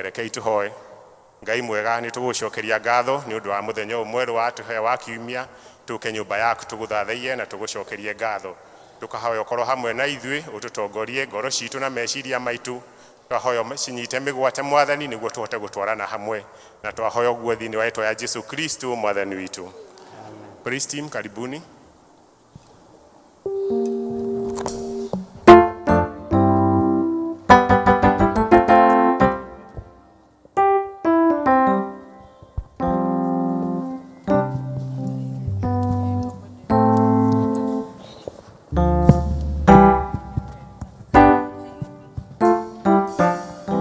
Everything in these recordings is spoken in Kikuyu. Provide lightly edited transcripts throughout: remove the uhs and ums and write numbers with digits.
Rekei tũhoe. Ngai mwega, nĩ tũgũcokeria ngatho nĩ ũndũ wa mũthenya ũyũ mwerũ watũhe wa kiumia, tũke nyũmba yaku tũgũthathaiye na tũgũcokerie ngatho. Tũkahoya ũkorwo hamwe na ithuĩ, ũtũtongorie ngoro citũ na meciria maitũ. Twahoya cinyite mĩgwate Mwathani, nĩguo tũhote gũtwarana hamwe, na twahoya ũguo thĩinĩ wa rĩtwa ya Jesu Kristo Mwathani witũ. Praise team, karibuni.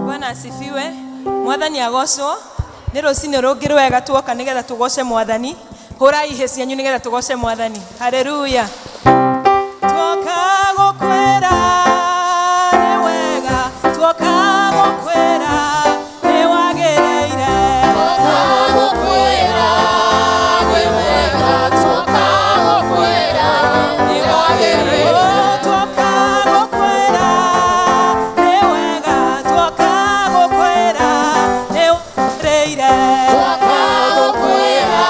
Bwana asifiwe. Mwathani agocwo. Nĩ rũcinĩ rũngĩ rwega tuoka nĩgetha tũgoce Mwathani. Hũrai ihĩ cianyu nĩgetha tũgoce Mwathani. Haleluya. Tuoka gũkwĩra nĩ wega, tuoka gũkwĩra nĩ wagĩrĩire. Gũkwĩra nĩ wega, tuoka gũkwĩra nĩ wagĩrĩire. Oh, tuoka gũkwĩra nĩ wega, tuoka gũkwĩra nĩ wagĩrĩire. Tuoka gũkwĩra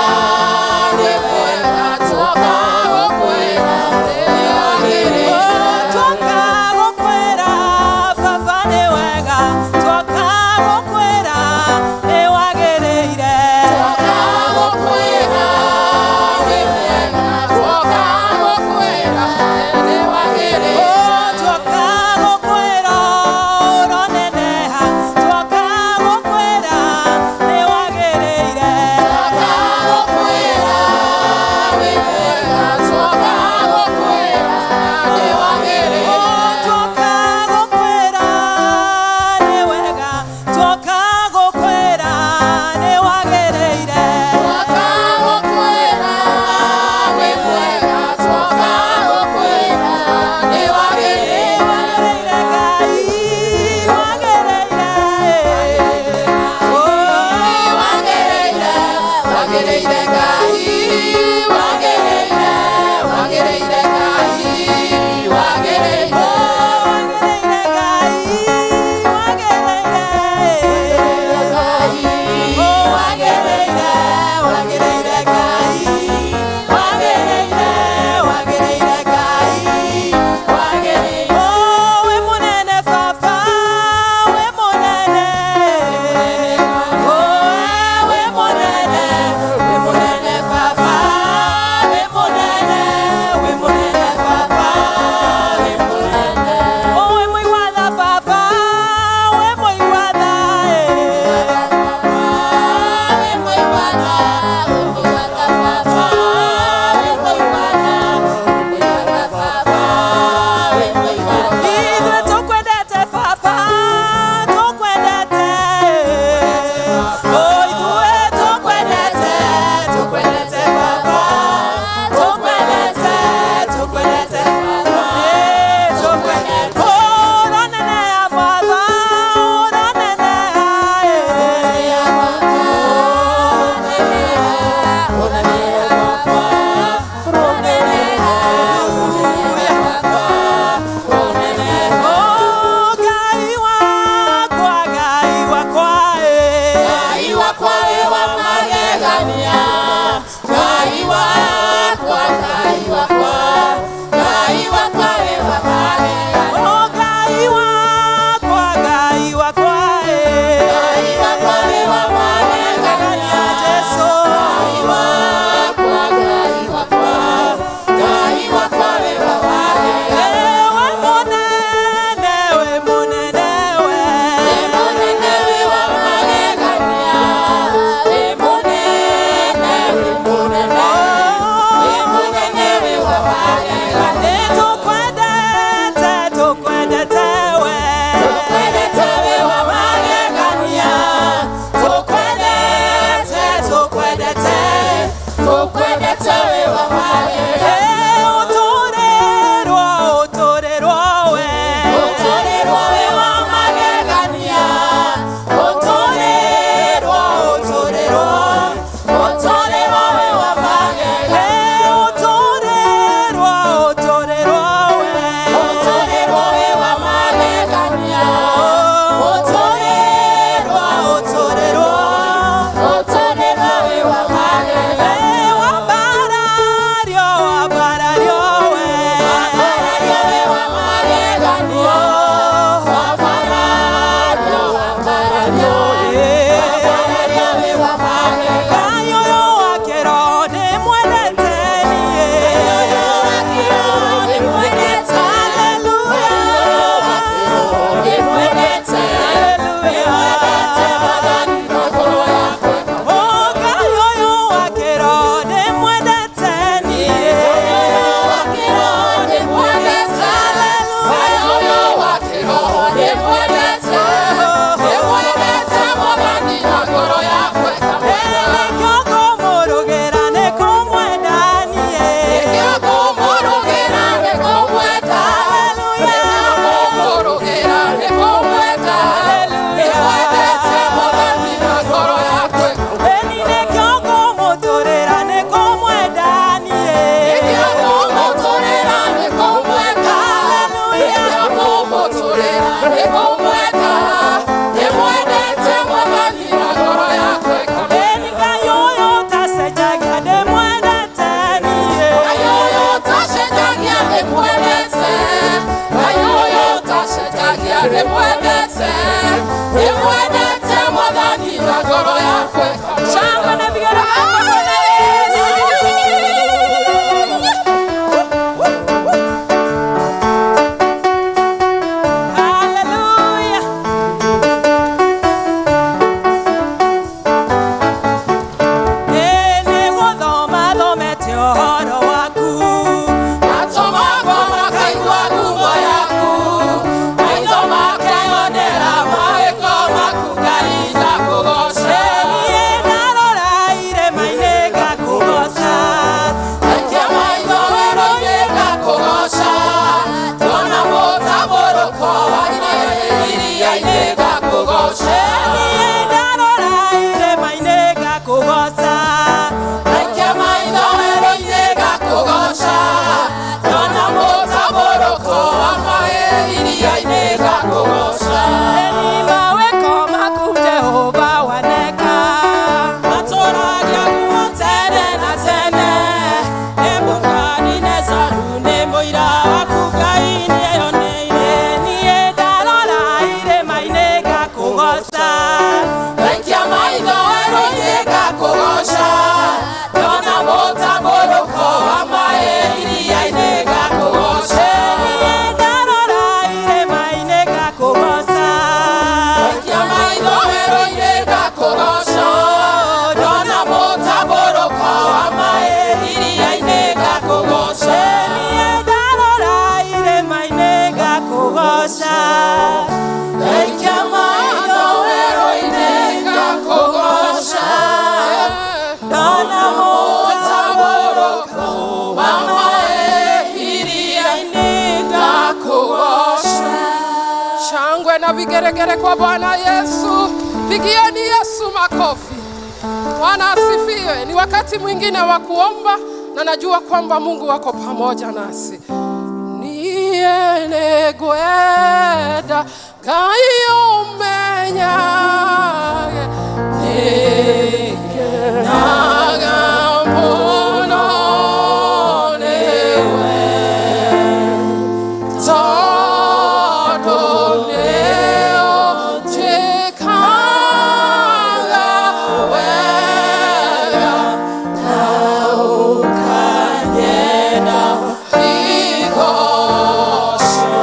nĩ wega, tuoka gũkwĩra Na vigeregere kwa Bwana Yesu. Pigieni Yesu makofi. Bwana asifiwe. Ni wakati mwingine wa kuomba na najua kwamba Mungu wako pamoja nasi. Niene gweda gayo menyage naga mono newe todo neo tekanga wega naukanyenda igosho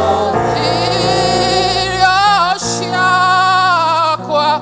irioshiakwa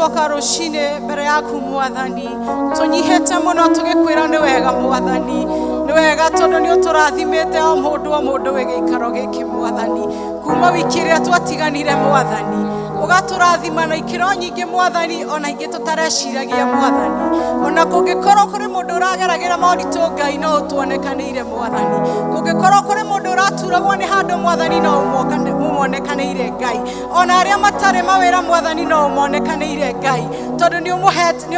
Twoka rũcinĩ mbere yaku Mwathani, tũnyihĩte mũno tũgĩkwĩra nĩ wega Mwathani, nĩ wega tondũ nĩ ũtũrathimĩte o mũndũ o mũndũ wĩ gĩikaro gĩkĩ Mwathani, kuma wiki ĩrĩa twatiganire Mwathani, ũgatũrathima na ikĩro nyingĩ Mwathani, ona ingĩ tũtareciragia Mwathani. Ona kũngĩkorwo kũrĩ mũndũ ũrageragĩra moritũ Ngai, no ũtuonekanĩire Mwathani. Kũngĩkorwo kũrĩ mũndũ ũraturagwo nĩ handũ Mwathani, no ũmuonekanĩire Ngai. Ona arĩa matarĩ mawĩra Mwathani, no ũmonekanĩire Ngai, tondũ nĩ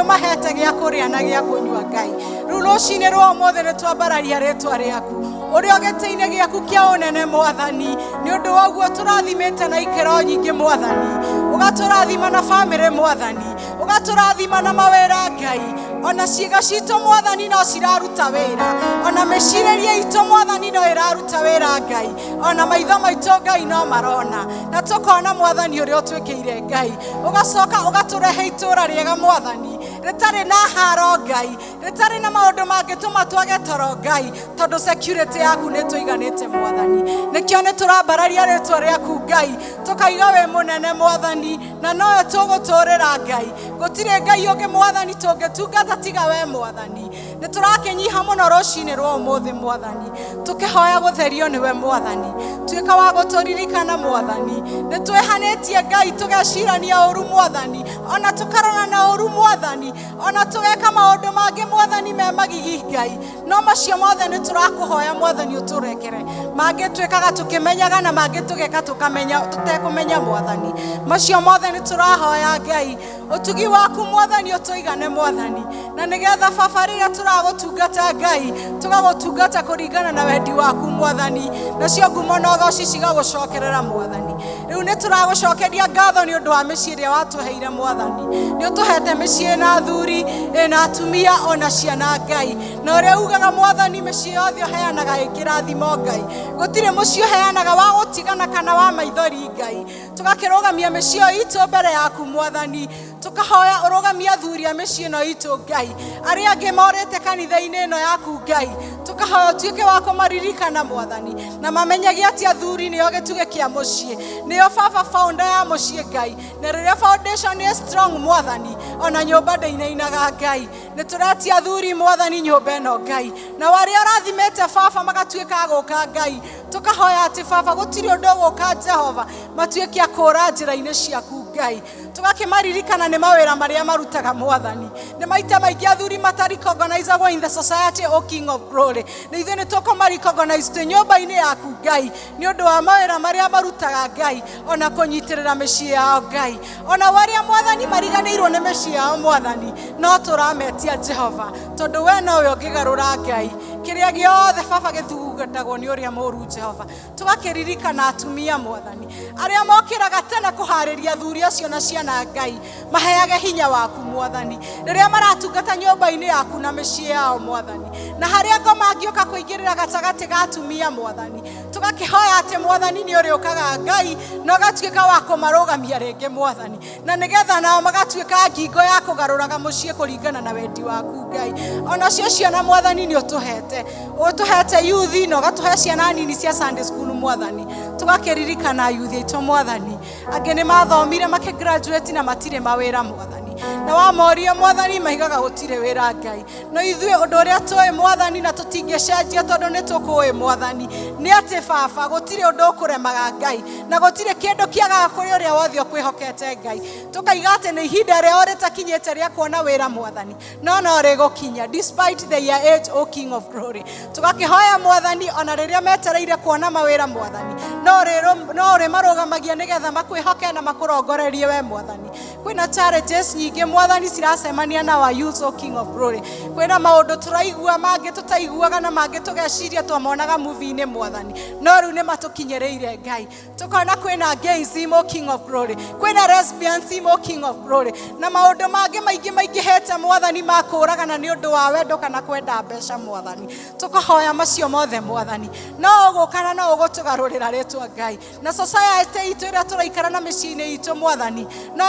ũmahete gĩa kũrĩa na gĩa kũnyua Ngai. Rĩu rũcinĩ rwa ũmũthĩ nĩ twambararia rĩtwa rĩaku ũrĩa gĩtĩ-inĩ gĩaku kĩa ũnene Mwathani, nĩ ũndũ wa ũguo tũrathimĩte na ikĩro nyingĩ Mwathani, ũgatũrathima na bamĩrĩ Mwathani, ũgatũrathima na mawĩra Ngai, ona ciĩga citũ Mwathani no ciraruta wĩra, ona mĩcirĩrie itũ Mwathani no ĩraruta wĩra Ngai, ona maitho maitũ Ngai no marona, na tũkona Mwathani ũrĩa ũtwĩkĩire Ngai. Ũgacoka ũgatũrehe itũũra rĩega Mwathani, rĩtarĩ na haro Ngai, rĩtarĩ na maũndũ mangĩtũma twage toro Ngai, tondũ security yaku nĩ tũiganĩte Mwathani. Nĩkĩo nĩ tũrambararia rĩtwa rĩaku Ngai, tũkaiga wĩ mũnene Mwathani, na nowe tũgũtũrĩra Ngai. Gũtirĩ Ngai ũngĩ Mwathani tũngĩtungata tiga we Mwathani. Nĩ tũrakĩnyiha mũno rũcinĩ rwa ũmũthĩ Mwathani, tũkĩhoya gũtherio nĩwe Mwathani. Tuĩka wa gũtũririkana Mwathani, nĩ twĩhanĩtie Ngai, tũgecirania ũru Mwathani, ona tũkarora na ũru Mwathani, ona tũgeka maũndũ mangĩ Mwathani me magigi Ngai, no macio mothe nĩ tũrakũhoya Mwathani ũtũrekere. Mangĩ twĩkaga tũkĩmenyaga na mangĩ tũgeka tũkamenya tũtekũmenya Mwathani, macio mothe nĩ tũrahoya Ngai ũtugi waku Mwathani ũtũigane Mwathani, na nĩgetha baba rĩrĩa tũragũtungata Ngai, tũgagũtungata kũringana na wendi waku Mwathani, nacio ngumo na ũgoci cigagũcokerera Mwathani. Rĩu nĩ tũragũcokeria ngatho nĩ ũndũ wa mĩciĩ ĩrĩa watũheire Mwathani. Nĩ ũtũhete mĩciĩ ĩna athuri, ĩna atumia, ona ciana Ngai, na ũrĩa ugaga Mwathani mĩciĩ yothe ũheanaga ĩ kĩrathimo Ngai, gũtirĩ mũciĩ ũheanaga wa gũtigana kana wa maithori Ngai. Tũgakĩrũgamia mĩciĩ ĩyo itũ mbere yaku Mwathani, tũkahoya ũrũgamie athuri a mĩciĩ ĩno itũ Ngai, arĩa angĩ morĩte kanitha-inĩ ĩno yaku Ngai, tũkahoya ũtuĩke wa kũmaririkana Mwathani, na mamenyage atĩ athuri nĩo gĩtugĩ kĩa mũciĩ, nĩo baba founder ya mũciĩ Ngai, na rĩrĩa foundation ĩ strong Mwathani, ona nyũmba ndĩinainaga Ngai. Nĩ tũretia athuri Mwathani nyũmba ĩno Ngai, na arĩa ũrathimĩte baba magatuĩka a gũka Ngai, tũkahoya atĩ baba gũtirĩ ũndũ ũgũka Jehova, matuĩke a kũũra njĩra-inĩ ciaku Ngai. Tũgakĩmaririkana nĩ mawĩra marĩa marutaga Mwathani, nĩ maita maingĩ athuri matarecognizagwo in the society, O King of Glory, na ithuĩ nĩ tũkũmarecognize twĩ nyũmba-inĩ yaku Ngai, nĩ ũndũ wa mawĩra marĩa marutaga Ngai, ona kũnyitĩrĩra mĩciĩ yao Ngai. Ona arĩa Mwathani mariganĩirwo nĩ mĩciĩ yao Mwathani, no tũrametia Jehova, tondũ we nowe ũngĩgarũra Ngai kĩrĩa gĩothe baba gĩthugungatagwo nĩ ũrĩa mũũru Jehova. Tũgakĩririkana atumia Mwathani, arĩa mokĩraga tene kũharĩria athuri acio na ciana Ngai, maheage hinya waku Mwathani rĩrĩa maratungata nyũmba-inĩ yaku na mĩciĩ yao Mwathani, na harĩa ngoma angĩũka kũingĩrĩra gatagatĩ ga atumia Mwathani, tũgakĩhoya atĩ Mwathani nĩ ũrĩũkaga Ngai na ũgatuĩka wa kũmarũgamia rĩngĩ Mwathani, na nĩgetha nao magatuĩka ngingo ya kũgarũraga mũciĩ kũringana na wendi waku Ngai. Onacio ciana Mwathani nĩ ũtũhete, ũtũhete yuthi na ũgatũhe ciana nini cia Sunday school Mwathani, tũgakĩririkana yuthi aitũ Mwathani, angĩ nĩ mathomire makĩgraduate na matirĩ mawĩra Mwathani, na wamoria Mwathani maigaga gũtirĩ wĩra Ngai, no ithuĩ ũndũ ũrĩa tũĩ Mwathani na tũtingĩcenjia tondũ nĩ tũkũĩ Mwathani nĩ atĩ baba gũtirĩ ũndũ ũkũremaga Ngai, na gũtirĩ kĩndũ kĩagaga kũrĩ ũrĩa wothe ũkwĩhokete Ngai. Tũkaiga atĩ nĩ ihinda rĩao rĩtakinyĩte rĩa kuona wĩra Mwathani, no no rĩgũkinya despite their age, O King of Glory. Tũgakĩhoya Mwathani ona rĩrĩa metereire kuona mawĩra Mwathani, no ũrĩmarũgamagia nĩgetha makwĩhoke na makũrongorerie we Mwathani. Kwĩna challenges nyingĩ Mwathani ciracemania na wa youth, O King of Glory. Kwĩna maũndũ tũraigua mangĩ tũtaiguaga na mangĩ tũgeciria twamonaga movie-inĩ Mwathani, no rĩu nĩ matũkinyĩrĩire Ngai. Tũkona kwĩna gayism, O King of Glory, kwĩna lesbianism, O King of Glory, na maũndũ mangĩ maingĩ maingĩhĩte Mwathani ma kũũragana nĩ ũndũ wa wendo kana kwenda mbeca Mwathani. Tũkahoya macio mothe Mwathani, no ũgũka na no ũgũtũgarũrĩra rĩtwa Ngai, na society itũ ĩrĩa tũraikara na mĩciĩ-inĩ itũ Mwathani, no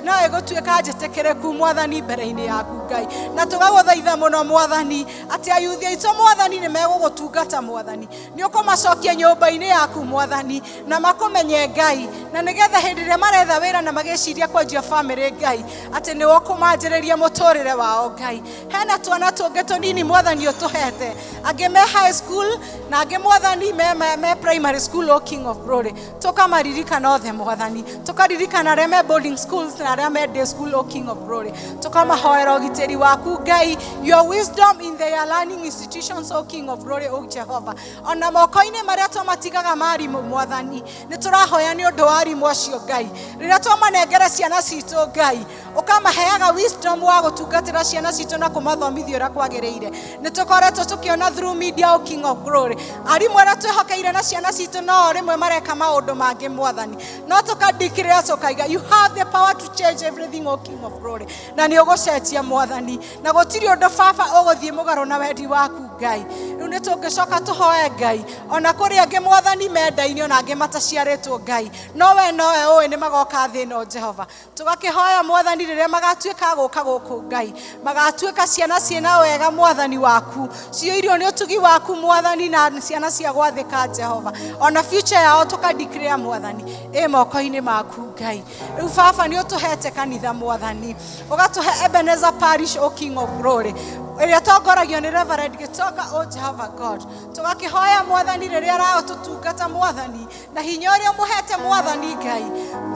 No ĩgũtuĩka njĩtĩkĩrĩku Mwathani mbere-inĩ yaku Ngai. Na tũgagũthaitha mũno Mwathani atĩ ayuthi aitũ Mwathani nĩ megũgũtungata Mwathani, nĩ ũkũmacokia nyũmba-inĩ yaku Mwathani na makũmenye Ngai, na nĩgetha hĩndĩ ĩrĩa maretha wĩra na magĩciria kwanjia bamĩrĩ Ngai atĩ nĩwe ũkũmanjĩrĩria mũtũrĩre wao Ngai. Hena twana tũngĩ tũnini Mwathani ũtũhete, angĩ me high school na angĩ Mwathani me primary school, O King of Glory. Tũkamaririkana othe Mwathani, tũkaririkana arĩa me boarding schools na arĩa me day school, O King of Glory. Tũkamahoera ũgitĩri waku Ngai, your wisdom in their learning institutions, O King of Glory, O Jehovah. Ona moko-inĩ marĩa twamatigaga marimũ Mwathani, nĩ tũrahoya nĩ ũndũ wa arimũ acio Ngai, rĩrĩa twamanengera ciana citũ Ngai, ũkamaheaga wisdom wa gũtungatĩra ciana citũ na kũmathomithia ũrĩa kwagĩrĩire. Nĩ tũkoretwo tũkĩona through media, O King of Glory, arimũ arĩa twĩhokeire na ciana citũ no rĩmwe mareka maũndũ mangĩ Mwathani, no tũkadeclare tũkaiga you have the power to change everything, O King of Glory, na nĩ ũgũcenjia Mwathani, na gũtirĩ ũndũ baba ũgũthiĩ mũgarũ na wendi waku Ngai. Rĩu nĩ tũngĩcoka tũhoe Ngai ona kũrĩ angĩ Mwathani mendaine ona angĩ mataciarĩtwo Ngai, no we nowe ũĩ nĩ magoka thĩ ĩno Jehova. Tũgakĩhoya Mwathani rĩrĩa magatuĩka gũka gũkũ Ngai, magatuĩka ciana ciĩna wega Mwathani waku, ciyũirwo nĩ ũtugi waku Mwathani, na ciana cia gwathĩka Jehova. Ona future yao tũkadeclare Mwathani ĩ moko-inĩ maku Ngai. Rĩu baba nĩ ũtũhete kanitha Mwathani, ũgatũhe Ebenezer Parish, O King of Glory, ĩrĩa tongoragio nĩ Reverend Gĩtonga, O Jehovah God. Tũgakĩhoya Mwathani rĩrĩa aragũtũtungata Mwathani na hinya ũrĩa ũmũhete Mwathani Ngai,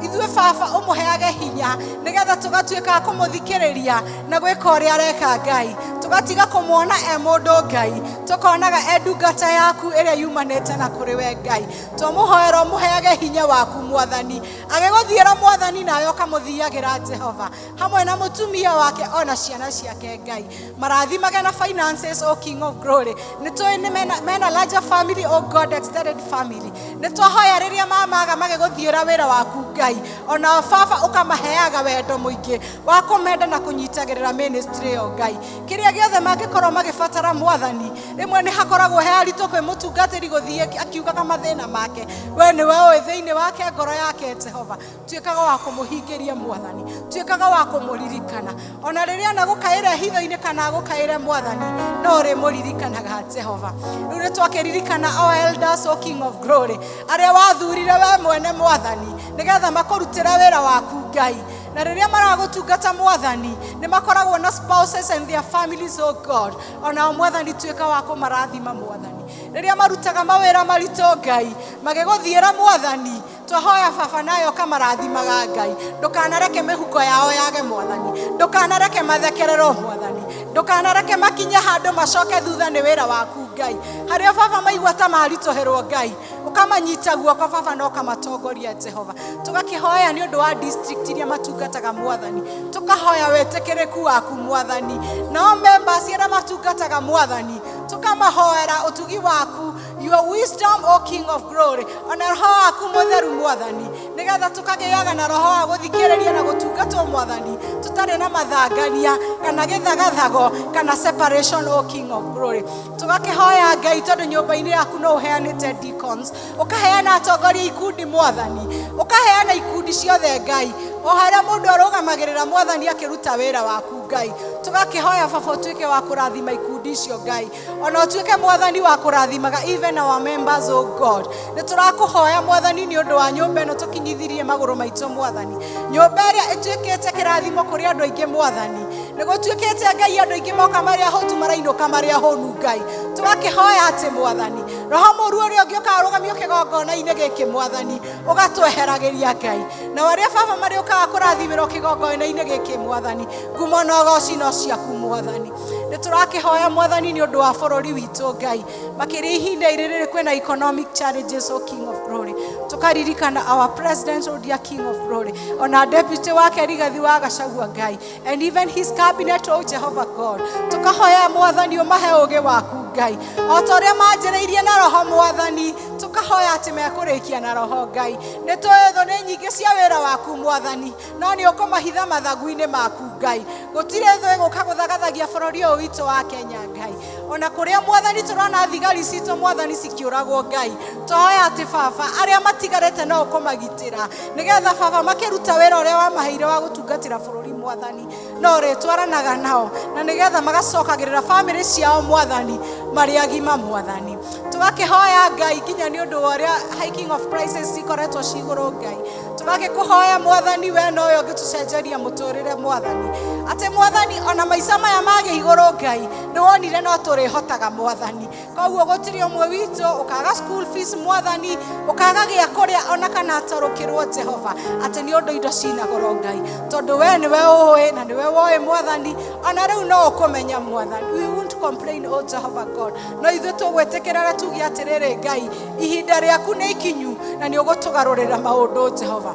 ithuĩ baba ũmũheage hinya nĩgetha tũgatuĩka a kũmũthikĩrĩria na gwĩka ũrĩa areka Ngai, tũgatiga kũmuona e mũndũ Ngai, tũkonaga e ndungata yaku ĩrĩa yumanĩte na kũrĩ we Ngai. Twamũhoera ũmũheage hinya waku Mwathani, agĩgũthiĩra Mwathani nawe ũkamũthiagĩra Jehova, hamwe na mũtumia wake ona ciana ciake Ngai. Marathimage na finances, O King of Glory. Nĩ tũĩ nĩ mena larger family, O God, extended family. Nĩ twahoya rĩrĩa mamaga magĩgũthiĩra wĩra waku Ngai, ona baba ũkamaheaga wendo mũingĩ wa kũmenda na kũnyitagĩrĩra ministry ĩyo Ngai. Kĩrĩa gĩothe mangĩkorwo magĩbatara Mwathani, rĩmwe nĩ hakoragwo he haritũ kwĩ mũtungatĩri gũthiĩ akiugaga mathĩna make, we nĩwe ũĩ thĩinĩ wake ngoro yake Jehova. Tuĩkaga wa kũmũhingĩria Mwathani, tuĩkaga wa kũmũririkana ona rĩrĩa anagũkaĩra hitho-inĩ kana agũkaĩre Mwathani, no ũrĩmũririkanaga Jehova. Rĩu nĩ twakĩririkana o elders, O King of Glory, arĩa wathurire we mwene Mwathani nĩgetha makũrutĩre wĩra waku Ngai, na rĩrĩa maragũtungata Mwathani nĩ makoragwo na spouses and their families, O God. Onao Mwathani tuĩka wa kũmarathima Mwathani rĩrĩa marutaga mawĩra maritũ Ngai magĩgũthiĩra Mwathani. Twahoya baba nayo ũkamarathimaga Ngai, ndũkanareke mĩhuko yao yage Mwathani, ndũkanareke mathekererwo Mwathani, ndũkanareke makinye handũ macoke thutha nĩ wĩra waku Ngai. Harĩa baba maigua ta maritũhĩrwo Ngai, ũkamanyita guoko baba na ũkamatongoria Jehova. Tũgakĩhoya nĩ ũndũ wa district iria matungataga Mwathani, tũkahoya wĩtĩkĩrĩku waku Mwathani, nao members arĩa matungataga Mwathani, tũkamahoera ũtugi waku, your wisdom, O King of Glory, ona roho waku mũtheru Mwathani, nĩgetha tũkagĩaga na roho wa gũthikĩrĩria na gũtungatwo Mwathani, tũtarĩ na mathangania kana gĩthagathago kana separation, O King of Glory. Tũgakĩhoya Ngai tondũ nyũmba-inĩ yaku no ũheanĩte deacons, ũkaheana atongoria ikundi Mwathani, ũkaheana ikundi ciothe Ngai, o harĩa mũndũ arũgamagĩrĩra Mwathani akĩruta wĩra waku Ngai. Tũgakĩhoya baba ũtuĩke wa kũrathima ikundi icio Ngai, ona ũtuĩke Mwathani wa kũrathimaga even our members, O God. Nĩ tũrakũhoya Mwathani nĩ ũndũ wa nyũmba ĩno tũkinyithirie magũrũ maitũ Mwathani, nyũmba ĩrĩa ĩtuĩkĩte kĩrathimo kũrĩ andũ aingĩ Mwathani. Nĩ gũtuĩkĩte Ngai andũ aingĩ moka marĩ ahũtu marainũka marĩ ahũnu Ngai. Tũgakĩhoya atĩ Mwathani roho mũru ũrĩa ũngĩ ũkarũgamio kĩgongona-inĩ gĩkĩ Mwathani ũgatweheragĩria Ngai, na arĩa baba marĩũkaga kũrathimĩrwo kĩgongona-inĩ gĩkĩ Mwathani, ngumo na ũgoci no ciaku Mwathani. Nĩ tũrakĩhoya Mwathani nĩ ũndũ wa bũrũri witũ Ngai, makĩria ihinda rĩrĩ kwĩna economic challenges, O King of Glory. Tũkaririkana our president, O dear King of Glory, ona deputy wake Rigathi wa Gachagua Ngai, and even his cabinet, O Jehovah God. Tũkahoya Mwathani ũmahe ũũgĩ waku. Ngai. O ta ũrĩa manjĩrĩirie na roho Mwathani, tũkahoya atĩ mekũrĩkia na roho Ngai. Nĩ tũĩ thũ nĩ nyingĩ cia wĩra waku Mwathani, no nĩ ũkũmahitha mathagu-inĩ maku Ngai. Gũtirĩ thũ ĩgũka gũthagathagia bũrũri ũyũ witũ wa Kenya Ngai. Ona kũrĩa Mwathani tũrona thigari citũ Mwathani cikĩũragwo Ngai, tũhoya atĩ Baba arĩa matigarĩte no ũkũmagitĩra, nĩgetha Baba makĩruta wĩra ũrĩa wamaheire wa gũtungatĩra bũrũri Mwathani, no ũrĩtwaranaga nao, na nĩgetha magacokagĩrĩra bamĩrĩ ciao Mwathani marĩ agima Mwathani. Tũgakĩhoya Ngai nginya nĩ ũndũ wa ũrĩa hiking of prices cikoretwo ci igũrũ Ngai. Tũgagĩkũhoya Mwathani, we nowe ũngĩtũcenjeria mũtũrĩre Mwathani, atĩ Mwathani ona maica maya magĩ igũrũ Ngai nĩ wonire no tũrĩhotaga Mwathani. Koguo gũtirĩ ũmwe witũ ũkaga school fees Mwathani, ũkaga gĩa kũrĩa ona kana atarũkĩrwo Jehova, atĩ nĩ ũndũ indo cina goro Ngai, tondũ we nĩwe ũĩ na nĩwe woĩ Mwathani, ona rĩu no ũkũmenya Mwathani. We won't complain, O Jehovah God, no ithuĩ tũgwĩtĩkĩra na tuge atĩrĩrĩ Ngai, ihinda rĩaku nĩ ikinyu na nĩ ũgũtũgarũrĩra maũndũ Jehova.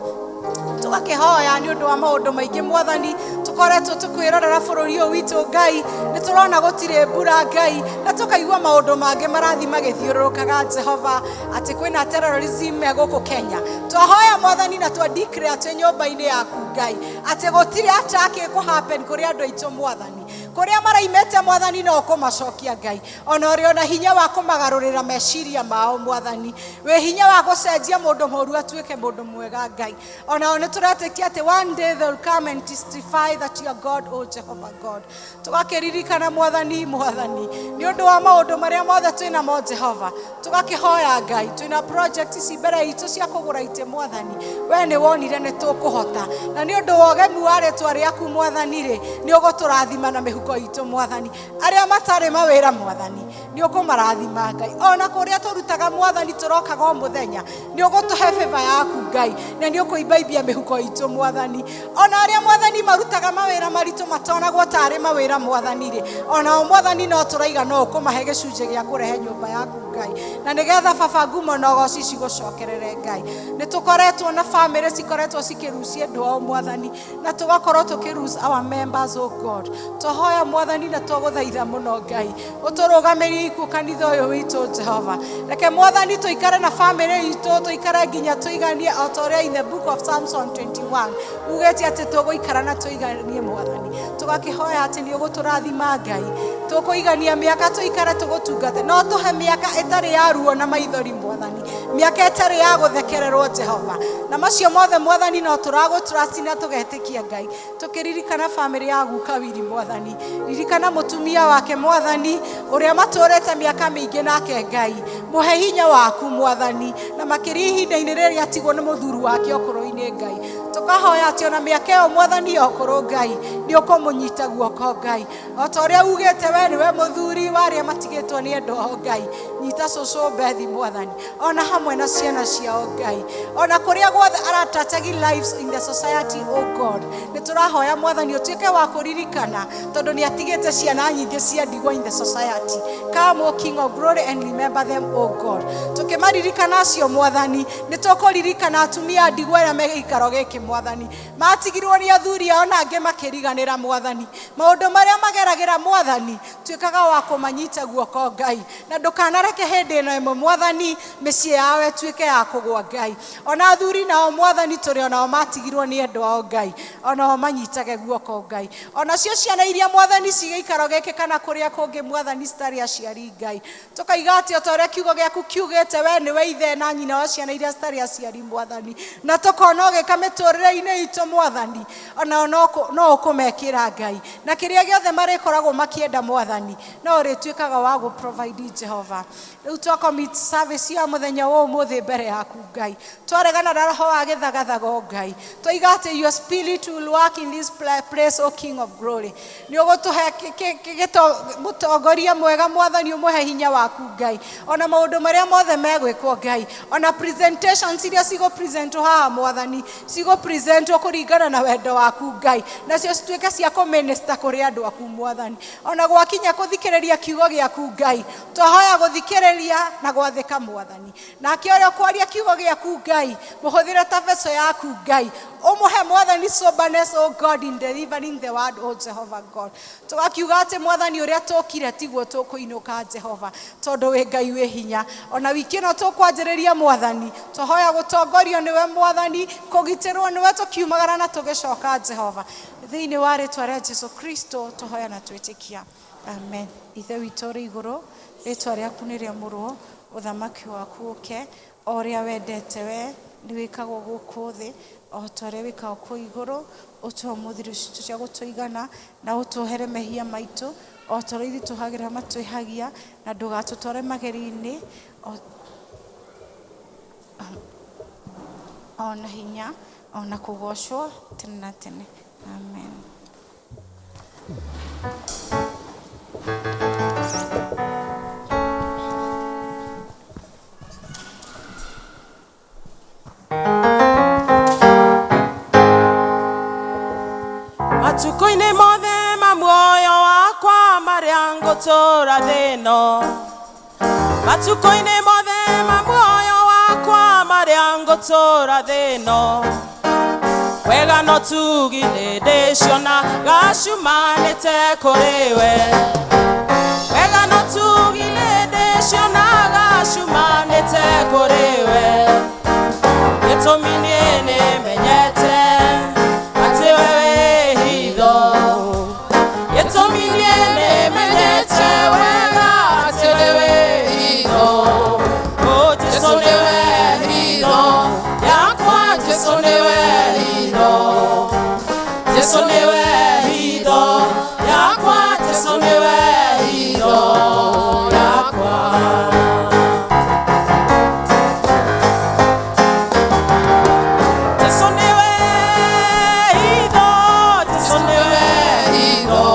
Tũgakĩhoya nĩ ũndũ wa maũndũ maingĩ Mwathani, tũkoretwo tũkwĩrorera bũrũri ũyũ witũ Ngai, nĩ tũrona gũtirĩ mbura Ngai, na tũkaigua maũndũ mangĩ marathiĩ magĩthiũrũrũkaga Jehova, atĩ kwĩna terrorism me gũkũ Kenya. Twahoya Mwathani na twa declare twĩ nyũmba-inĩ yaku Ngai, atĩ gũtirĩ attack ĩkũ happen kũrĩ andũ aitũ Mwathani, kũrĩa maraimĩte Mwathani no ũkũmacokia Ngai, ona ũrĩ ona hinya wa kũmagarũrĩra meciria mao Mwathani, wĩ hinya wa gũcenjia mũndũ mũũru atuĩke mũndũ mwega Ngai. Ona nĩ tũretĩkia atĩ one day they will come and testify that you are God, O Jehovah God. Tũgakĩririkana Mwathani, Mwathani nĩ ũndũ wa maũndũ marĩa mothe twĩnamo Jehova, tũgakĩhoya Ngai, twĩna project ici mbere itũ cia kũgũra itĩ Mwathani, we nĩ wonire nĩ tũkũhota, na nĩ ũndũ wa ũgemu wa rĩtwa rĩaku Mwathani rĩ, nĩ ũgũtũrathima na mĩhuko itũ Mwathani. Arĩa matarĩ mawĩra Mwathani, nĩ ũkũmarathima Ngai. Ona kũrĩa tũrutaga Mwathani tũrokaga o mũthenya, nĩ ũgũtũhe favor yaku Ngai, na nĩ ũkũimbaimbia mĩhuko itũ Mwathani. Ona arĩa Mwathani marutaga mawĩra maritũ matonagwo tarĩ mawĩra Mwathani rĩ, onao Mwathani no tũraiga no ũkũmahe gĩcunjĩ gĩa kũrehe nyũmba yaku Ngai, na nĩgetha Baba ngumo na ũgoci cigũcokerere Ngai. Nĩ tũkoretwo na bamĩrĩ cikoretwo cikĩrucia andũ ao Mwathani, na tũgakorwo tũkĩ our members, oh God. Twahoya Mwathani na twagũthaitha mũno Ngai, ũtũrũgamĩrie ikuũ kanitha ũyũ witũ Jehova. Reke Mwathani tũikare na bamĩrĩ itũ, tũikare nginya tũiganie o ta ũrĩa in the book of Samson 21 ugĩte atĩ tũgũikara na tũiganie Mwathani. Tũgakĩhoya atĩ nĩ ũgũtũrathima Ngai, tũkũigania mĩaka tũikare tũgũtungate, no tũhe mĩaka ĩtarĩ ya ruo na maithori Mwathani, mĩaka ĩtarĩ ya gũthekererwo Jehova. Na macio mothe Mwathani no tũragũ trust na tũgetĩkia Ngai. Tũkĩririkana bamĩrĩ ya guka Wili Mwathani, ririkana mũtumia wake Mwathani, ũrĩa matũrĩte mĩaka mĩingĩ nake Ngai, mũhe hinya waku Mwathani, na makĩria ihinda-inĩ rĩrĩa atigwo nĩ mũthuri wake ũkũrũ-inĩ Ngai. Tũkahoya atĩ ona mĩaka ĩyo Mwathani ya ũkũrũ Ngai, nĩ ũkũmũnyita guoko Ngai, o ta ũrĩa ugĩte we nĩwe mũthuri wa arĩa matigĩtwo nĩ endwa ao Ngai. Nyita cũcũ Bethi Mwathani, ona hamwe na ciana ciao Ngai, ona kũrĩa guothe aratachagi lives in the society, oh God, nĩ tũrahoya Mwathani ũtuĩke wa kũririkana, tondũ nĩ atigĩte ciana nyingĩ cia ndigwa in the society. Come, O King of Glory, and remember them, O God. Tũkĩmaririkana acio Mwathani, nĩ tũkũririkana atumia a ndigwa arĩa me gĩikaro gĩkĩ Mwathani, matigirwo nĩ athuri ao na angĩ makĩriganĩra Mwathani. Maũndũ marĩa mageragĩra Mwathani, tuĩkaga wa kũmanyita guoko Ngai, na ndũkanareke hĩndĩ ĩno ĩmwe Mwathani mĩciĩ yao ĩtuĩke ya kũgũa Ngai. Ona athuri nao Mwathani tũrĩ onao matigirwo nĩ endwa ao Ngai, onao manyitage guoko Ngai. Onacio ciana iria Mwathani ci gĩikaro gĩkĩ kana kũrĩa kũngĩ Mwathani citarĩ aciari Ngai, tũkaiga atĩ o ta ũrĩa kiugo gĩaku kiugĩte, we nĩwe ithe na nyina wa ciana iria citarĩ aciari Mwathani, na tũkona ũgĩka mĩtũrĩre-inĩ itũ Mwathani, onao no ũkũmekĩra Ngai, na kĩrĩa gĩothe marĩkoragwo makĩenda Mwathani no ũrĩtuĩkaga wa gũ provide Jehova. Rĩu twa commit service ya mũthenya wa ũmũthĩ mbere yaku Ngai, twaregana na roho wa gĩthagathago Ngai, twaiga atĩ your spirit will work in this place, O King of Glory. Nĩ ũgũtũhe mũtongoria mwega Mwathani, ũmũhe hinya waku Ngai, ona maũndũ marĩa mothe megwĩkwo Ngai, ona presentations iria cigũ presentwo haha Mwathani, cigũ presentwo kũringana na wendo waku Ngai, nacio cituĩke cia kũ minister kũrĩ andũ aku Mwathani. Ona gwakinya kũthikĩrĩria kiugo gĩaku Ngai, twahoya gũthikĩrĩria na gwathĩka Mwathani, nake ũrĩa ũkwaria kiugo gĩaku Ngai, mũhũthĩre ta vessel yaku Ngai, Ũmũhe Mwathani soberness, oh God, in delivering the word, oh Jehovah God. Tũgakiuga atĩ Mwathani ũrĩa tũkire tiguo tũkũinũka Jehova, tondũ wĩ Ngai wĩ hinya. Ona wiki ĩno tũkwanjĩrĩria Mwathani, tũhoya gũtongorio nĩwe Mwathani, kũgitĩrwo nĩwe tũkiumagara na tũgĩcoka Jehova. Thĩinĩ wa rĩtwa rĩa Jesu Kristo tũhoya na twĩtĩkia. Amen. Ithe witũ ũrĩ igũrũ, rĩtwa rĩaku nĩ rĩamũrwo, ũthamaki waku ũke, o ũrĩa wendete we nĩ wĩkagwo gũkũ thĩ o ta ũrĩa wĩkagwo kũu igũrũ. Ũtũhe ũmũthĩ irio citũ cia gũtũigana, na ũtũohere mehia maitũ o ta ũrĩa ithuĩ tũhagĩra matwĩhagia, na ndũgatũtware magerio-inĩ, ona hinya ona kũgocwo tene na tene. Amen. Matukũ-inĩ mothe ma muoyo wakwa marĩa ngũtũũra thĩ ĩno, matukũ-inĩ mothe ma muoyo wakwa marĩa ngũtũũra thĩ ĩno, wega no tugi nĩ ndĩciona gacumanĩte kũrĩ we. Wega no tugi nĩ ndĩciona gacumanĩte kũrĩ we. Gĩtũmi niĩ nĩmenyete atĩ we wĩ hitho. Gĩtũmi niĩ nĩmenyete wega atĩ we wĩ hitho. Oh, Jesu nĩwe hitho yakwa, Jesu nĩwe hitho. Jesu nĩwe hitho yakwa, Jesu nĩwe hitho yakwa. Jesu nĩwe hitho, Jesu nĩwe hitho.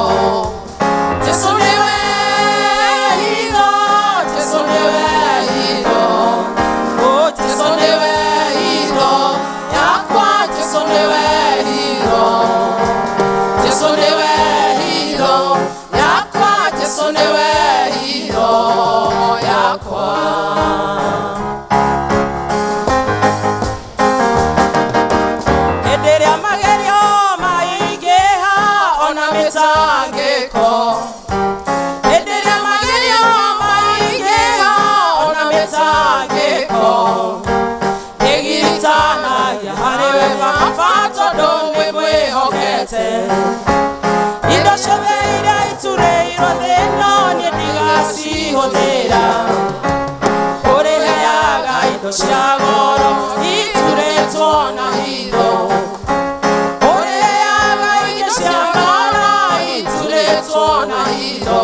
Jesu nĩwe hitho, Jesu nĩwe hitho. Oh, Jesu nĩwe hitho yakwa, Jesu nĩwe hitho. Jesu nĩwe hitho yakwa, Jesu nĩwe hitho yakwa. Hĩndĩ ĩrĩa magerio maingĩha ona mĩtangĩko, hĩndĩ ĩrĩa magerio maingĩha ona mĩtangĩko, nĩgiritanagia harĩ we Baba tondũ nĩ mwĩhokete. Indo ciothe iria iturĩirwo thĩ ĩno niĩ ndigacihũthĩra, ũrĩheaga indo cia goro iturĩtwo na hitho. Ũrĩheaga indo cia goro iturĩtwo na hitho.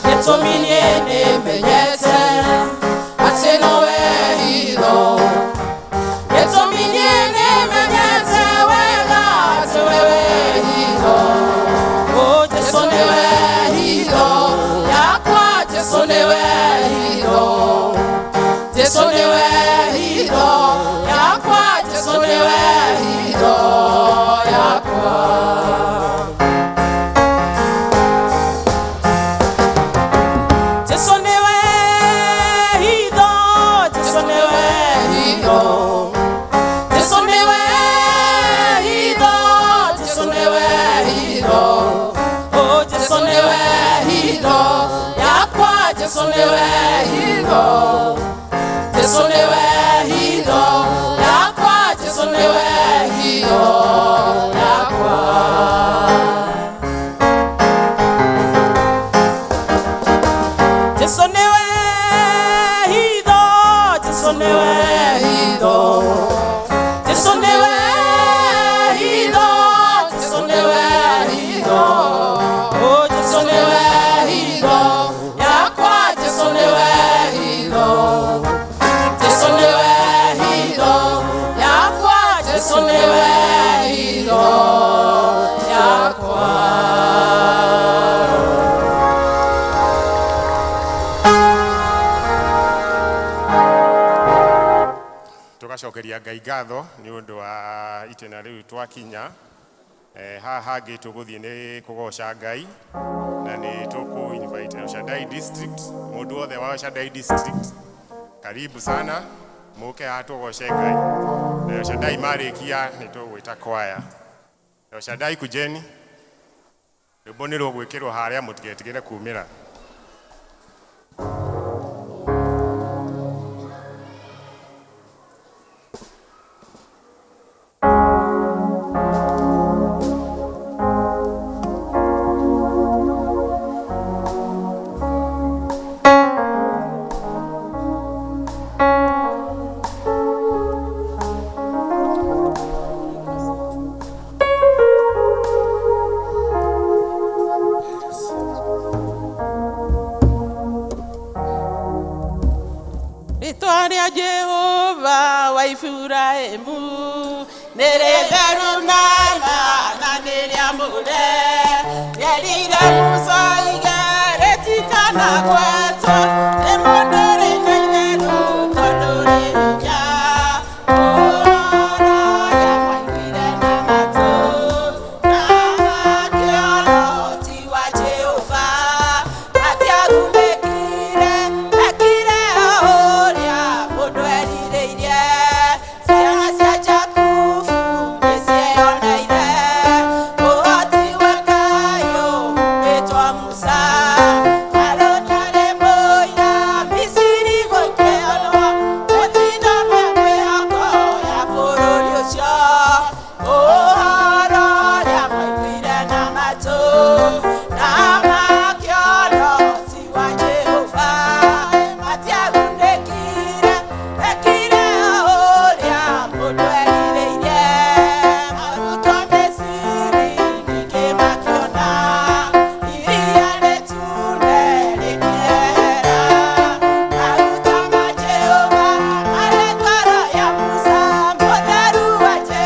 Gĩtũmi niĩ nĩmenyete atĩ nowe hitho. Gĩtũmi niĩ nĩmenyete wega atĩ we wĩ hitho. Oh, Jesu nĩwe hitho yakwa, Jesu nĩwe hitho. Jesu nĩwe hitho yakwa, Jesu nĩwe hitho yakwa. Jesu nĩwe hitho, Jesu nĩwe hitho. Jesu nĩwe hitho, Jesu nĩwe hitho. Oh, Jesu nĩwe hitho yakwa, Jesu nĩwe hitho. Jesu nĩwe hitho yakwa, Jesu nĩwe hitho yakwa. Jesu nĩwe hitho, Jesu nĩwe hitho. Jesu nĩwe hitho, Jesu nĩwe hitho. Oh, Jesu nĩwe hitho yakwa, Jesu nĩwe hitho. Jesu nĩwe hitho yakwa, Jesu nĩwe hitho yakwa. Tũgacokeria Ngai ngatho nĩ ũndũ wa itĩna rĩu twakinya. Haha hangĩ tũgũthiĩ nĩ kũgoca Ngai na nĩ tũkũ invite El Shaddai District, mũndũ wothe wa El Shaddai District, karibu sana, mũke haha tũgoce Ngai. Na Shaddai marĩkia nĩ tũgwĩta kwaya. El Shaddai kujeni. Rwĩmbo nĩ rũgwĩkĩrwo harĩa mũtigetigĩre kumĩra. Rĩtwa rĩa Jehova wa Iburahĩmu nĩ rĩtheru na na nĩ rĩamũre, rĩerire Musa oige rĩtikanagwetwo nĩ mũndũ rĩ na itherũ tondũ rĩ hinya. Ũhoro ũrĩa mwaiguire na matũ na makĩona ũhoti wa Jehova, matiagunĩkire, mekire o ũrĩa mũndũ erirĩirie. Ciana cia Jakubu nĩcieyoneire ũhoti wa Ngai ũhumbĩtwo Musa. Harũni arĩ mũira Misiri gũkĩonwo mũtino na mĩhoko ya bũrũri ũcio. Ũhoro ũrĩa mwaiguire na matũ na makĩona ũhoti wa Jehova, matiagunĩkire, mekire o ũrĩa mũndũ erirĩirie. Arutwo Misiri ningĩ makĩona iria rĩtune rĩkĩehera. Maguta ma Jehova marĩ ngoro ya Musa, mũtheru wa Jehova.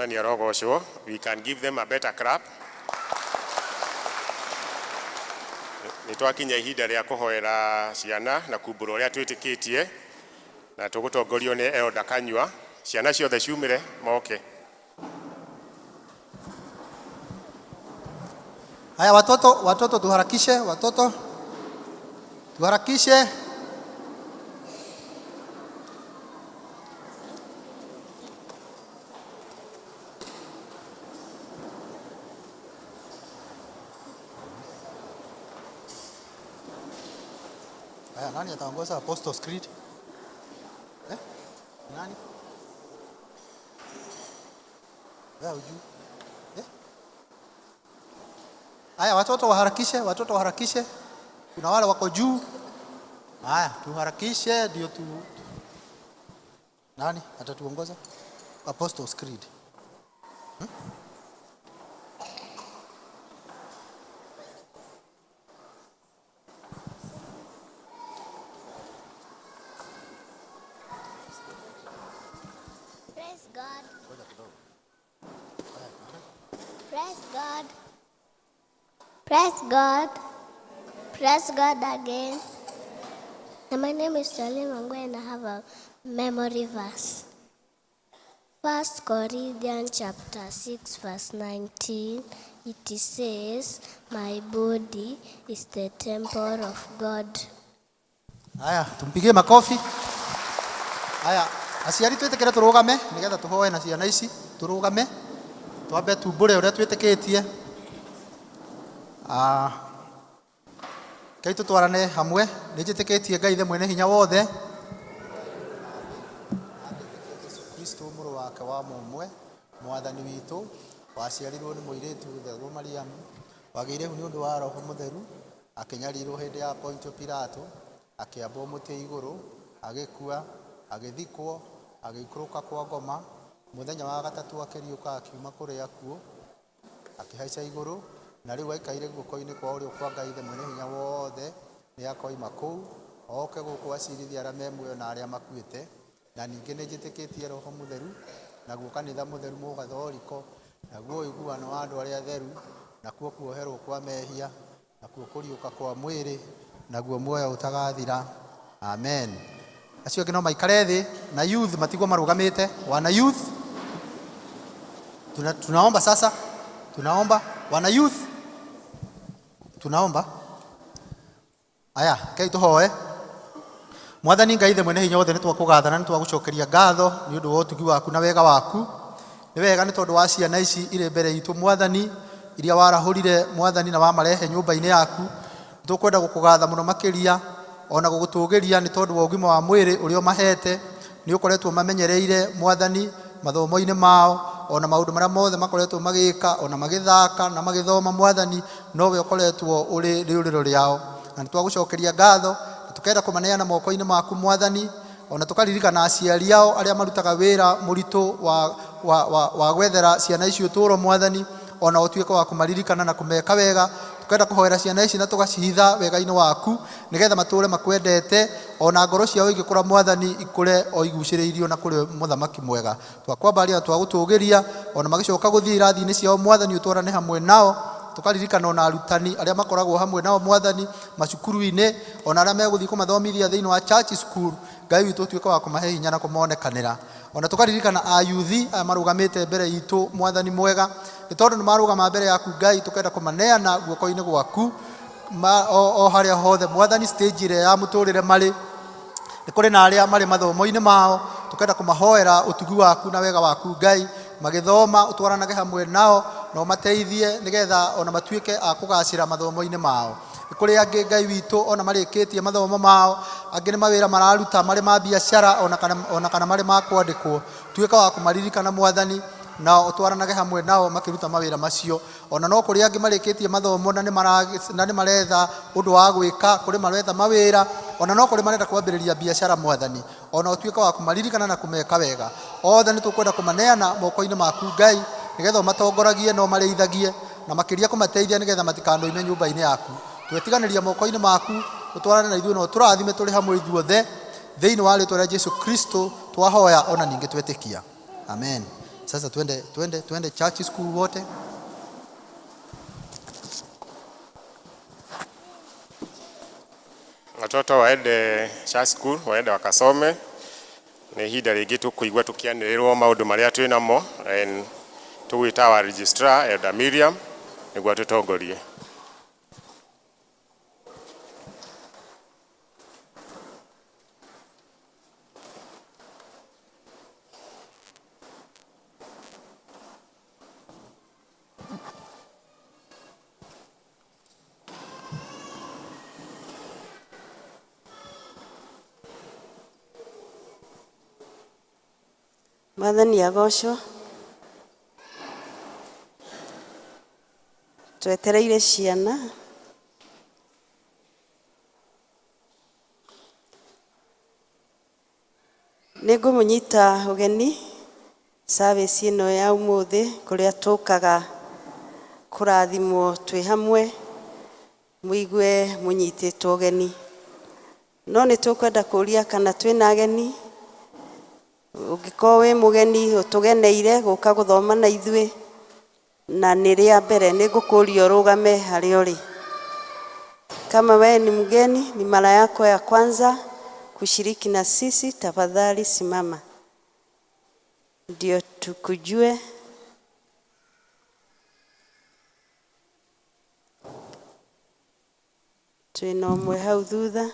Mwathani arogocwo. We can give them a better clap. Nĩ twakinya ihinda rĩa kũhoera ciana na kumbũra ũrĩa twĩtĩkĩtie, na tũgũtongorio nĩ Elder Kanyua. Ciana ciothe ciumĩre moke. Haya watoto, watoto tuharakishe, watoto tuharakishe. Haya, nani ataongoza Apostles Creed? Eh? Nani? Wewe hujui? Eh? Haya, watoto waharakishe, watoto waharakishe. Kuna wale wako juu. Haya, tuharakishe ndio tu. Nani atatuongoza? Apostles Creed. Praise God. Praise God. Praise God. Praise God again. And my name is Charlie Mangwe and I have a memory verse. 1 Corinthians chapter 6 verse 19, it says, "My body is the temple of God." Haya, tumpigie makofi. Haya, aciari twĩtĩkĩre tũrũgame nĩgetha tũhoe na ciana ici, tũrũgame twambe tumbũre ũrĩa twĩtĩkĩtie. Ah, Ngai tũtwarane hamwe. Nĩ njĩtĩkĩtie Ngai Ithe mwene hinya wothe, Kristo mũrũ wake wa mũmwe, mwathani witũ, waciarirwo nĩ mũirĩtu wĩtagwo Mariamu, wagĩire ihu nĩ ũndũ wa Roho Mũtheru, akĩnyarirwo hĩndĩ ya Pontio Pilato, akĩambwo mũtĩ igũrũ, agĩkua, agĩthikwo, agĩikũrũka kwa ngoma, mũthenya wa gatatũ akĩriũka akiuma kũrĩ akuũ, akĩhaica igũrũ, na rĩu aikaire guoko-inĩ kwa ũrĩo kwa Ngai Ithe mwene hinya wothe. Nĩ akoima kũu oke gũkũ acirithie arĩa me muoyo na arĩa makuĩte. Na ningĩ nĩ njĩtĩkĩtie Roho Mũtheru, naguo kanitha mũtheru mũgathoriko, naguo ũiguano wa andũ arĩa atheru, nakuo kuoherwo kwa mehia, nakuo kũriũka kwa mwĩrĩ, naguo muoyo ũtagathira. Amen. Acio angĩ no maikare thĩ, na youth matigwo marũgamĩte. Wana youth, tunaomba sasa, tunaomba wana youth, tunaomba. Aya, kei tũhoe. Mwathani Ngai Ithe mwene hinya wothe, nĩ twakũgatha na nĩ twagũcokeria ngatho nĩ ũndũ wa ũtugi waku na wega waku. Nĩ wega nĩ tondũ wa ciana ici irĩ mbere itũ, Mwathani, iria warahũrire, Mwathani, na wamarehe nyũmba-inĩ yaku. Nĩ tũkwenda gũkũgatha mũno makĩria ona gũgũtũgĩria nĩ tondũ wa ũgima wa mwĩrĩ ũrĩa ũmahete. Nĩ ũkoretwo mamenyereire, Mwathani, mathomo-inĩ mao ona maũndũ marĩa mothe makoretwo magĩka, ona magĩthaka na magĩthoma. Mwathani, nowe ũkoretwo ũrĩ rĩũrĩro rĩao, na nĩ twagũcokeria ngatho na tũkenda kũmaneana moko-inĩ maku, Mwathani, ona tũkaririkana aciari ao arĩa marutaga wĩra mũritũ wa gwethera ciana ici ũtũũro. Mwathani, ona ũtuĩke wa kũmaririkana na kũmeka wega. Tukenda kũhoera ciana ici na tũgacihitha wega-inĩ waku nĩgetha matũũre makwendete, ona ngoro ciao igĩkũra, Mwathani, ikũre o igucĩrĩirio na kũrĩ mũthamaki mwega. Twakwambaria na twagũtũgĩria, ona magĩcoka gũthiĩ irathi-inĩ ciao, Mwathani, ũtwarane hamwe nao. Tukaririkana ona arutani arĩa makoragwo hamwe nao, Mwathani, macukuru-inĩ, ona arĩa megũthiĩ kũmathomithia thĩinĩ wa church school. Ngai witũ, ũtuĩke wa kũmahe hinya na kũmonekanĩra. Ona tukaririkana ayuthi aya marũgamĩte mbere itũ, Mwathani mwega, nĩ tondũ nĩ marũgama mbere yaku, Ngai, tukenda kũmaneana guoko-inĩ gwaku o harĩa hothe, Mwathani, stage ĩrĩa ya mũtũrĩre marĩ. Nĩ kũrĩ na arĩa marĩ mathomo-inĩ mao, tukenda kũmahoera ũtugi waku na wega waku, Ngai, magĩthoma ũtwaranage hamwe nao na ũmateithie nĩgetha ona matuĩke a kũgacĩra mathomo-inĩ mao. Nĩ kũrĩ angĩ, Ngai witũ, ona marĩkĩtie mathomo mao, angĩ nĩ mawĩra mararuta marĩ ma biacara ona kana marĩ ma kwandĩkwo. Tuĩka wa kũmaririkana, Mwathani, na ũtwaranage hamwe nao makĩruta mawĩra macio. Ona no kũrĩ angĩ marĩkĩtie mathomo na nĩ maretha ũndũ wa gwĩka, kũrĩ maretha mawĩra, ona no kũrĩ marenda kwambĩrĩria biacara. Mwathani, ona ũtuĩke wa kũmaririkana na kũmeka wega. Othe nĩ tũkwenda kũmaneana moko-inĩ maku, Ngai, nĩgetha ũmatongoragie na ũmarĩithagie na makĩria kũmateithia nĩgetha matikanoime nyũmba-inĩ yaku. Twetiganĩria moko-inĩ maku, ũtwarane na ithuĩ na ũtũrathime tũrĩ hamwe ithuothe. Thĩinĩ wa rĩtwa rĩa Jesu Kristo twahoya ona ningĩ twetĩkia, amen. Sasa twende twende twende church school wote. Watoto waende church school, waende wakasome. Nĩ ihinda rĩngĩ tũkũigua tũkĩanĩrĩrwo maũndũ marĩa twĩ namo and tũgwĩta wa registrar Elder Miriam nĩguo atũtongorie. Mwathani agocwo. Twetereire ciana. Nĩ ngũmũnyita ũgeni service ĩno ya ũmũthĩ kũrĩa tũkaga kũrathimwo twĩ hamwe, mũigue mũnyitĩtwo ũgeni. No nĩ tũkwenda kũria kana twĩna ageni. Ũngĩkorwo wĩ mũgeni ũtũgeneire gũka gũthoma na ithuĩ na nĩ rĩa mbere, nĩ ngũkũria ũrũgame harĩa ũrĩ. Kama wewe ni mgeni, ni mara yako ya kwanza kushiriki na sisi, tafadhali simama ndio tukujue. Twĩna ũmwe hau thutha.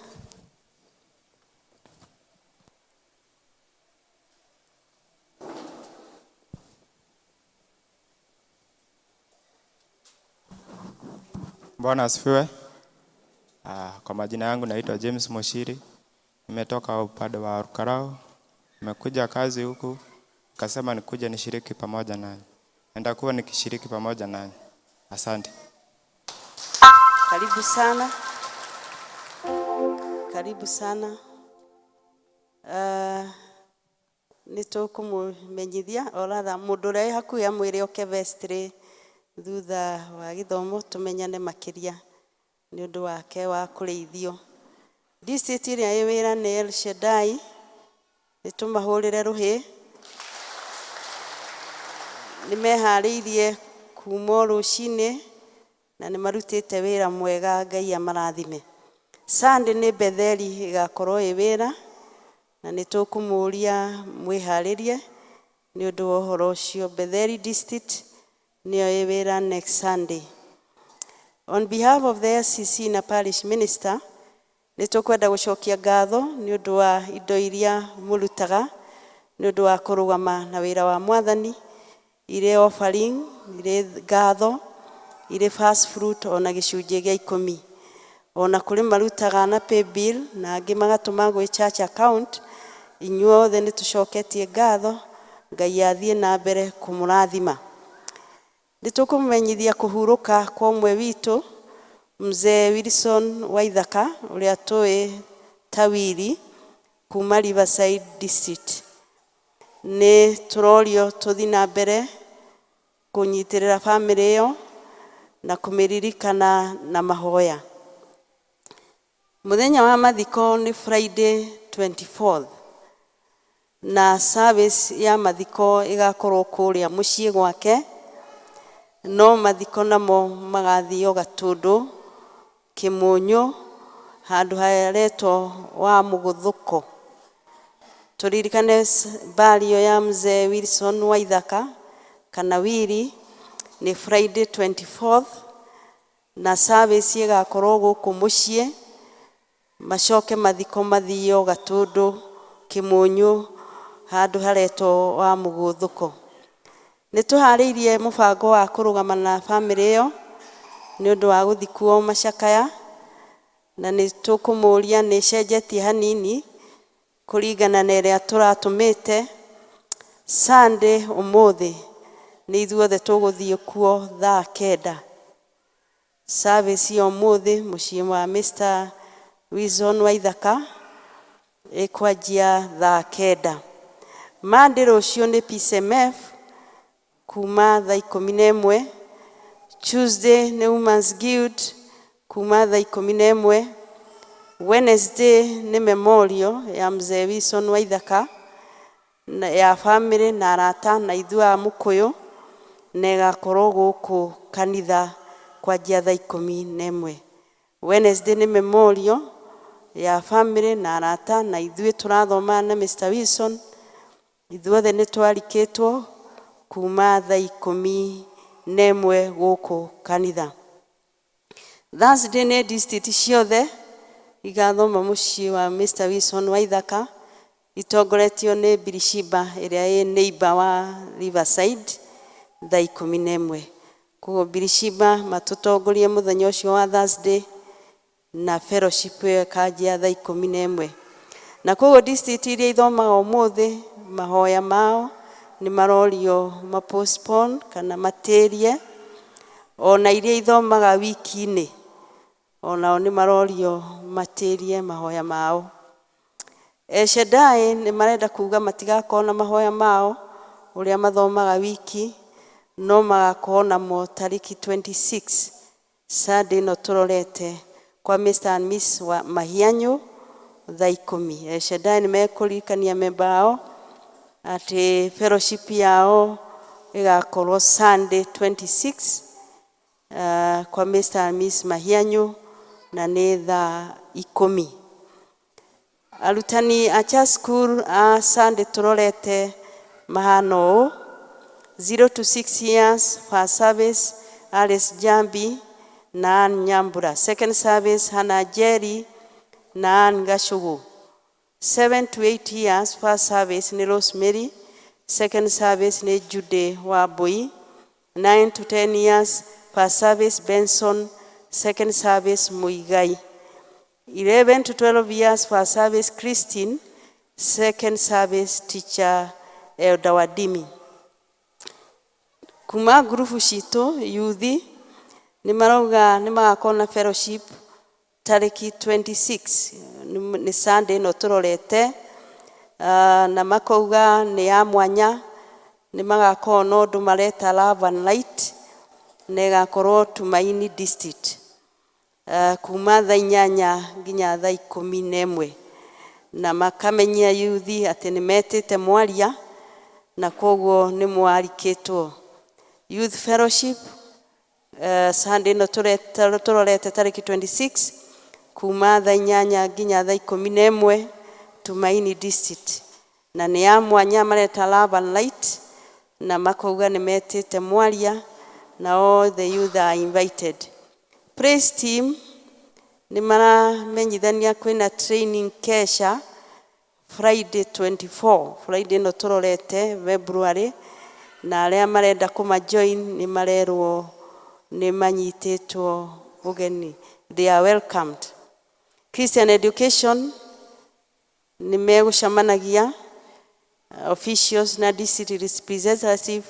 Bwana asifiwe. Kwa majina yangu naitwa James Moshiri. Nimetoka upande wa Rukarao. Nimekuja kazi huku, nikasema nikuje nishiriki pamoja nanyi. Nitakuwa nikishiriki pamoja nanyi. Asante. Karibu sana. Karibu sana. Nĩ tũkũmũmenyithia oratha mũndũ ũrĩa wĩ hakuhĩ amwĩre oke vestry thutha wa gĩthomo tũmenyane makĩria nĩ ũndũ wake wa kũrĩithio. District ĩrĩa ĩ wĩra nĩ El Shaddai, nĩ tũmahũrĩre rũhĩ. Nĩ meharĩirie kuma o rũcinĩ na nĩ marutĩte wĩra mwega, Ngai amarathime. Sunday nĩ Betheli ĩgakorwo ĩ wĩra na nĩ tũkũmũria mwĩharĩrie nĩ ũndũ wa ũhoro ũcio. Betheli district nĩyo ĩ wĩra next Sunday. On behalf of the SCC na parish minister, nĩ tũkwenda gũcokia ngatho nĩ ũndũ wa indo iria mũrutaga nĩ ũndũ wa kũrũgama na wĩra wa Mwathani, irĩ offering, irĩ ngatho, irĩ first fruit ona gĩcunjĩ gĩa ikũmi. Ona kũrĩ marutaga na pay bill na angĩ magatũma gwĩ church account. Inyuothe nĩ tũcoketie ngatho, Ngai athiĩ na mbere kũmũrathima. Nĩ tũkũmenyithia kũhurũka kwa ũmwe witũ Mzee Wilson Waithaka ũrĩa tũĩ ta Willy kuma Riverside District. Nĩ tũrorio tũthiĩ na mbere kũnyitĩrĩra bamĩrĩ ĩyo na kũmĩririkana na mahoya. Mũthenya wa mathiko nĩ Friday 24th na service ya mathiko ĩgakorwo kũrĩa mũciĩ gwake, no mathiko namo magathio Gatũndũ Kĩmũnyũ handũ haretwo wa Mũgũthũko. Tũririkane bario ya Mzee Wilson Waithaka kana Willy nĩ Friday 24th na service ĩgakorwo gũkũ mũciĩ, macoke mathiko mathio Gatũndũ Kĩmũnyũ handũ haretwo wa Mũgũthũko. Nĩ tũharĩirie mũbango wa kũrũgama na bamĩrĩ ĩyo nĩ ũndũ wa gũthikwo macakaya, na nĩ tũkũmũria nĩ ĩcenjetie hanini kũringana na ĩrĩa tũratũmĩte. Sunday ũmũthĩ nĩ ithuothe tũgũthiĩ kuo thaa kenda. Service ya ũmũthĩ mũciĩ wa Mr. Wilson Waithaka ĩkwanjia thaa kenda. Monday rũciũ nĩ PCMF kuma thaa 11. Tuesday nĩ Women's Guild kuma thaa 11. Wednesday nĩ memorial ya Mzee Wilson Waithaka ya family na arata na ithuĩ a Mũkũyũ, na ĩgakorwo gũkũ kanitha kwanjia thaa 11. Wednesday nĩ memorial ya family na arata na ithuĩ tũrathoma na Mr. Wilson. Ithuothe nĩ twarikĩtwo kuma thaa 11 gũkũ kanitha. Thursday nĩ district ciothe igathoma mũciĩ wa Mr. Wilson wa Ithaka, itongoretio nĩ Birishiba ĩrĩa ĩ neighbor wa Riverside, thaa 11. Koguo Birishiba matũtongorie mũthenya ũcio wa Thursday, na fellowship ĩyo ĩkanjia thaa 11. Na koguo district iria ithomaga ũmũthĩ, mahoya mao nĩ marorio ma postpone kana matĩrie. Ona iria ithomaga wiki-inĩ, onao nĩ marorio matĩrie mahoya mao. El Shaddai nĩ marenda kuga matigakorwo na mahoya mao ũrĩa mathomaga wiki, no magakorwo namo tarĩki 26, Sunday ĩno tũrorete, kwa Mr. and Miss wa Mahianyũ thaa 10. El Shaddai nĩ mekũririkania memba ao atĩ fellowship yao ĩgakorwo Sunday 26 kwa Mr. and Miss Mahianyũ, na nĩ thaa 10. Arutani a church school a Sunday tũrorete mahana ũũ: 0 to 6 years, first service Alice Jambi na Ann Nyambura, second service Hannah Jerry na Ann Gashugu. 7 to 8 years, first service nĩ Rosemary, second service nĩ Jude Wambui. 9 to 10 years, first service Benson, second service Muigai. 11 to 12 years, first service Christine, second service teacher Elder Wadimi. Kuma ngurubu citũ yuthi nĩ marauga nĩ magakorwo na fellowship tarĩki 26, nĩ Sunday ĩno tũrorete, na makauga nĩ ya mwanya, nĩ magakorwo na ũndũ mareta Love and Light, na ĩgakorwo Tumaini District kuma thaa 8 nginya thaa 11, na makamenyia yuthi atĩ nĩ metĩte mwaria na koguo nĩ mwarikĩtwo youth fellowship Sunday ĩno tũrorete tarĩki 26, kuma thaa 8 nginya thaa 11, Tumaini District, na nĩ ya mwanya mareta Love and Light, na makauga nĩ metĩte mwaria na all the youth are invited. Praise team nĩ maramenyithania kwĩna training kesha Friday 24, Friday ĩno tũrorete, February, na arĩa marenda kũma join nĩ marerwo nĩ manyitĩtwo ũgeni, they are welcomed. Christian Education nĩ megũcemanagia officials na district representative.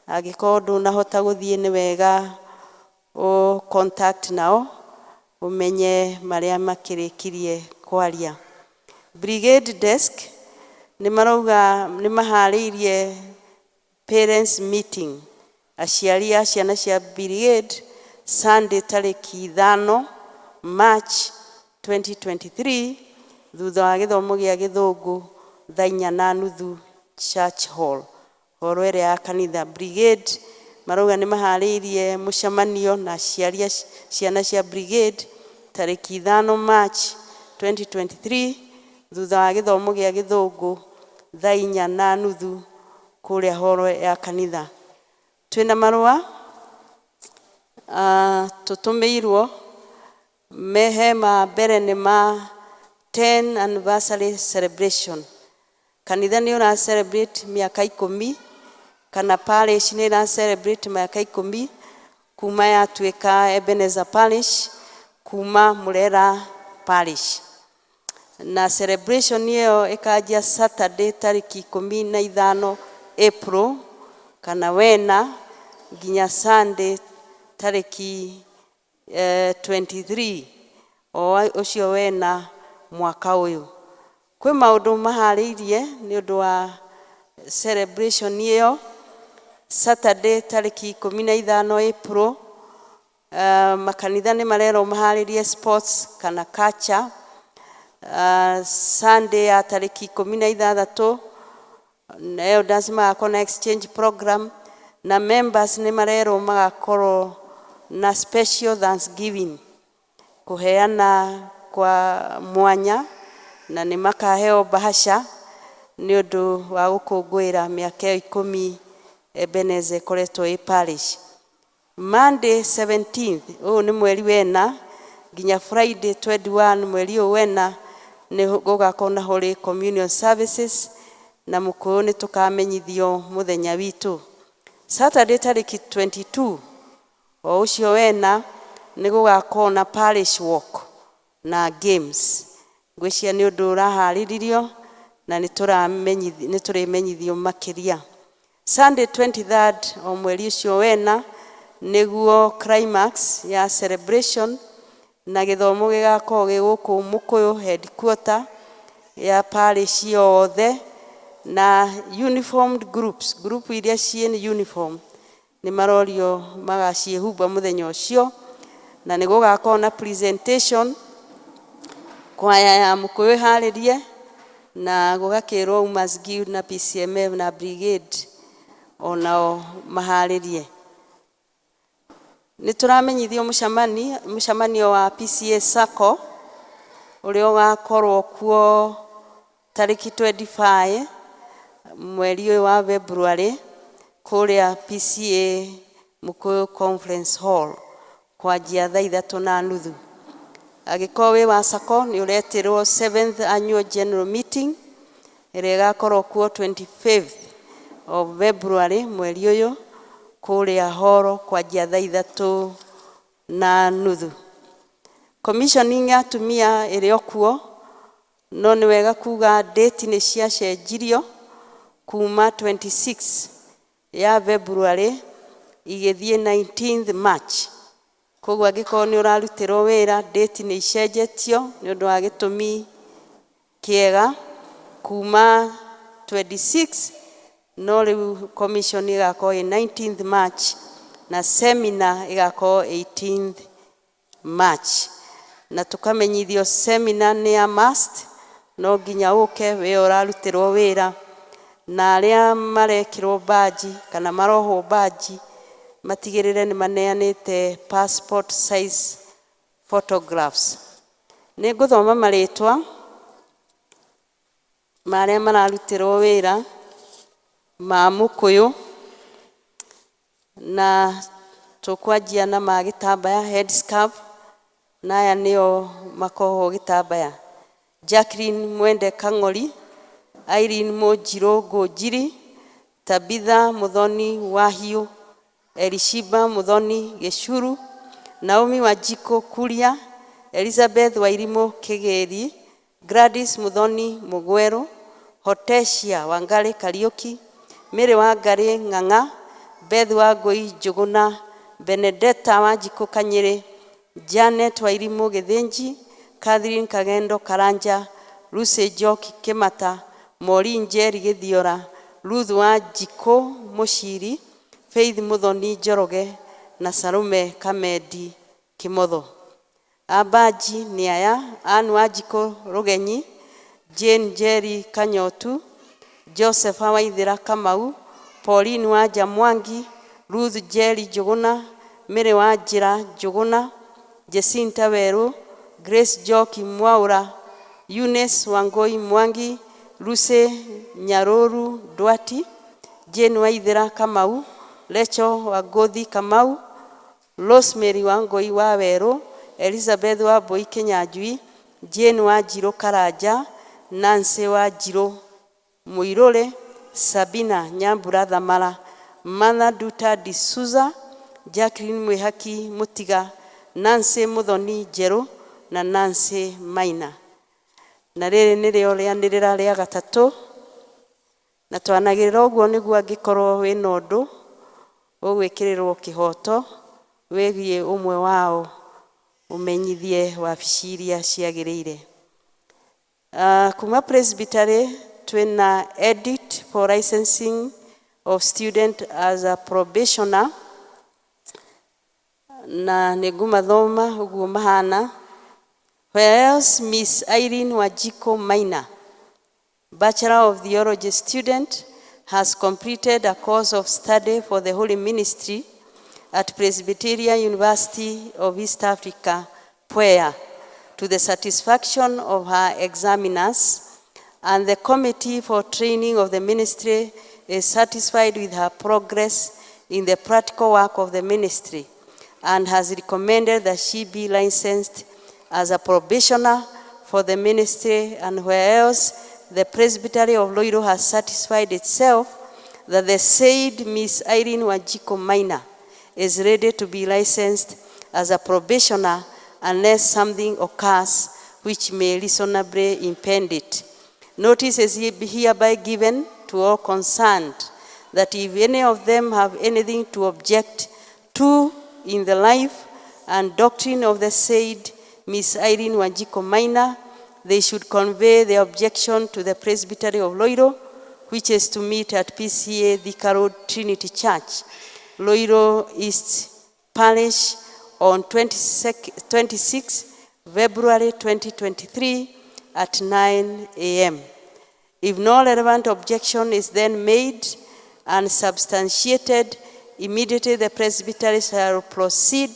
Angĩkorwo ndũnahota gũthiĩ, nĩ wega ũ contact nao ũmenye marĩa makĩrĩkirie kwaria. Brigade desk nĩ marauga nĩ maharĩirie parents meeting, aciari a ciana cia brigade, Sunday tarĩki 5 March 2023, thutha wa gĩthomo gĩa gĩthũngũ thaa 4:30, church hall, horo ĩrĩa ya kanitha. Brigade marauga nĩ maharĩirie mũcemanio na aciari a ciana cia brigade tarĩki 5 March 2023, thutha wa gĩthomo gĩa gĩthũngũ thaa 4:30, kũrĩa horo ya kanitha. Twĩna marũa tũtũmĩirwo mehe ma mbere nĩ ma 10 anniversary celebration. Kanitha nĩ ũra celebrate mĩaka 10, kana parish nĩ ĩra celebrate mĩaka 10 kuma yatuĩka Ebenezer Parish kuma Murera Parish, na celebration ĩyo ĩkanjia Saturday tarĩki 15 April kana wena nginya Sunday tarĩki 23 o ũcio wena mwaka ũyũ. Kwĩ maũndũ maharĩirie nĩ ũndũ wa celebration ĩyo Saturday tarĩki 15 April. Makanitha nĩ marerwo maharĩrie sports kana culture. Sunday ya tarĩki 16. Elders magakorwo na exchange program, na members nĩ marerwo magakorwo na special thanksgiving, kũheana kwa mwanya, na nĩ makaheo bahasha nĩ ũndũ wa gũkũngũĩra mĩaka ĩyo 10 Ebenezer ĩkoretwo ĩ parish. Monday 17th, ũyũ nĩ mweri wena, nginya Friday 21 mweri ũyũ wena, nĩ gũgakorwo na Holy Communion services, na Mũkũyũ nĩ tũkamenyithio mũthenya witũ. Saturday tarĩki 22 o ũcio wena, nĩ gũgakorwo na parish walk na games. Ngwĩciria nĩ ũndũ ũraharĩrĩrio na nĩ tũrĩmenyithio makĩria. Sunday 23rd o mweri ũcio wena nĩguo climax ya celebration, na gĩthomo gĩgakorwo gĩ gũkũ Mũkũyũ headquarter ya parish yothe, na uniformed groups, group iria ciĩ uniform nĩ marorio magaciĩhumba mũthenya ũcio, na nĩ gũgakorwo na presentation, kwaya ya Mũkũyũ ĩharĩrie, na gũgakĩrwo Umas Guild na PCMF na brigade onao maharĩrie. Nĩ tũramenyithio mũcemanio wa PCA Sacco ũrĩa ũgakorwo kuo tarĩki 25 mweri ũyũ wa February kũrĩa PCA Mũkũyũ Conference Hall kwanjia thaa 3:30. Angĩkorwo wĩ wa Sacco nĩ ũretĩrwo 7th annual general meeting ĩrĩa ĩgakorwo kuo 25th of February mweri ũyũ kũrĩa horo kwanjia thaa 3:30. Commissioning ya atumia ĩrĩ o kuo, no nĩ wega kuga date nĩ ciacenjirio kuma 26 ya February igĩthiĩ 19th March. Koguo angĩkorwo nĩ ũrarutĩrwo wĩra, date nĩ icenjetio nĩ ũndũ wa gĩtũmi kĩega kuma 26, no rĩu commission ĩgakorwo ĩ 19th March na seminar ĩgakorwo 18th March. Na tũkamenyithio seminar nĩ ya must, no nginya ũke we ũrarutĩrwo wĩra, na arĩa marekĩrwo baji kana marohwo baji matigĩrĩre nĩ maneanĩte passport size photographs. Nĩ ngũthoma marĩtwa ma arĩa mararutĩrwo wĩra ma Mũkũyũ, na tũkwanjia na ma gĩtambaya headscarf, na aya nĩo makohwo gĩtambaya: Jacqueline Mwende Kang'ori, Irene Mũnjirũ Ngũnjiri, Tabitha Muthoni Wahiũ, Elishiba Muthoni Gĩcuru, Naomi Wanjikũ Kuria, Elizabeth Wairimũ Kĩgĩri, Gladys Muthoni Mũgwerũ, Hotesia Wangari Kariũki, Mary Wangari Ng'ang'a, Beth Wangũi Njũgũna, Benedetta Wanjikũ Kanyĩrĩ, Janet Wairimũ Gĩthĩnji, Catherine Kagendo Karanja, Lucy Njoki Kĩmata, Maureen Njeri Gĩthiora, Ruth Wanjikũ Mũciri, Faith Muthoni Njoroge na Salome Kamendi Kĩmotho. Ambaji nĩ aya: Ann Wanjikũ Rũgenyi, Jane Njeri Kanyotu, Joseph Waithĩra Kamau, Pauline Wanja Mwangi, Ruth Njeri Njũgũna, Mary Wanjĩra Njũgũna, Jacinta Werũ, Grace Njoki Mwaũra, Eunice Wangũi Mwangi, Lucy Nyarũru Ndwati, Jane Waithĩra Kamau, Rachel Wangũthi Kamau, Rosemary Wangũi wa Werũ, Elizabeth Wambui Kinyanjui, Jane Wanjirũ Karanja, Nancy Wanjirũ Mũirũrĩ, Sabina Nyambura Thamara, Martha Duta D'Souza, Jacqueline Mwihaki Mũtiga, Nancy Muthoni Njerũ na Nancy Maina. Na rĩrĩ nĩrĩo rĩanĩrĩra rĩa gatatũ, na twanagĩrĩra ũguo nĩguo angĩkorwo wĩna ũndũ ũgwĩkĩrĩrwo kĩhoto wĩgiĩ ũmwe wao ũmenyithie wabici iria ciagĩrĩire. Kuma Presbytery twĩna edit for licensing of student as a probationer, na nĩ ngũmathoma ũguo mahana. Whereas Miss Irene Wanjiko Maina, Bachelor of Theology student, has completed a course of study for the Holy Ministry at Presbyterian University of East Africa, PUEA, to the satisfaction of her examiners, and the Committee for Training of the Ministry is satisfied with her progress in the practical work of the ministry and has recommended that she be licensed as a probationer for the ministry, and whereas the Presbytery of Ruiru has satisfied itself that the said Miss Irene Wanjiku Maina is ready to be licensed as a probationer unless something occurs which may reasonably impede it. Notice is hereby given to all concerned that if any of them have anything to object to in the life and doctrine of the said Miss Irene Wanjiku Maina, they should convey their objection to the Presbytery of Ruiru, which is to meet at PCA Thika Road Trinity Church, Ruiru East Parish, on 26 February 2023 at 9 a.m. If no relevant objection is then made and substantiated, immediately the presbytery shall proceed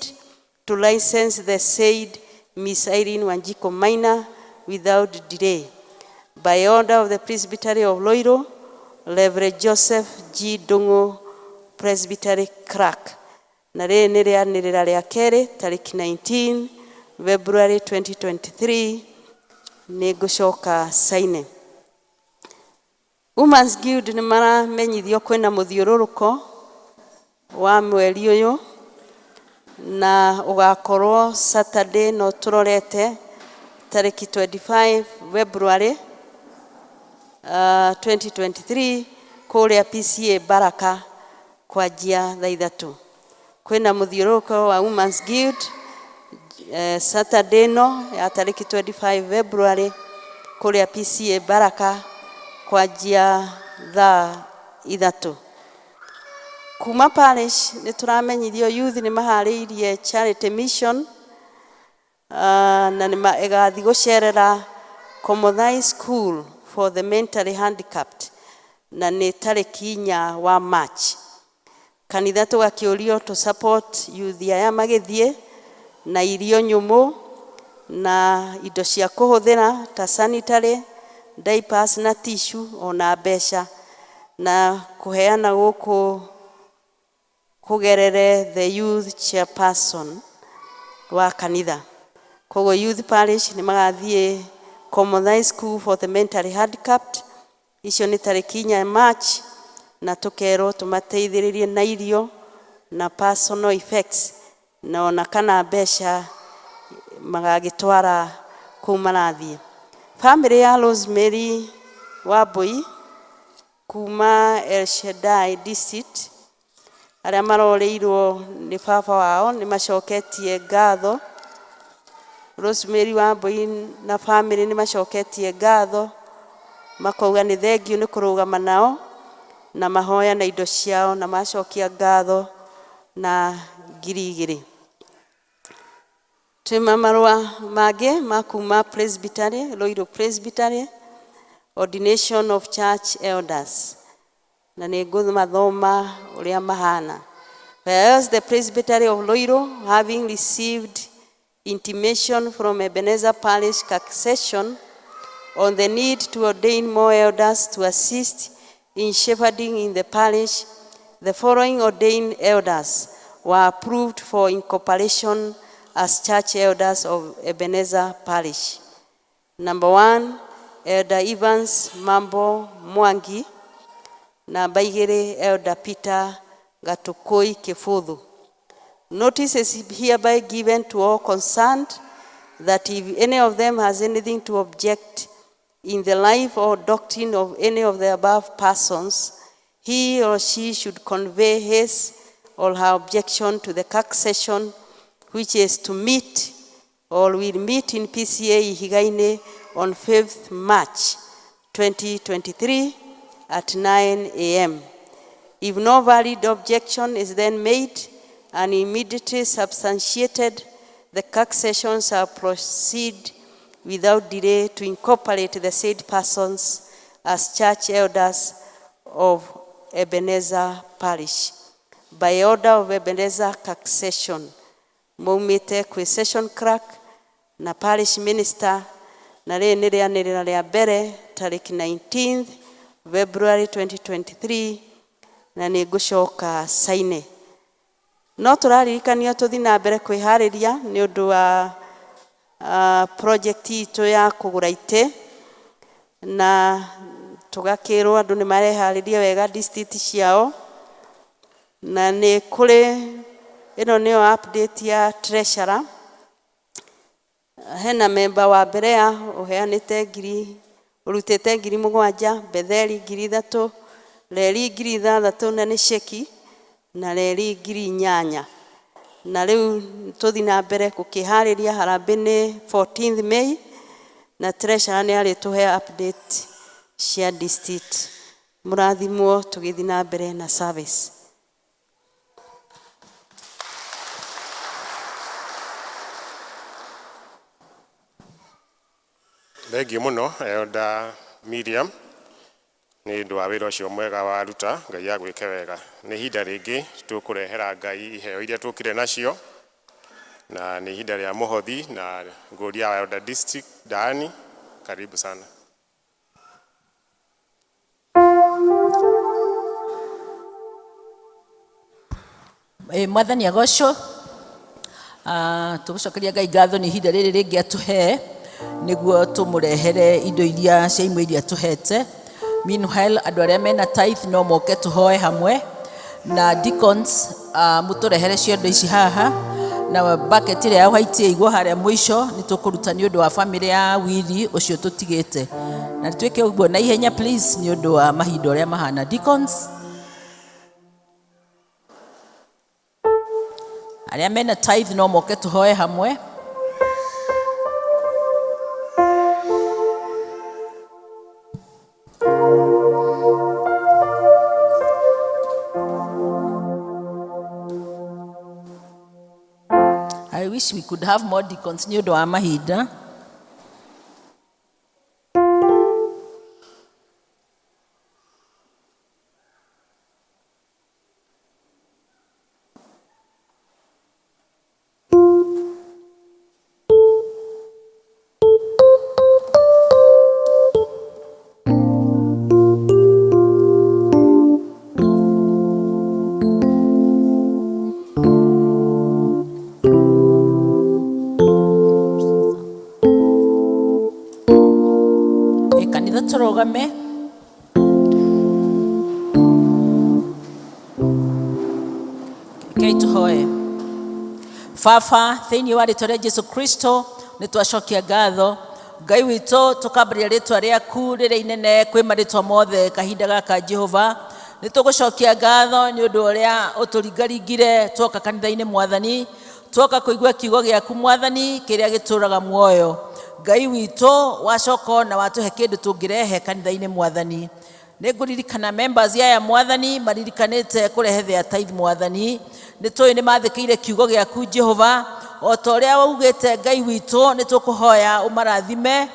to license the said Miss Irene Wanjiku Maina without delay. By order of the Presbytery of Ruiru, Reverend Joseph G. Dungu, Presbytery Clerk. Na rĩrĩ nĩ rĩanĩrĩra rĩa kerĩ tarĩki 19 February 2023. Nĩ ngũcoka saine. Women's Guild nĩ maramenyithio kwĩna mũthiũrũrũko wa mweri ũyũ na ũgakorwo Saturday no tũrorete tarĩki 25 February 2023 kũrĩa PCA Baraka kwanjia thaa 3. Kwĩna mũthiũrũrũko wa Women's Guild Saturday no ya tarĩki 25 February kũrĩa PCA Baraka kwanjia thaa 3. Kuma parish nĩ tũramenyithio youth nĩ maharĩirie charity mission na nĩ ĩgathiĩ gũcerera Komothai School for the Mentally Handicapped na nĩ tarĩki 4 wa March. Kanitha tũgakĩũrio to support youth aya magĩthiĩ na irio nyũmũ na indo cia kũhũthĩra ta sanitary diapers na tissue ona mbeca, na kũheana gũkũ kũgerere the youth chairperson wa kanitha. Koguo youth parish nĩ magathiĩ Komothai School for the Mentally Handicapped, icio nĩ tarĩki 4 March, na tũkerwo tũmateithĩrĩrie na irio na personal effects na ona kana mbeca magagĩtwara kũu marathiĩ. Family ya Rosemary Wambui kuma El Shaddai District arĩa marorĩirwo nĩ baba wao nĩ macoketie ngatho. Rosemary Wambui na family nĩ macoketie ngatho, makauga nĩ thengiũ nĩ kũrũgama nao na mahoya na indo ciao, na macokia ngatho na 2,000. Twĩma marũa mangĩ ma kuma Presbytery, Ruiru Presbytery, Ordination of Church Elders, na nĩ ngũmathoma ũrĩa mahana. Whereas the Presbytery of Ruiru, having received intimation from Ebenezer Parish Succession on the need to ordain more elders to assist in shepherding in the parish, the following ordained elders were approved for incorporation as church elders of Ebenezer Parish. Number 1, Elder Evans Mambo Mwangi. Namba 2, Elder Peter Gatukoi Kifuthu. Notice is hereby given to all concerned that if any of them has anything to object in the life or doctrine of any of the above persons, he or she should convey his or her objection to the CAC session, which is to meet or will meet in PCA Ihigaine on 5th March 2023 at 9 a.m. If no valid objection is then made and immediately substantiated, the CAC session shall proceed without delay to incorporate the said persons as church elders of Ebenezer Parish by order of Ebenezer Kirk Session maumĩte kwĩ session clerk na parish minister, na rĩrĩ nĩ rĩanĩrĩra rĩa mbere tarĩki 19th February 2023, na nĩ ngũcoka saine. No tũraririkanio tũthiĩ na mbere kwĩharĩria nĩ ũndũ wa project itũ ya kũgũra itĩ, na tũgakĩrwo andũ nĩ mareharĩria wega district ciao, na nĩ kũrĩ ĩno nĩyo update ya treasurer. Hena memba wa Berea ũheanĩte ngiri, ũrutĩte 7,000, Betheli 3,000, Reri 6,000 na nĩ ceki, na Reri 8,000. Na rĩu tũthiĩ na mbere gũkĩharĩria harambĩ nĩ 14th May, na treasurer nĩ arĩtũhe update cia district. Mũrathimwo tũgĩthiĩ na mbere na service. Thengiũ mũno Elder Miriam nĩ ũndũ wa wĩra ũcio mwega waruta, Ngai agwĩke wega. Nĩ ihinda rĩngĩ tũkũrehera Ngai iheo iria tũkire nacio, na nĩ ihinda rĩa mũhothi na ngũria wa Elder District Daani, karibu sana. Mwathani agocwo. Tũgũcokeria Ngai ngatho nĩ ihinda rĩrĩ rĩngĩ atũhe nĩguo tũmũrehere indo iria cia imwe iria tũhete. Meanwhile, andũ arĩa mena tithe no moke tũhoe hamwe na deacons, mũtũrehere ciondo ici haha na bucket ĩrĩa ya white ĩigwo harĩa mũico nĩ tũkũruta nĩ ũndũ wa family ya Willy ũcio tũtigĩte, na twĩke ũguo na ihenya please nĩ ũndũ wa mahinda ũrĩa mahana. Deacons arĩa mena tithe no moke tũhoe hamwe. I wish we could have more deacons nĩ ũndũ wa mahinda. Kanitha tũrũgame. Rekei tũhoe. Baba, thĩinĩ wa rĩtwa rĩa Jesu Kristo nĩ twacokia ngatho Ngai witũ, tũkambĩrĩria rĩtwa rĩaku rĩrĩa inene kwĩ marĩtwa mothe kahinda gaka. Jehova, nĩ tũgũcokia ngatho nĩ ũndũ ũrĩa ũtũringaringire twoka kanitha-inĩ. Mwathani, twoka kũigua kiugo gĩaku, Mwathani, kĩrĩa gĩtũraga muoyo. Ngai witũ, wacoka na watũhe kĩndũ tũngĩrehe kanitha-inĩ. Mwathani, nĩ ngũririkana members aya, Mwathani, maririkanĩte kũrehe their tithe. Mwathani, nĩ tũĩ nĩ mathĩkĩire kiugo gĩaku, Jehova, o ta ũrĩa waugĩte. Ngai witũ, nĩ tũkũhoya ũmarathime,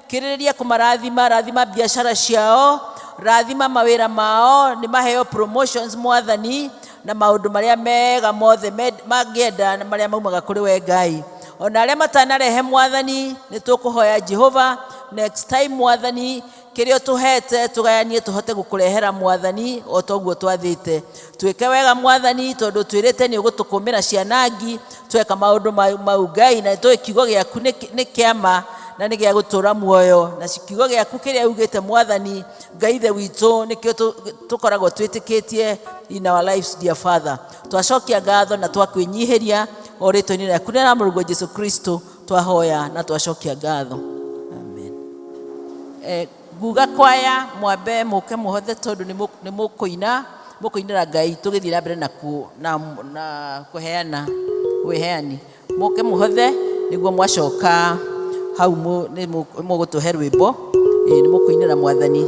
kĩrĩrĩria kũmarathima, rathima biacara ciao, rathima mawĩra mao, nĩ maheo promotions, Mwathani, na maũndũ marĩa mega mothe mangĩenda na marĩa maumaga kũrĩ we Ngai. Ona arĩa matanarehe, Mwathani, nĩ tũkũhoya Jehova, next time, Mwathani, kĩrĩa ũtũhete tũgayanie tũhote gũkũrehera, Mwathani, o toguo twathĩte. Twĩke wega, Mwathani, tondũ twĩrĩte nĩ ũgũtũkũmĩra cianangi tweka maũndũ mau. Ngai, na tũĩ kiugo gĩaku nĩ kĩama na nĩ gĩa gũtũra muoyo, na kiugo gĩaku kĩrĩa ugĩte, Mwathani Ngai ithe witũ, nĩkĩo tũkoragwo twĩtĩkĩtie in our lives. Dear Father, twacokia ngatho na twakwĩnyihĩria o rĩtwa-inĩ rĩaku rĩa mũrũguo Jesu Kristo twahoya na twacokia ngatho, amen. Nguga kwaya mwambe mũke mũhothe tondũ nĩ mũkũina, mũkũinĩra Ngai tũgĩthiĩ na mbere na kũheana wĩheani. Mũke mũhothe nĩguo mwacoka hau nĩ mũgũtũhe rwĩmbo. Ĩĩ, nĩ mũkũinĩra Mwathani.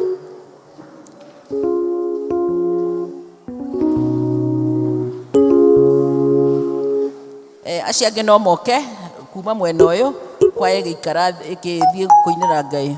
Acio angĩ no moke kuma mwena ũyũ, kwaya ĩgĩikara ĩgĩthiĩ kũinĩra Ngai.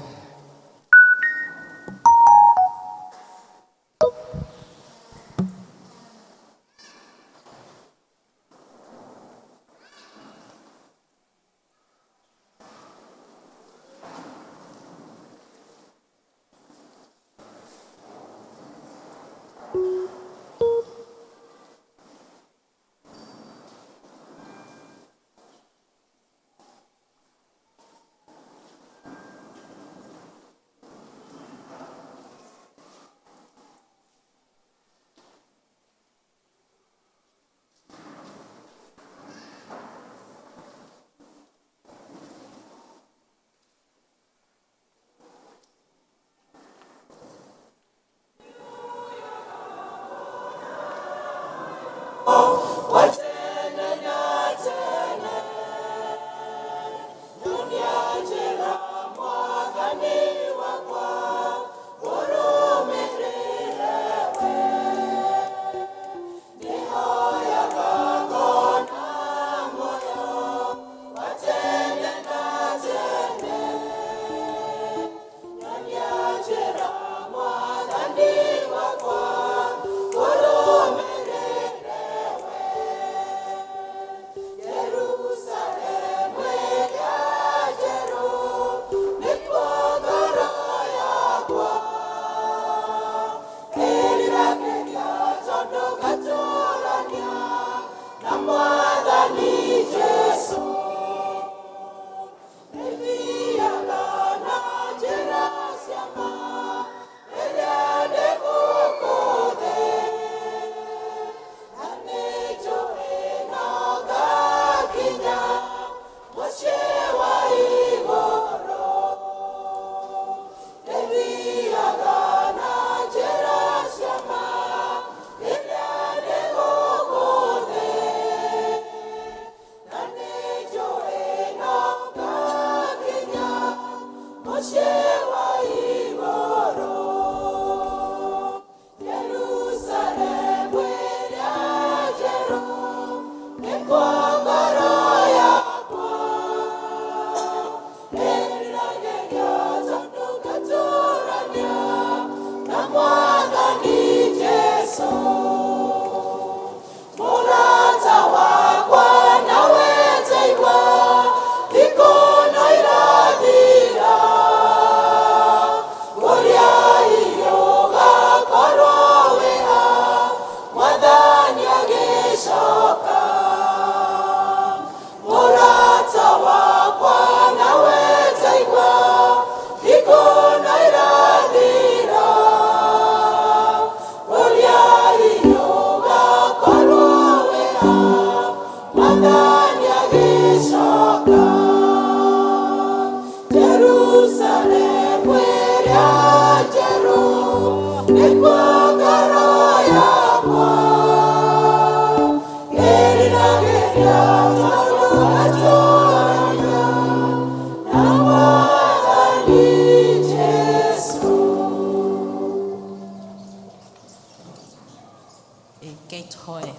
Kate hoe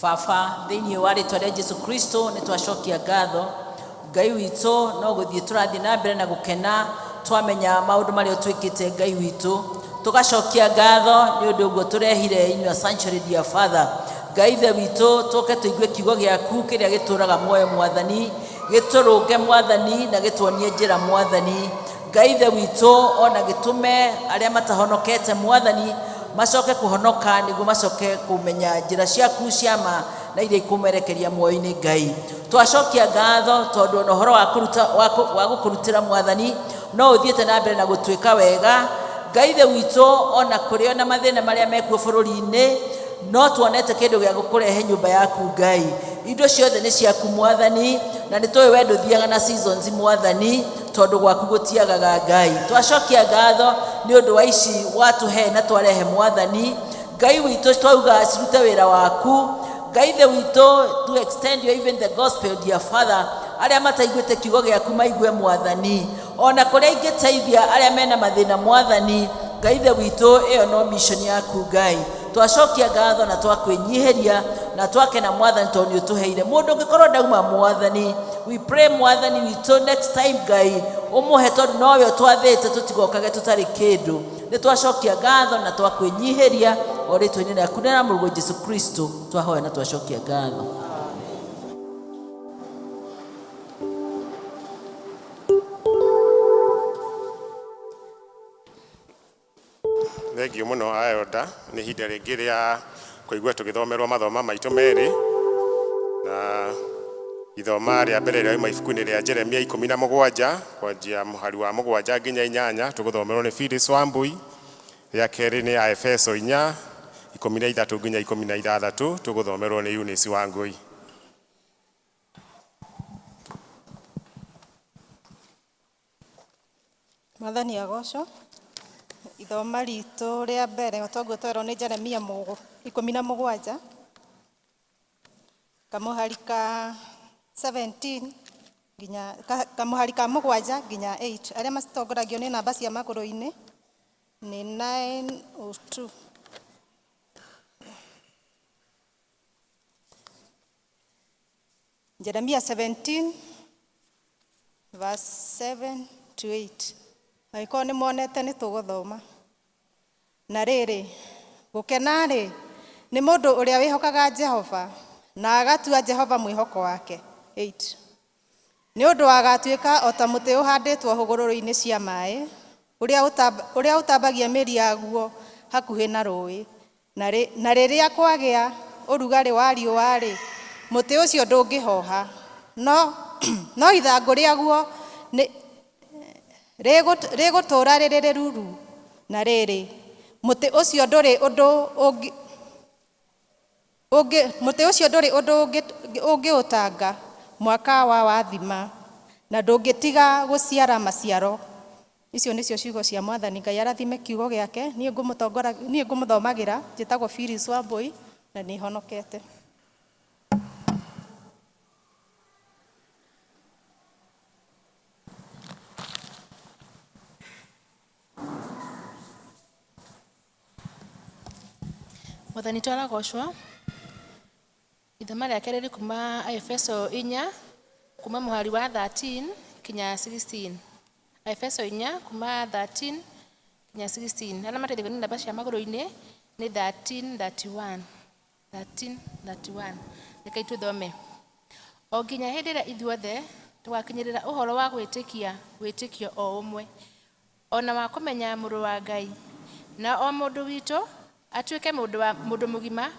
baba thĩinĩ wa rĩtwa rĩa Jesu Kristo nĩ twacokia ngatho Ngai witũ no gũthiĩ tũrathiĩ na mbere na gũkena twamenya maũndũ marĩa ũtwĩkĩte Ngai witũ tũgacokia ngatho nĩ ũndũ ũguo tũrehire in your sanctuary dear Father. Ngai ithe witũ tũke tũigue kiugo gĩaku kĩrĩa gĩtũraga muoyo mwathani gĩtũrũnge mwathani na gĩtuonie njĩra mwathani. Ngai ithe witũ ona gĩtũme arĩa matahonokete mwathani macoke kũhonoka nĩguo macoke kũmenya njĩra ciaku cia ma na iria ikũmerekeria muoyo-inĩ Ngai. Twacokia ngatho tondũ ona ũhoro wa gũkũrutĩra mwathani no ũthiĩte na mbere na gũtuĩka wega. Ngai ithe witũ ona kũrĩ ona mathĩna marĩa mekuo bũrũri-inĩ no tuonete kĩndũ gĩa gũkũrehe nyũmba yaku Ngai. Indo ciothe nĩ ciaku mwathani na nĩ tũĩ we ndũthiaga na seasons mwathani tondũ gwaku gũtiagaga Ngai. Twacokia ngatho nĩ ũndũ wa ici watũhe na twarehe mwathani. Ngai witũ twauga cirute wĩra waku. Ngai ithe witũ to extend your even the gospel dear Father arĩa mataiguĩte kiugo gĩaku maigue mwathani ona kũrĩa ingĩteithia arĩa mena mathĩna mwathani. Ngai ithe witũ ĩyo no mission yaku Ngai. Twacokia ngatho na twakwĩnyihĩria na twakena mwathani tondũ nĩ ũtũheire mũndũ ũngĩkorwo ndauma mwathani. We pray mwathani witũ next time Ngai ũmũhe tondũ nowe ũtwathĩte tũtigokage tũtarĩ kĩndũ. Nĩ twacokia ngatho na twakwĩnyihĩria o rĩtwa-inĩ rĩaku na mũrũguo Jesu Kristo twahoya na twacokia ngatho. Thengio mũno Ayoda nĩ ihinda rĩngĩ rĩa kũigua tũgĩthomerwo mathoma maitũ merĩ na ithoma rĩa mbere rĩauma ibuku-inĩ rĩa Jeremia 17 kwanjia mũhari wa 7 nginya 8 tũgũthomerwo nĩ Phyllis Wambui. Rĩa kerĩ nĩ ya Efeso 4 13 nginya 16 tũgũthomerwo nĩ Eunice Wangui. Mwathani agocwo. Ithoma ritũ rĩa mbere otoguo twerwo nĩ Jeremia 17 kamũhari ka 17 nginya kamũhari ka 7 nginya 8 arĩa macitongoragio nĩ namba cia magũrũ-inĩ nĩ 902. Jeremia 17 verse 7 to 8. Angĩkorwo nĩ monete nĩ tũgũthoma. Na rĩrĩ gũkena-rĩ nĩ mũndũ ũrĩa wĩhokaga Jehova na agatua Jehova mwĩhoko wake. 8. Nĩ ũndũ agatuĩka o ta mũtĩ ũhandĩtwo hũgũrũrũ-inĩ cia maĩ ũrĩa ũtambagia mĩri yaguo hakuhĩ na rũĩ na rĩrĩa kwagĩa ũrugarĩ wa riũa-rĩ mũtĩ ũcio ndũngĩhoha no ithangũ rĩaguo nĩ rĩgũtũũra rĩrĩ rĩruru. Na rĩrĩ mũtĩ ũcio ndũrĩ ũndũ mũtĩ ũcio ndũrĩ ũndũ ũngĩũtanga mwaka wa wathima na ndũngĩtiga gũciara maciaro. Icio nĩcio ciugo cia mwathani. Ngai arathime kiugo gĩake. Niĩ ngũmũthomagĩra njĩtagwo Phyllis Wambui na nĩ honokete. Mwathani twaragocwo. Ithoma rĩa kerĩ kuma Efeso 4 kuma mũhari wa 13 kinya 16. Efeso 4 kuma 13 kinya 16. Arĩa mateithagio nĩ namba cia magũrũ-inĩ nĩ 1331. 1331. Rekei tũthome. O nginya hĩndĩ ĩrĩa ithuothe tũgakinyĩrĩra ũhoro wa gwĩtĩkia wĩtĩkio o ũmwe ona wa kũmenya mũrũ wa Ngai na o mũndũ witũ atuĩke mũndũ mũgima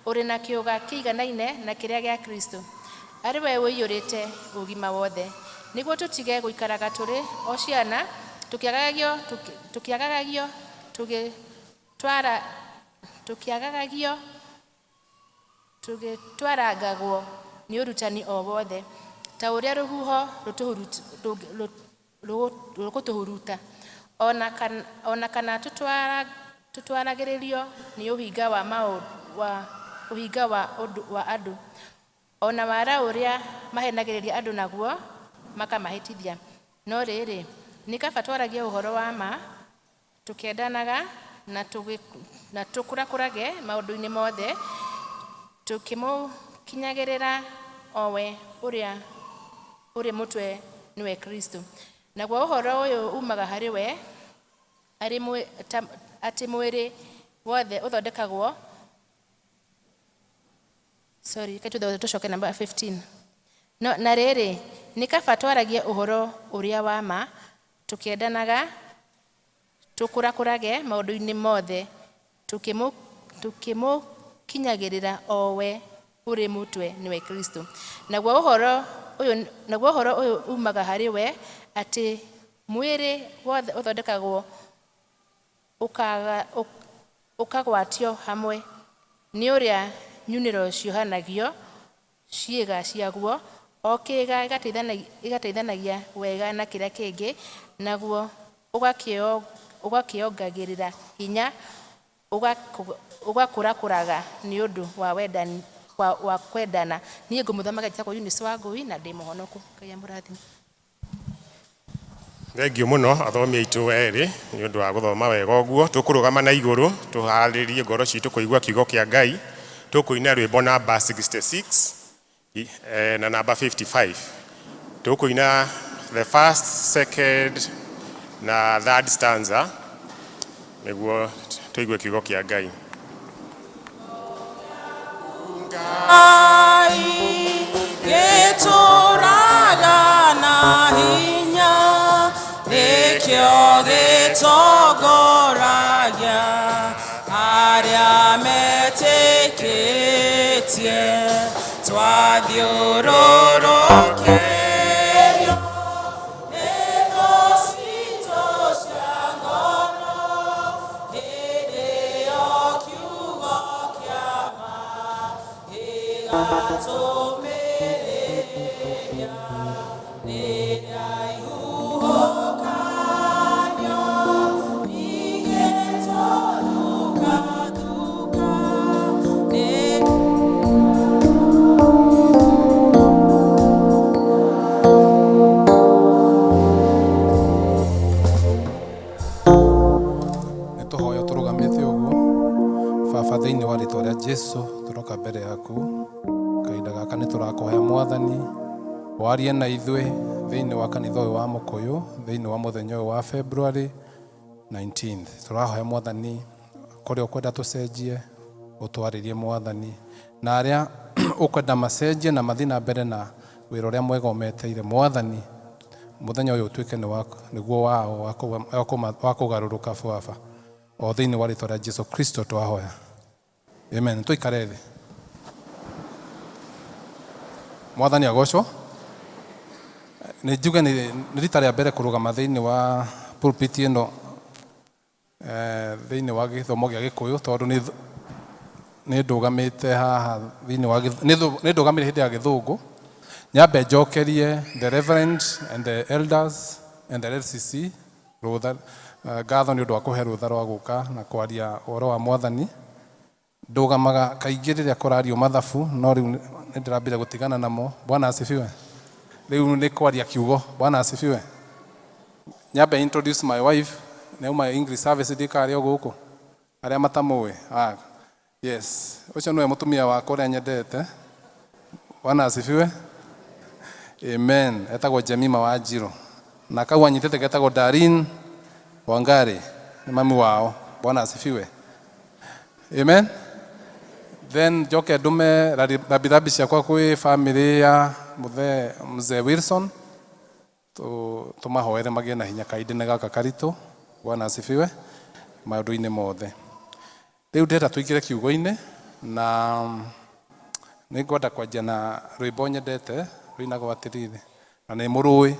ũrĩ na kĩũga kĩiganaine na kĩrĩa gĩa Kristo arĩ we ũiyũrĩte ũgima wothe nĩguo tũtige gũikaraga tũrĩ o ciana tũkĩagagagio tũgĩtwarangagwo nĩ ũrutani o wothe ta ũrĩa rũhuho rũgũtũhuruta ona kana tũtwaragĩrĩrio nĩ ũhinga wa andũ ona wara ũrĩa mahenagĩrĩria andũ naguo makamahĩtithia. No rĩrĩ nĩ kaba twaragie ũhoro wa ma tũkĩendanaga na tũkũrakũrage maũndũ-inĩ mothe, tũkĩmũkinyagĩrĩra o we ũrĩa ũrĩ mũtwe, nĩwe Kristo. Naguo ũhoro ũyũ umaga harĩ we, atĩ mwĩrĩ wothe ũthondekagwo. Sorry, reke tũcoke namba 15. No, na rĩrĩ, nĩ kaba twaragie ũhoro ũrĩa wa ma, tũkĩendanaga, tũkũrakũrage maũndũ-inĩ mothe, tũkĩmũkinyagĩrĩra o we ũrĩ mũtwe, nĩwe Kristo. Naguo ũhoro ũyũ umaga harĩ we, atĩ mwĩrĩ wothe ũthondekagwo ũkagwatio hamwe nĩ ũrĩa nyunĩro ciohanagio ciĩga ciaguo, o kĩĩga gĩgateithanagia wega na kĩrĩa kĩngĩ, naguo ũgakĩongagĩrĩra hinya, ũgakũrakũraga nĩ ũndũ wa wendani, wa kwendana. Niĩ ngũmũthomaga njĩtagwo Eunice Wangũi na ndĩ mũhonoku. Ngai amũrathime. Thengiũ mũno athomi aitũ erĩ nĩ ũndũ wa gũthoma wega ũguo. Tũkũrũgama na igũrũ tũharĩrie ngoro citũ kũigua kiugo kĩa Ngai. Tũkũina rwĩmbo namba 66 na namba 55. Tũkũina the first, second na third stanza nĩguo tũigue kiugo kĩa Ngai. Ngai gĩtũraga na hinya, nĩkĩo gĩtongoragia arĩa metĩkĩtie, twathiũrũrũkĩrio nĩ thũ citũ cia ngoro, hĩndĩ ĩyo kiugo kĩa ma gĩgatũmĩrĩria, rĩrĩa ihuhũkanio igĩtũthukathuka nĩ. Nĩ tũhoyo tũrũgamĩte ũguo. Baba, thĩinĩ wa rĩtwa rĩa Jesu, tũroka mbere yaku kahinda gaka. Nĩ tũrakũhoya, Mwathani, warie na ithuĩ thĩinĩ wa kanitha ũyũ wa Mũkũyũ thĩinĩ wa mũthenya ũyũ wa February 19th. Tũrahoya, Mwathani, kũrĩa ũkwenda tũcenjie, ũtwarĩrie, Mwathani, na arĩa ũkwenda macenjie na mathiĩ na mbere na wĩra ũrĩa mwega ũmeteire, Mwathani, mũthenya ũyũ ũtuĩke nĩguo wao wa kũgarũrũka. Baba, o thĩinĩ wa rĩtwa rĩa Jesu Kristo twahoya, amen. Tũikare thĩ. Mwathani agocwo. Nĩ njuge nĩ rita rĩa mbere kũrũgama thĩinĩ wa pulpit ĩno, thĩinĩ wa gĩthomo gĩa Gĩkũyũ, tondũ nĩ ndũgamĩte haha thĩinĩ wa nĩ ndũgamĩre hĩndĩ ya Gĩthũngũ. Nyambe njokerie the reverend and the elders and the LCC rũtha, ngatho nĩ ũndũ wa kũhe rũtha rwa gũka na kwaria ũhoro wa Mwathani. Ndũgamaga kaingĩ rĩrĩa kũrario mathabu, no rĩu nĩ ndĩrambire gũtigana namo. Bwana asifiwe. Rĩu nĩ kwaria kiugo. Bwana asifiwe. Nyambe introduce my wife, nĩ auma English service, ndikarĩ o gũkũ arĩa matamũĩ. Ah, yes, ũcio nĩwe mũtumia wakwa ũrĩa nyendete. Bwana asifiwe. Amen. Etagwo Jemima Wanjiru, na kau anyitĩte getagwo Darin Wangari, nĩ mami wao. Bwana asifiwe. Amen. Then njoke ndume rambirambi ciakwa kwĩ family ya mũthee, mzee Wilson, tũmahoere magĩe na hinya kahinda-inĩ gaka karitũ. Bwana asifiwe. Maũndũ-inĩ mothe, rĩu ndĩrenda tũingĩre kiugo-inĩ, na nĩ ngwenda kwanjia na rwĩmbo nyendete rũinagwo atĩrĩrĩ, na nĩ mũrũĩ: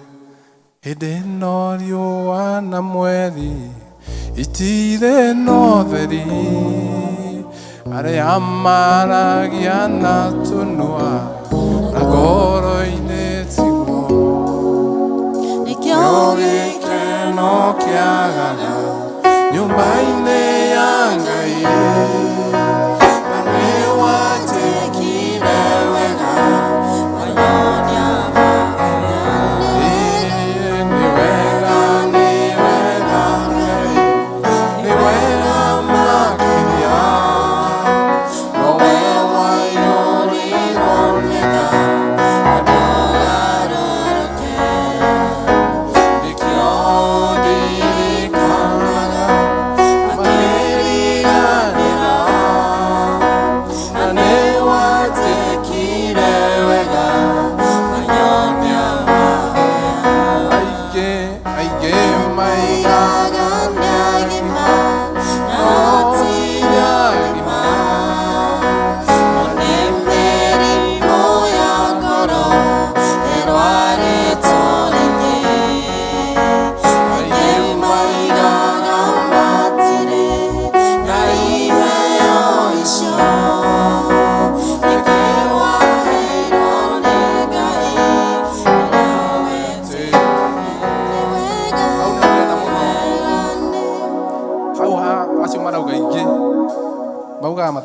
hĩndĩ ĩno riũa na mweri itirĩ na ũtheri, arĩa maragia na tũnua na ngoro-inĩ tiguo, nĩkĩo gĩkeno kĩagaga nyũmba-inĩ ya Ngai, na nĩwatĩkire wega. Nĩ wega, nĩ wega Ngai, nĩ wega.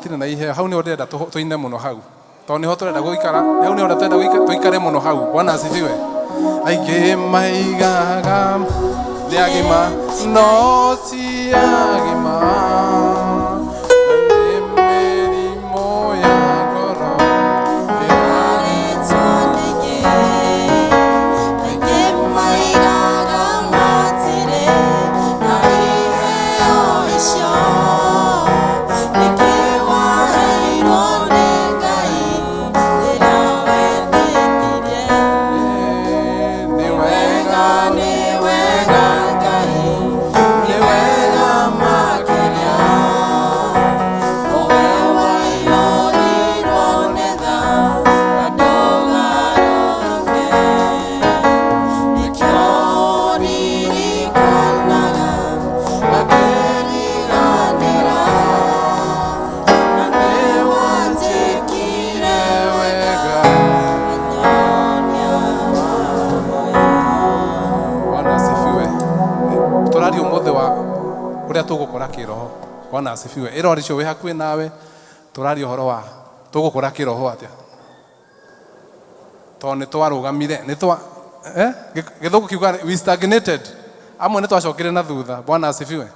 Matirĩ na iheo. Hau nĩho ndĩrenda tũine mũno hau, tondũ nĩho tũrenda gũikara. Hau nĩho tũrenda tũikare mũno hau. Bwana asifiwe. Aingĩ maigaga nĩ agima, no ti agima, na nĩ mĩrimũ ya ngoro. Nĩ wega, nĩ wega Ngai, nĩ wega makĩria. Wega. Bwana asifiwe. Tũraria ũmũthĩ wa ũrĩa tũgũkũra kĩroho. Bwana asifiwe. Ĩrori cio wĩ hakuhĩ nawe, tũraria ũhoro wa tũgũkũra kĩroho atĩa, tondũ nĩ twarũgamire, nĩ twa gĩthũngũ kiuga we stagnated. Amwe nĩ twacokire na thutha. Bwana asifiwe.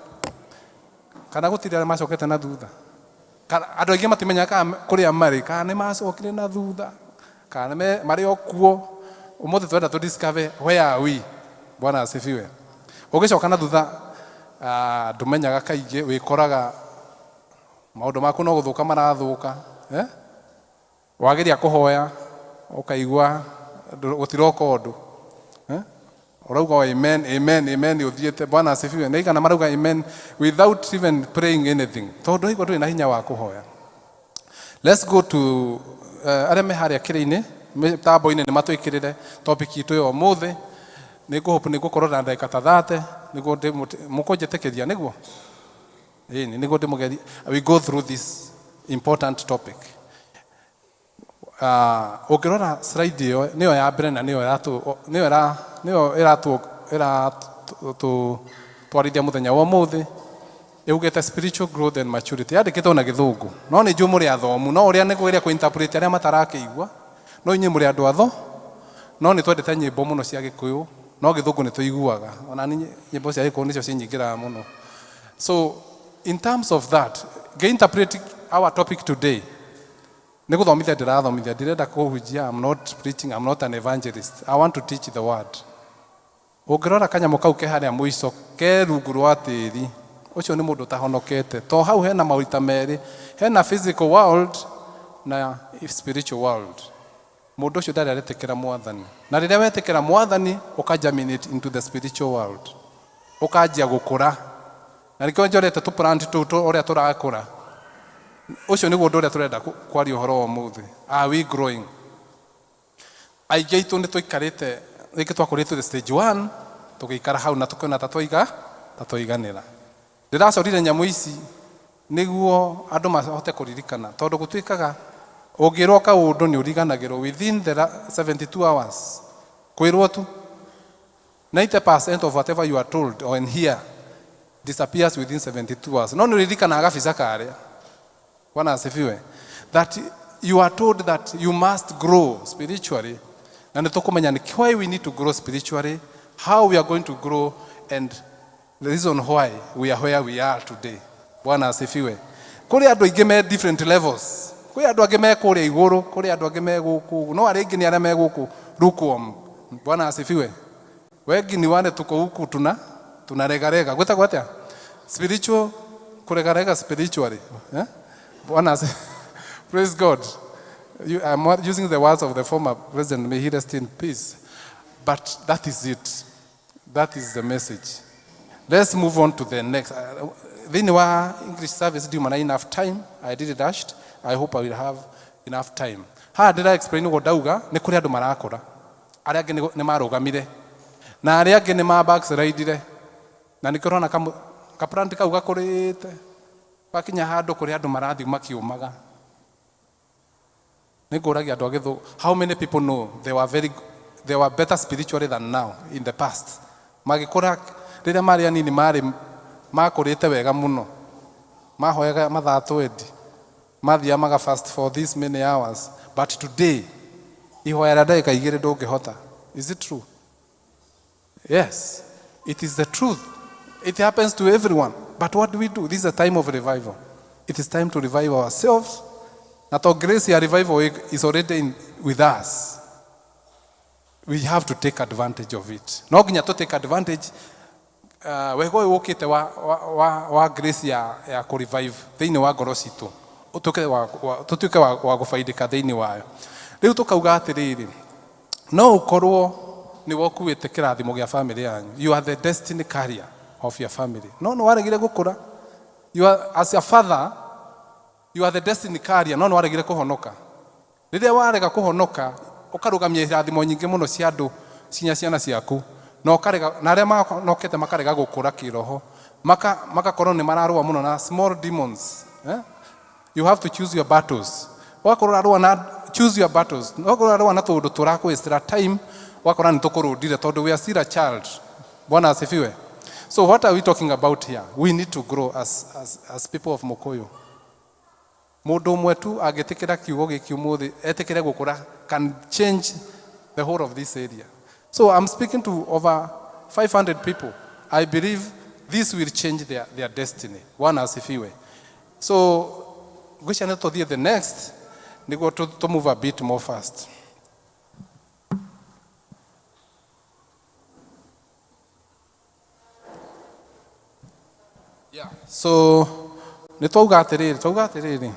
Kana gũtirĩ arĩa macokete na thutha? Kana andũ aingĩ matimenyaga kana kũrĩa marĩ, kana nĩ macokire na thutha, kana marĩ o kuo. Ũmũthĩ twenda tũ discover where are we. Bwana asifiwe. Ũgĩcoka na thutha, ndũmenyaga, kaingĩ wĩkoraga maũndũ maku no gũthũka marathũka, eh? Wageria kũhoya ũkaigua gũtiroka ũndũ, eh? Ũrauga o amen, amen, amen ũthiĩte. Bwana asifiwe. Nĩ igana marauga amen without even praying anything, tondũ waigua ndũrĩ na hinya wa kũhoya. Let's go to arĩa me harĩa kĩrĩ-inĩ mĩtambo-inĩ nĩ matwĩkĩrĩre topic itũ ya ũmũthĩ. Nĩ ngũhope nĩ ngũkorwo na ndagĩka ta 30 nĩguo mũkũnjĩtĩkĩria, nĩguo ĩni nĩguo ndĩmũgerie. We go through this important topic. Ũngĩrora slide ĩyo, nĩyo ya mbere na nĩyo ĩratũ nĩyo ĩra nĩyo ĩratũ ĩratũtwarithia mũthenya wa ũmũthĩ. Ĩugĩte spiritual growth and maturity. Yandĩkĩtwo na Gĩthũngũ, no nĩ njũĩ mũrĩ athomu, no ũrĩa nĩ kũgeria kũ-interpret arĩa matarakĩigua. No inyuĩ mũrĩ andũ atho, no nĩ twendete nyĩmbo mũno cia Gĩkũyũ, no Gĩthũngũ nĩ tũiguaga. Ona niĩ nyĩmbo cia Gĩkũyũ nĩcio cinyingĩraga mũno. So in terms of that, ngĩ-interpret our topic today, nĩ gũthomithia ndĩrathomithia, ndirenda kũhunjia. I'm not preaching, I'm not an evangelist. I want to teach the word. Ũngĩrora kanyamũ kau ke harĩa mũico ke rungu rwa tĩri, ũcio nĩ mũndũ ũtahonokete, to hau hena maũrita merĩ, hena physical world na spiritual world. Mũndũ ũcio ndarĩ aretĩkĩra Mwathani, na rĩrĩa wetĩkĩra Mwathani, ũka germinate into the spiritual world, ũkanjia gũkũra, na nĩkĩo njorete tũ plant tũu ũrĩa tũrakũra. Ũcio nĩguo ũndũ ũrĩa tũrenda kwaria ũhoro wa ũmũthĩ. Are we growing? Aingĩ aitũ nĩ tũikarĩte, rĩngĩ twakũrĩte the stage one, tũgĩikara hau na tũkĩona ta twaiga ta twaiganĩra. Ndĩracorire nyamũ ici nĩguo andũ mahote kũririkana, tondũ gũtuĩkaga ũngĩrwo kaũndũ nĩ ũriganagĩrwo within the 72 hours. Kwĩrwo tu, 90% of whatever you are told or in here disappears within 72 hours, no nĩ ũririkanaga gabica karĩa. Bwana asifiwe. That you are told that you must grow spiritually, na nĩ tũkũmenya nĩ why we need to grow spiritually, how we are going to grow, and the reason why we are where we are today. Bwana asifiwe. Kũrĩ andũ aingĩ me different levels. Kwĩ andũ angĩ me kũrĩa igũrũ, kũrĩ andũ angĩ me gũkũ, no arĩa aingĩ nĩ arĩa me gũkũ lukewarm. Bwana asifiwe. Wengi ni wale tuko huku tunaregarega. Gwĩtagwo atĩa? Spiritual kuregarega spiritually, eh? Bwana praise God. I'm using the words of the former president, may he rest in peace. But that is it. That is the message. Let's move on to the next. Thĩinĩ wa English service ndiuma na enough time. I did it dashed. I hope I will have enough time. Haha ndĩra explain ũguo ndauga nĩ kũrĩ andũ marakũra, arĩa angĩ nĩ marũgamire, na arĩa angĩ nĩ ma backslidire, na nĩkĩo ũrona kaplant kau gakũrĩte gakinya handũ kũrĩ andũ marathiĩ makiũmaga. Nĩ ngũragia andũ a Gĩthũngũ, how many people know they were better spiritually than now in the past? Magĩkũra rĩrĩa marĩ anini, marĩ makũrĩte wega mũno, mahoyaga mathaa 20. Mathiaga maga fast for this many hours, but today ihoya rĩa ndagĩka 2 ndũngĩhota. Is it true? Yes, it is the truth. It happens to everyone. But what do we do? This is a time of revival. It is time to revive ourselves. Na to grace ya revival is already with us. We have to take advantage of it. No nginya to take advantage wega ũyũ ũkĩte wa grace ya kũ revive thĩinĩ wa ngoro citũ, tũtuĩke wa gũbaidĩka thĩinĩ wayo. Rĩu tũkauga atĩrĩrĩ, no ũkorwo nĩwe ũkuĩte kĩrathimo gĩa family yanyu. You are the destiny carrier of your family. No nĩ waregire gũkũra. You are, as a father, you are the destiny carrier, no nĩ waregire kũhonoka. Rĩrĩa warega kũhonoka, ũkarũgamia irathimo nyingĩ mũno cia andũ, cinya ciana ciaku, na ũkarega, na arĩa mahonokete makarega gũkũra kĩroho, makakorwo nĩ mararũa mũno na small demons. You have to choose your battles. Wakorwo ũrarũa na, choose your battles. Wakorwo ũrarũa na tũũndũ tũrakũwastera time, wakora nĩ tũkũrũndire tondũ we are still a child. Bwana asifiwe. So what are we talking about here? We need to grow as people of Mukuyu. Mũndũ ũmwe tu angĩtĩkĩra kiugo gĩkĩ ũmũthĩ, etĩkĩre gũkũra, can change the whole of this area. So I'm speaking to over 500 people. I believe this will change their destiny. Bwana asifiwe. So ngwĩciria nĩ tũthiĩ the next, nĩguo to move a bit more fast. Yeah. So nĩ twauga atĩrĩrĩ, twauga atĩrĩrĩ.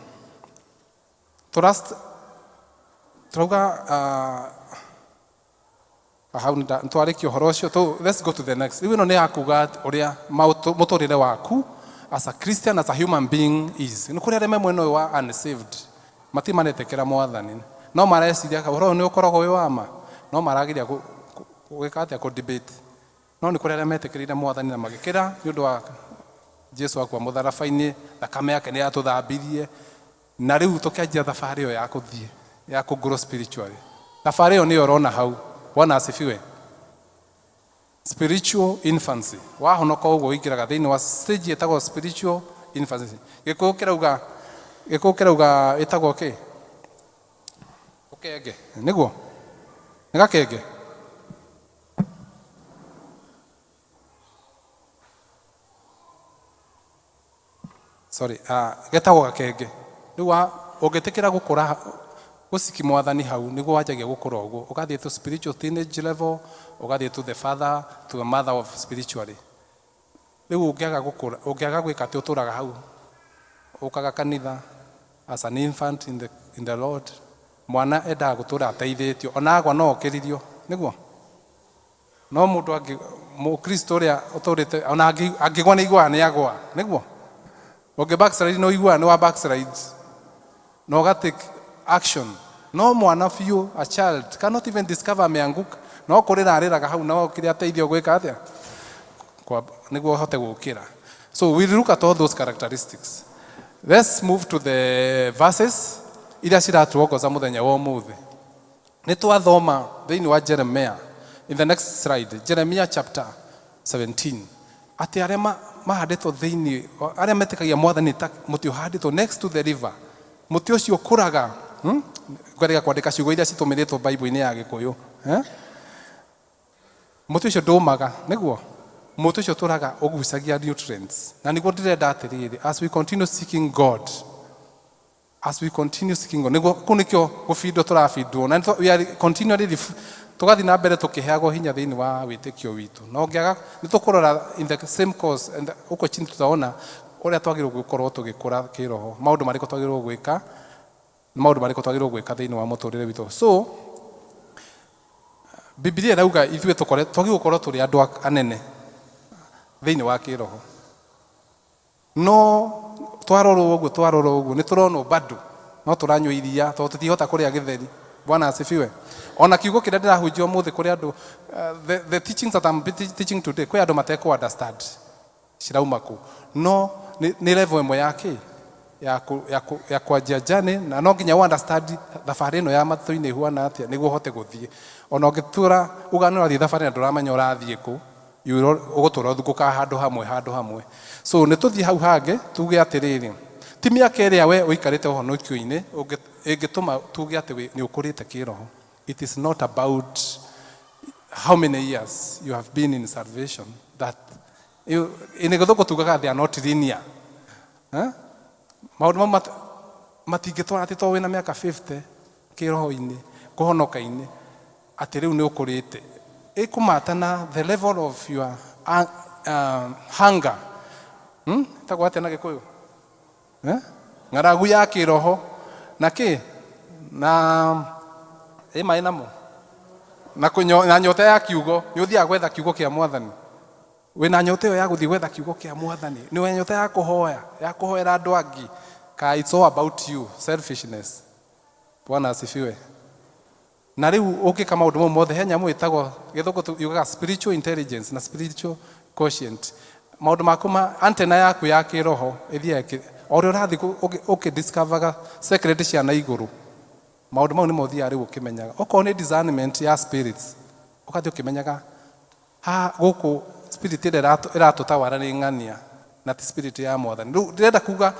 Trust, twauga, hau nĩ twarĩkia ũhoro ũcio. So let's go to the next. Rĩu ĩno nĩ ya kuga ũrĩa mũtũrĩre waku as a Christian, as a human being is. Nĩ kũrĩ arĩa me mwena ũyũ wa unsaved, matirĩ maretĩkĩra Mwathani, no mareciria ũhoro ũyũ nĩ ũkoragwo wĩ wa ma, no marageria gwĩka atĩa, kũ debate. No nĩ kũrĩ arĩa metĩkĩrire Mwathani na magĩkĩra nĩ ũndũ wa Jesu akua mũtharaba-inĩ, thakame yake nĩ yatũthambirie, na rĩu tũkĩanjia thabarĩ ĩyo ya kũthiĩ, ya kũ grow spiritually. Thabarĩ ĩyo nĩyo ũrona hau. Bwana asifiwe. Spiritual infancy. Wahonoka ũguo ũingĩraga thĩinĩ wa stage ĩtagwo spiritual infancy. Gĩkũyũ kĩrauga, gĩkũyũ kĩrauga ĩtagwo kĩ? Ũkenge. Nĩguo? Nĩ gakenge? Sorry, getagwo gakenge. Rĩu ũngĩtĩkĩra gũkũra, gũciki Mwathani hau, nĩguo wanjagia gũkũra ũguo. Ũgathiĩ to spiritual teenage level, ũgathiĩ to the father, to the mother of spiritually. Rĩu ũngĩaga gũkũra, ũngĩaga gwĩka atĩ ũtũraga hau, ũkaga kanitha as an infant in the Lord. Mwana endaga gũtũra ateithĩtio, ona agwa no okĩririo, nĩguo? No mũndũ angĩ, Mũkristo ũrĩa ũtũrĩte, ona angĩgwa nĩ aiguaga nĩ agwa, nĩguo? Ũngĩ backslide no ũiguaga nĩ wa backslide, na ũga take action. No mwana biũ, a child, cannot even discover ameanguka, no kũrĩra arĩraga hau na okire ateithio gwĩka atĩa? Nĩguo ahote gũkĩra. So we look at all those characteristics. Let's move to the verses iria ciratuongoza mũthenya wa ũmũthĩ. Nĩ twathoma thĩinĩ wa Jeremiah, in the next slide, Jeremiah chapter 17, atĩ arĩa mahandĩtwo thĩinĩ, arĩa metĩkagia Mwathani ta mũtĩ ũhandĩtwo next to the river, mũtĩ ũcio ũkũraga, Ngwendeka kwandĩka ciugo iria citũmĩrĩtwo Bible-inĩ ya Gĩkũyũ, Mũtĩ ũcio ndũmaga, nĩguo? Mũtĩ ũcio ũtũraga ũgucagia nutrients. Na nĩguo ndĩrenda atĩrĩrĩ, as we continue seeking God, as we continue seeking God, nĩguo kũu nĩkĩo gũbindwo tũrabindwo, na we are continually tũgathiĩ na mbere tũkĩheagwo hinya thĩinĩ wa wĩtĩkio witũ. Na ũngĩaga, nĩ tũkũrora in the same course, and huko chini tutaona ũrĩa twagĩrĩirwo gũkorwo tũgĩkũra kĩroho, maũndũ marĩkũ twagĩrĩirwo gwĩka, maũndũ marĩkũ twagĩrĩirwo gwĩka thĩinĩ wa mũtũrĩre witũ. So Biblia ĩrauga ithuĩ twagĩrĩirwo gũkorwo tũrĩ andũ anene thĩinĩ wa kĩroho. No twarorwo ũguo, twarorwo ũguo, nĩ tũronwo bado no tũranyua iria tondũ tũtihota kũrĩa gĩtheri. Bwana asifiwe. Ona kiugo kĩrĩa ndĩrahunjia ũmũthĩ kũrĩ andũ, the teachings that I'm teaching today, kwĩ andũ matekũ understand cirauma kũ. No nĩ level ĩmwe ya kĩ? Ya kwanjia journey, na no nginya understand thabarĩ ĩno ya matũ-inĩ ĩhuana atĩa nĩguo ũhote gũthiĩ. Ona ũngĩtũra uga nĩ ũrathiĩ thabarĩ na ndũramenya ũrathiĩ kũ, ũgũtũra ũthungũkaga handũ hamwe, handũ hamwe. So nĩ tũthiĩ hau hangĩ tuge atĩrĩrĩ, Ti mĩaka ĩrĩa we ũikarĩte ũhonokio-inĩ ĩngĩtũma tuge atĩ nĩ ũkũrĩte kĩroho. It is not about how many years you have been in salvation that in gĩthũngũ tugaga they are not linear. Eh? Maũndũ mau matingĩtwara atĩ to wĩna mĩaka 50 kĩroho-inĩ kũhonoka-inĩ atĩ rĩu nĩ ũkũrĩte. Ĩkũmata na the level of your hunger. Ĩtagwo atĩa na Gĩkũyũ? Eh? Ng'aragu ya kĩroho na kĩ na ĩ maĩ namo na na nyota ya kiugo. Nĩ ũthiaga gwetha kiugo kĩa Mwathani, wĩna nyota ĩyo ya gũthiĩ gwetha kiugo kĩa Mwathani, nĩ wĩna nyota ya kũhoya, ya kũhoera andũ angĩ, ka it's all about you, selfishness. Bwana asifiwe. Na rĩu ũngĩka maũndũ mau mothe, he nyamũ ĩtagwo, gĩthũngũ yugaga spiritual intelligence na spiritual quotient. Maũndũ maku ma antenna yaku ya kĩroho ĩthiaga o ũrĩa ũrathiĩ ũkĩdiscoveraga secret cia na igũrũ. Maũndũ mau nĩmo ũthiaga rĩu ũkĩmenyaga. Okorwo nĩ discernment ya spirits, ũgathiĩ ũkĩmenyaga ha gũkũ spirit ĩrĩa ĩratũtawara nĩ ng'ania na ti spirit ya Mwathani. Rĩu ndĩrenda kuga,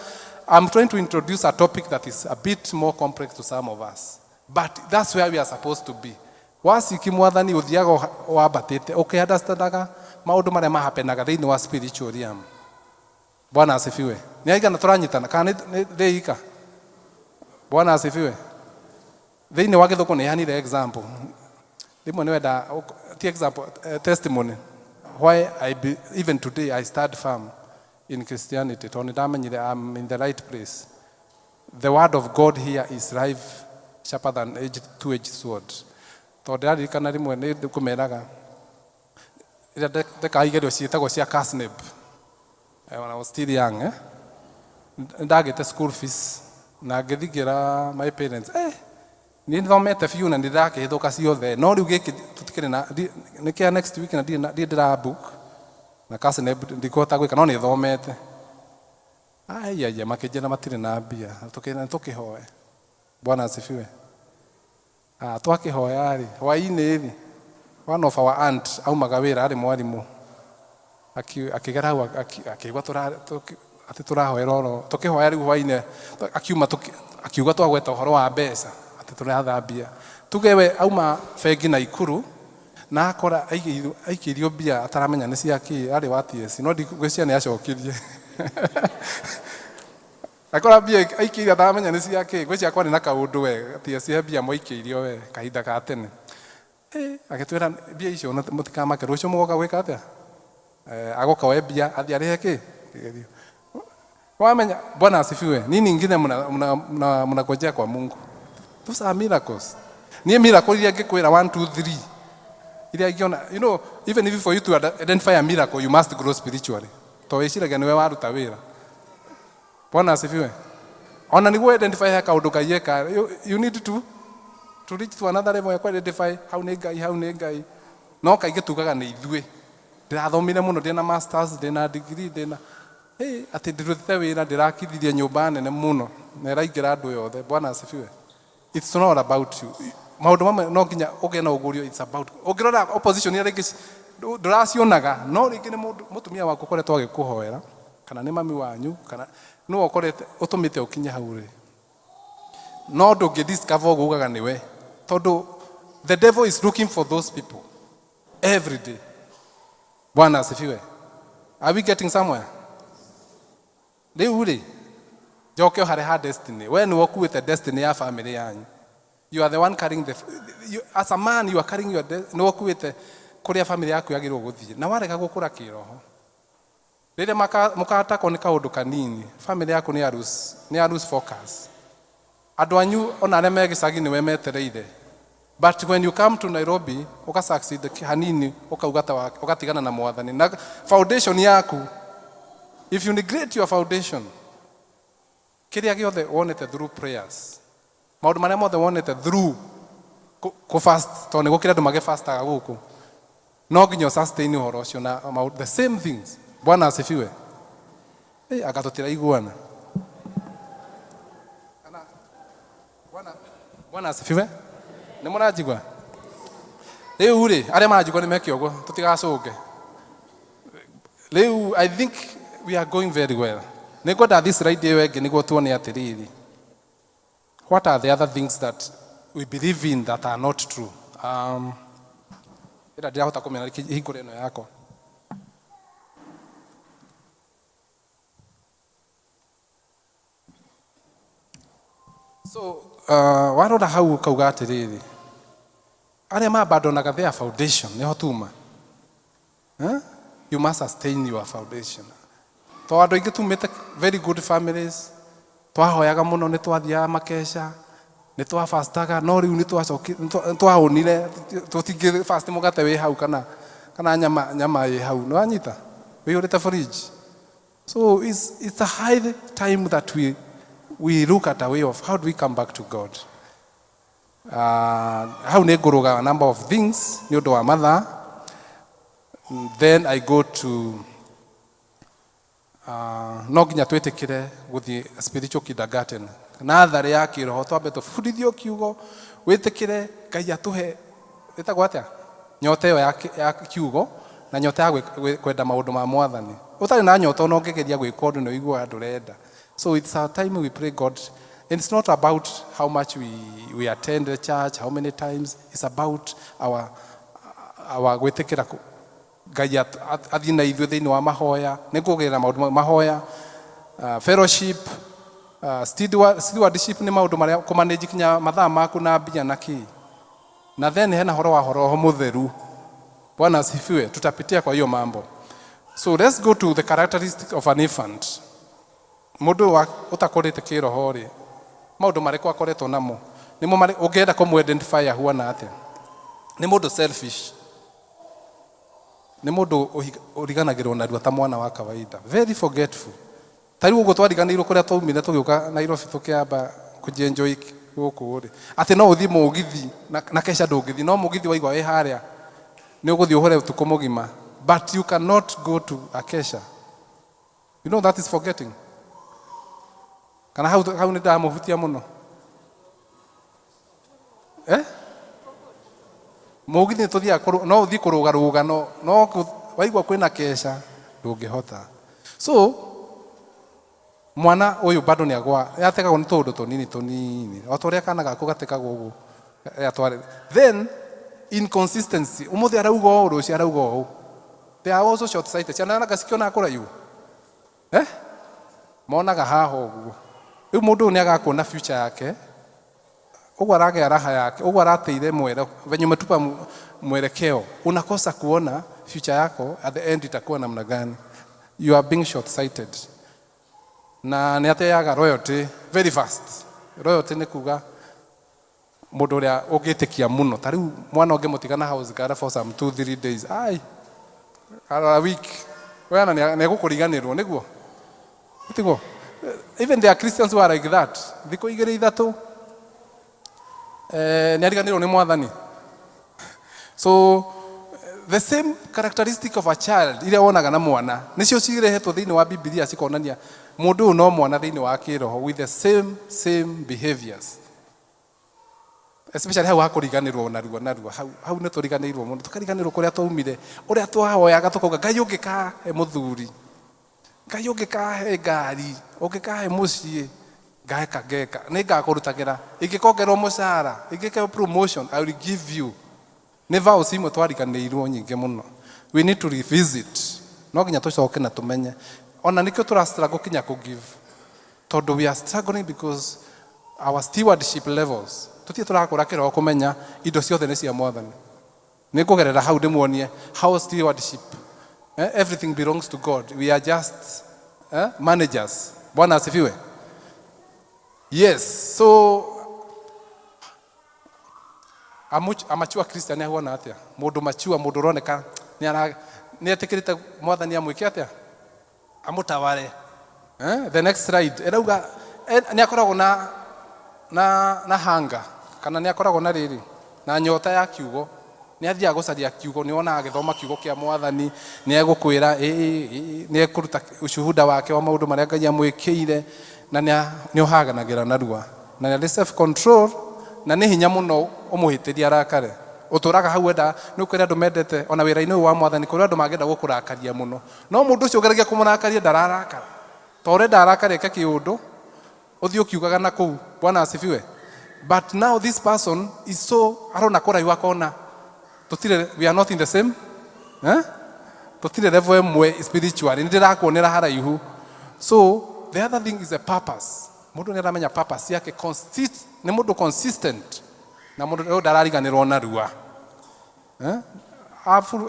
I'm trying to introduce a topic that is a bit more complex to some of us, but that's where we are supposed to be. Waciki Mwathani, ũthiaga wambatĩte ũkĩunderstandaga maũndũ marĩa mahapenaga thĩinĩ wa spiritual realm. Bwana asifiwe. Nĩ aigana tũranyitana kana nĩ ndĩika? Bwana asifiwe. Thĩinĩ wa gĩthũngũ nĩ heanire example rĩmwe, nĩ wenda ti example, testimony, why I be, even today I stand firm in Christianity, tondũ nĩ ndamenyire I'm in the right place. The word of God here is life, sharper than two-edged sword. Tondũ ndĩraririkana rĩmwe nĩ kũmeraga rĩrĩa ndekaga igerio ciĩtagwo cia KASNEB, when I was still young, eh? Ndagĩte school fees na ngĩthingĩra my parents, niĩ nĩthomete biũ na nĩndakĩhĩtũka ciothe, no rĩu gĩkĩ tũtikĩrĩ na nĩ kĩa next week na ndirĩ ndĩra book na KASNEB, ndikũhota gwĩka, no nĩthomete. Aiaia, makĩnjĩra matirĩ na mbia. Tũkĩhoe. Bwana asifiwe. Ah, twakĩhoya rĩ, hwaĩ-inĩ rĩ, one of our aunt aumaga wĩra, arĩ mwarimũ, akĩgera hau akĩigua atĩ tũrahoera oro tũkĩhoya. Rĩu hwaĩ-inĩ akiuma akiuga twagweta ũhoro wa mbeca, atĩ tũrathambia, tuge we auma bengi Naikuru na akora aikĩirio mbia ataramenya nĩ cia kĩ, arĩ wa TSC, no ngwĩciria nĩ acokirie. Akora mbia aikĩirio ataramenya nĩ cia kĩ, ngwĩciria kwarĩ na kaũndũ we TSC, he mbia mwaikĩirio we kahinda ka tene. Agĩtwĩra mbia icio mũtikamake, rũciũ mũgoka gwĩka atĩa? Agoka oe mbia athiĩ arĩhe kĩ kĩgerio. Wamenya, Bwana asifiwe. Nini ingine mnangojea kwa Mungu? Those are miracles. Niĩ miracle iria ngĩkwĩra 1 2 3 iria ingĩona, even if for you to identify a miracle, you must grow spiritually, to wĩciragia nĩwe waruta wĩra. Bwana asifiwe. Ona nĩguo identify he kaũndũ Ngai eka, you need to reach to another level ya identify hau nĩ Ngai, hau nĩ Ngai. No kaingĩ tugaga nĩ ithuĩ. Ndĩrathomire mũno, ndĩna masters, ndĩna degree, ndĩna hey, atĩ ndĩrutĩte wĩra, ndĩrakithirie nyũmba nene mũno na ĩraingĩra andũ yothe. Bwana asifiwe. It's not about you. Maũndũ mamwe no nginya ũgĩe na ũguũrio. It's about ũngĩrora opposition iria rĩngĩ ndũracionaga, no rĩngĩ nĩ mũndũ mũtumia waku ũkoretwo agĩkũhoera, kana nĩ mami wanyu, kana nĩwe ũkorete ũtũmĩte ũkinye hau rĩ, no ndũngĩ discover ũguo ugaga nĩwe, tondũ the devil is looking for those people every day. Bwana asifiwe. Are we getting somewhere? Rĩu rĩ, njoke harĩ ha destiny. We nĩwe ũkuĩte destiny ya family yanyu. You are the one carrying the you, as a man you are carrying your nĩwe ũkuĩte kũrĩa family yaku yagĩrĩirwo gũthiĩ, na warega gũkũra kĩroho, rĩrĩa mũkatakwo nĩ kaũndũ kanini, family yaku nĩ ya lose focus. Andũ anyu ona arĩa me gĩcagi nĩwe metereire, but when you come to Nairobi, ũka succeed hanini, ũkauga ta ũgatigana na Mwathani na foundation yaku. If you neglect your foundation, kĩrĩa gĩothe wonete through prayers, maũndũ marĩa mothe wonete through kũ fast, tondũ nĩ gũkĩrĩ andũ magĩfastaga gũkũ, no nginya sustain ũhoro ũcio na the same things. Bwana asifiwe. Hey, anga tũtiraiguana. Bwana asifiwe. Nĩ mũranjigua rĩu rĩ? Arĩa maranjigua nĩ meke ũguo, tũtigacũnge rĩu. I think we are going very well. Nĩ ngwenda thi slide ĩyo ĩngĩ nĩguo tuone atĩrĩrĩ, what are the other things that we believe in that are not true? Ĩra ndirahota kũmenya hingũre ĩno yakwa. So warora hau ũkauga atĩrĩrĩ, arĩa mabandonaga their foundation nĩho tuma. Eh? You must sustain your foundation. To andũ aingĩ tumĩte very good families, twahoyaga mũno, nĩ twathiaga makeca, nĩ twafastaga, no rĩu nĩ twahũnire, tũtingĩ fast mũgate wĩ hau kana nyama ĩ hau, nĩ wanyita wĩihũrĩte fridge. So it's a high time that we look at a way of how do we come back to God. Hau nĩ ngũrũga a number of things nĩ ũndũ wa mathaa. Then I go to no nginya twĩtĩkĩre gũthiĩ spiritual kindergarten, natharĩ ya kĩroho, twambe tũbundithio kiugo, wĩtĩkĩre Ngai atũhe ĩtagwo atĩa nyota ĩyo ya kiugo na nyota ya kwenda maũndũ ma Mwathani. Ũtarĩ na nyota ona ũngĩgeria gwĩka ũndũ nĩ ũiguaga ndũrenda. So it's our time we pray God. And it's not about how much we attend the church, how many times. It's about our gwĩtĩkĩra Ngai athiĩ na ithuĩ thĩinĩ wa mahoya. Nĩ ngũgerera maũndũ mahoya, fellowship, stewardship nĩ maũndũ marĩa kũmanage kinya mathaa maku na mbia na kĩ. Na then hena horo wa Roho Mũtheru. Bwana asifiwe. Tutapitia kwa hiyo mambo. So let's go to the characteristic of an infant. Mũndũ wa ũtakũrĩte kĩroho rĩ, maũndũ marĩkũ akoretwo namo? Nĩmo marĩ ũngĩenda kũmũ-identify ahuana atĩa? Nĩ mũndũ selfish. Nĩ mũndũ ũriganagĩrwo narua ta mwana wa kawaida. Very forgetful. Ta rĩu ũguo twariganĩirwo kũrĩa twaumire tũgĩũka Nairobi tũkĩamba kũjienjoy gũkũ rĩ. Atĩ no ũthiĩ mũgithi na keca ndũngĩthiĩ, no mũgithi waigua wĩ harĩa nĩ ũgũthiĩ ũhũre ũtukũ mũgima. But you cannot go to a kesha. You know that is forgetting. Kana hau nĩ ndamũhutia mũno. Eh? Mũgithi nĩ tũthiaga no ũthiĩ kũrũgarũga, no waigua kwĩna kesha ndũngĩhota. So mwana ũyũ bado nĩ agwa, ategagwo nĩ tũũndũ tũnini tũnini. O ta ũrĩa kana gaku gatekagwo ũguo. Atware. Then inconsistency. Ũmũthĩ arauga ũũ, rũciũ arauga ũũ. They are also short sighted. Ciana nanga cikĩonaga kũraihu. Eh? Monaga haha ũguo. Rĩu mũndũ ũyũ nĩ agakuona future yake. Ũguo aragĩa raha yake, ũguo arateire mwere, venye umetupa mwelekeo. Unakosa kuona future yako at the end itakuwa namna gani. You are being short sighted. Na nĩ ateaga royalty very fast. Royalty nĩ kuga mũndũ ũrĩa ũngĩtĩkia mũno. Ta rĩu mwana ũngĩmũtiga na house girl for some 2-3 days. Ai, a week. Weana nĩ egũkũriganĩrwo, nĩguo? Tiguo? Even there are Christians who are like that. Thikũ igĩrĩ ithatũ, nĩ ariganĩrwo nĩ Mwathani. So the same characteristic of a child iria wonaga na mwana nĩcio cirehetwo thĩinĩ wa Bibilia cikonania mũndũ ũyũ no mwana thĩinĩ wa kĩroho with the same behaviors. Especially hau hakũriganĩrwo narua narua, hau nĩ tũriganĩirwo mũno, tũkariganĩrwo kũrĩa twaumire, ũrĩa twahoyaga tũkauga Ngai ũngĩkahe mũthuri, Ngai ũngĩkahe ngari, ũngĩkahe mũciĩ, ngeka ngeka, nĩ ngakũrutagĩra, ingĩkongerwo mũcara, ingĩkeo promotion, I will give you. Nĩ vows imwe twariganĩirwo nyingĩ mũno. We need to revisit. No nginya tũcoke na tũmenye. Ona nĩkĩo tũra struggle kinya kũ give. Tondũ we are struggling because our stewardship levels. Tũtirĩ tũrakũra kĩroho kũmenya indo ciothe nĩ cia Mwathani. Nĩ ngũgerera hau ndĩmuonie how stewardship. Everything belongs to God. We are just managers. Bwana asifiwe. Yes, so a mature Christian ahuana atĩa? Mũndũ mature, mũndũ ũroneka nĩ etĩkĩrĩte Mwathani amwĩke atĩa? Amũtaware. The next slide. Ĩrauga nĩ akoragwo na hunger, kana nĩ akoragwo na rĩrĩ, na nyota ya kiugo. Nĩ athiaga gũcaria kiugo, nĩ wonaga agĩthoma kiugo kĩa Mwathani, nĩ egũkwĩra, nĩ ekũruta ushuhuda wake wa maũndũ marĩa Ngai amwĩkĩire, na nĩ ohaganagĩra narua. Na nĩ self control, na nĩ hinya mũno ũmũhĩtĩrie arakare. Ũtũraga hau wenda, nĩ ũkwĩra andũ mendete, ona wĩra-inĩ ũyũ wa Mwathani, kũrĩ andũ mangĩenda gũkũrakaria mũno. No mũndũ ũcio ũgeragia kũmũrakaria ndararakara. To ũrenda araka reke kĩũndũ ũthiĩ ũkiugaga na kũu. Bwana asifiwe. But now this person is so arona kũraihu akona tũtirĩ, we are not in the same, eh? Tũtirĩ level ĩmwe spiritually, nĩ ndĩrakuonera haraihu. So the other thing is a purpose. Mũndũ nĩ aramenya purpose yake, nĩ mũndũ consistent na mũndũ ũyũ ndarariganĩrwo narua. Eh?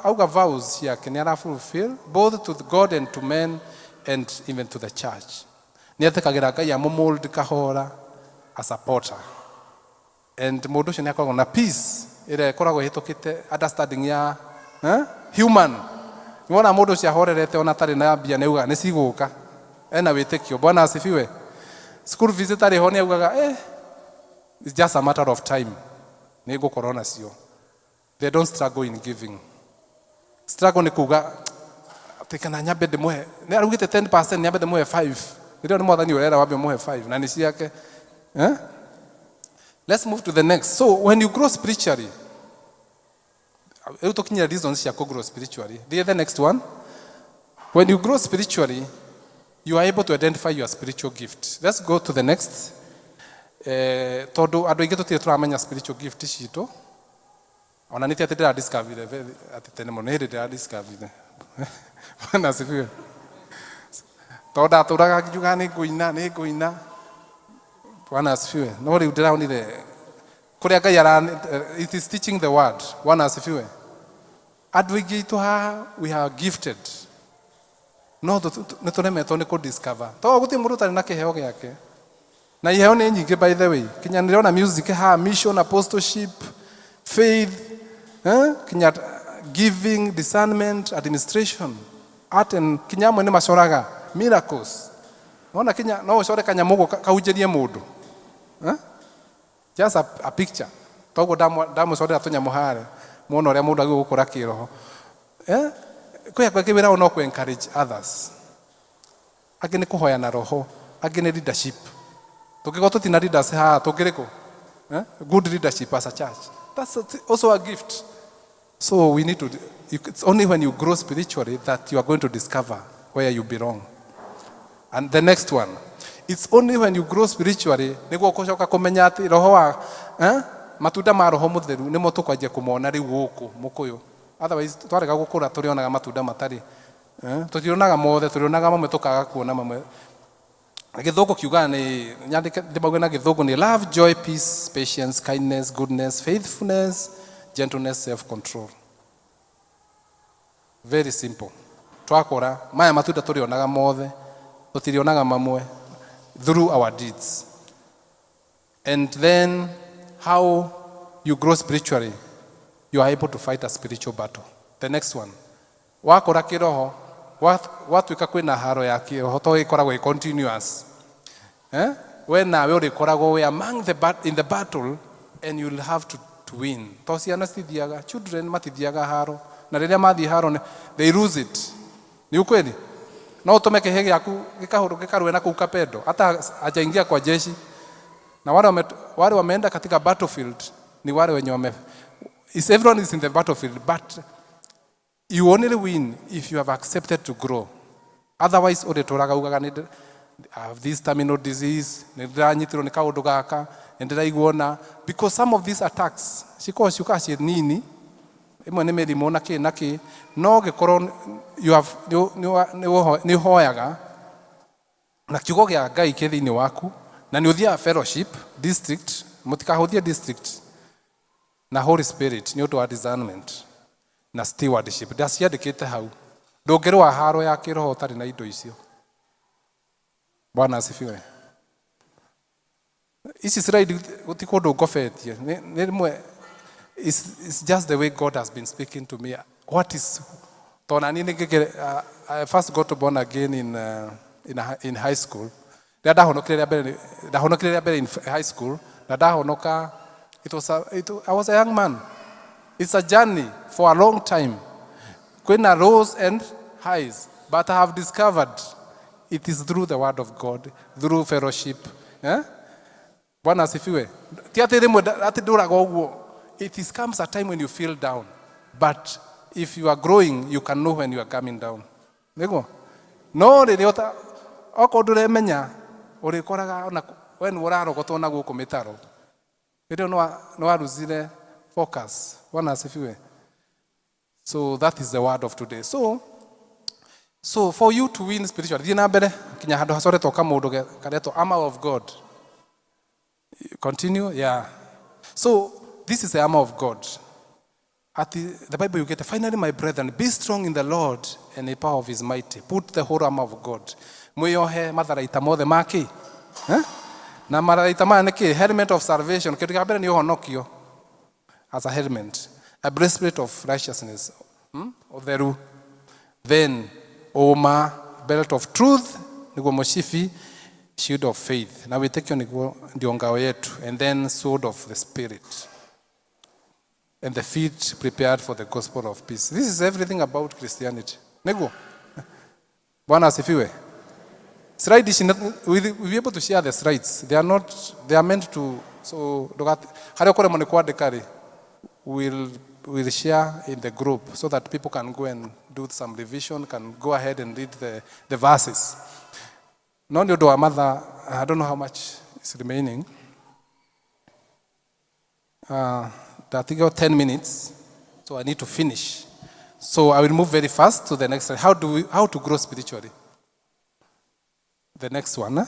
Auga vows ciake nĩ ara fulfill both to God and to men and even to the church. Nĩ etĩkagĩra Ngai amũmold kahora, a supporter. And mũndũ ũcio nĩ akoragwo na peace ĩrĩa ĩkoragwo ĩhĩtũkĩte understanding ya, eh? Human. Nĩwona mũndũ ũcio ahorerete ona atarĩ na mbia nĩ augaga nĩ cigũka, ena wĩtĩkio. Bwana asifiwe. School fees ĩtarĩ ho nĩ augaga, "Eh, it's just a matter of time, nĩ ngũkorwo nacio." They don't struggle in giving. Struggle nĩ kuga atĩ kana nyambe ndĩmũhe, nĩ araugĩte 10%, nyambe ndĩmũhe 5. Rĩrĩa nĩ Mwathani ũrera wambe ũmũhe 5 na nĩ ciake, eh? Let's move to the next. So when you grow spiritually, rĩu tũkinyire reasons cia kũ grow spiritually. The next one. When you grow spiritually, you are able to identify your spiritual gift. Let's go to the next. Eh, tondũ andũ aingĩ tũtirĩ tũramenya spiritual gift citũ. Ona nĩ ti atĩ ndĩradiscoverire atĩ tene mũno, nĩ hĩndĩ ndĩradiscoverire. Bwana asifiwe. Tondũ ndatũraga ngiuga nĩ ngũina, nĩ ngũina. Bwana asifiwe. No rĩu ndĩraonire kũrĩa Ngai ara, it is teaching the word. Bwana asifiwe. Andũ aingĩ aitũ haha, we are gifted, no nĩ tũremetwo nĩ kũ-discover, tondũ gũtirĩ mũndũ ũtarĩ na kĩheo gĩake, na iheo nĩ nyingĩ, by the way. Kinya nĩrona music haha, mission, apostleship, faith, eh? Kinya giving, discernment, administration, art and kinya amwe nĩ macoraga, miracles. Nona kinya no ũcore kanyamũ ũguo kahunjĩrie mũndũ, eh? Just a picture. Toguo ndamũcorera tũnyamũ harĩa muona ũrĩa mũndũ agĩrĩirwo gũkũra kĩroho, eh? Kwĩ angĩ wĩra wao no kũ encourage others, angĩ nĩ kũhoya na roho, angĩ nĩ leadership. Tũngĩkorwo tũtina leaders haha tũngĩrĩ kũ, eh? Good leadership as a church, that's also a gift. So we need to it's only when you grow spiritually that you are going to discover where you belong. And the next one, it's only when you grow spiritually nĩguo ũgũcoka kũmenya atĩ roho wa, eh? Matunda ma Roho Mũtheru nĩmo tũkwanjia kũmona rĩu gũkũ mũkũyũ. Otherwise twarega gũkũra tũrĩonaga matunda matarĩ, eh? Tũtirionaga mothe, tũrĩonaga mamwe, tũkaga kuona mamwe. Gĩthũngũ kiugaga nĩ nyandĩke ndĩmauge na gĩthũngũ nĩ love, joy, peace, patience, kindness, goodness, faithfulness, gentleness, self control. Very simple. Twakũra maya matunda tũrĩonaga mothe, tũtirĩonaga mamwe, through our deeds. And then how you grow spiritually, you are able to fight a spiritual battle. The next one. Wakũra kĩroho, gwatuĩka kwĩna haro ya kĩroho to ĩkoragwo ĩ continuous, eh? We nawe ũrĩkoragwo wĩ among the in the battle and you'll have to win. To ciana citithiaga, children matithiaga haro, na rĩrĩa mathiĩ haro they lose it. Ni ukweli? No ũtũme kĩhĩ gĩaku gĩkahũrwo gĩkarũe na kũu Kapedo, hata hajaingia kwa jeshi. Na wale wameenda katika battlefield ni wale wenye wame is everyone is in the battlefield, but you only win if you have accepted to grow. Otherwise ũrĩtũraga ugaga nĩ I have this terminal disease, nĩ ndĩranyitirwo nĩ kaũndũ gaka, nĩ ndĩraigua na, because some of these attacks cikoragwo ciũkaga ciĩ nini, ĩmwe nĩ mĩrimũ na kĩ na kĩ, no gĩkorwo you have nĩ ũhoyaga na kiugo gĩa Ngai kĩ thĩinĩ waku na nĩ ũthiaga fellowship district, mũtikahũthie district, na Holy Spirit nĩ ũndũ wa discernment na stewardship, ndaciandĩkĩte hau. Ndũngĩrũa haro ya kĩroho ũtarĩ na indo icio. Bwana asifiwe. Ici slide gũti kũndũ ngobetie, nĩ rĩmwe it's just the way God has been speaking to me. What is tona niĩ nĩ I first got born again in high school. Rĩrĩa ndahonokire rĩa mbere, ndahonokire rĩa mbere in high school, na ndahonoka it was a, it, I was a young man. It's a journey for a long time, kwĩna lows and highs, but I have discovered it is through the word of God, through fellowship, eh? Bwana asifiwe. Ti atĩ rĩmwe atĩ ndũraga ũguo. It is comes a time when you feel down, but if you are growing, you can know when you are coming down. Nĩguo no rĩrĩa ũta Okorwo ndũremenya ũrĩkoraga ona we nĩ ũrarogotwo na gũkũ mĩtaro. Hĩndĩ ĩyo nĩ waruzire focus. Bwana asifiwe. So that is the word of today. So for you to win spiritually, thiĩ na mbere kinya handũ hacoretwo kamũndũ karetwo armor of God. Continue, yeah. So this is the armor of God. At the Bible you get, finally my brethren, be strong in the Lord and the power of his might. Put the whole armor of God. Mwĩyohe matharaita mothe ma kĩ? Eh? Na matharaita maya nĩ kĩ? Helmet of salvation. Kĩndũ kĩa mbere nĩ ũhonokio as a helmet. A breastplate of righteousness. Ũtheru. Then ũma, belt of truth, nĩguo mũcibi, shield of faith. Na wĩtĩkio nĩguo ndio ngao yetu. And then sword of the spirit. And the feet prepared for the gospel of peace. This is everything about Christianity. Nĩguo? Bwana asifiwe. Slide ici we will be able to share the slides. They are not, they are meant to, so harĩa ũkũremwo nĩ kwandĩka rĩ, we'll share in the group so that people can go and do some revision, can go ahead and read the verses. No nĩ ũndũ wa mathaa, I don't know how much is remaining. Ndatigwo 10 minutes, so I need to finish. So I will move very fast to the next slide. How to grow spiritually? The next one, eh?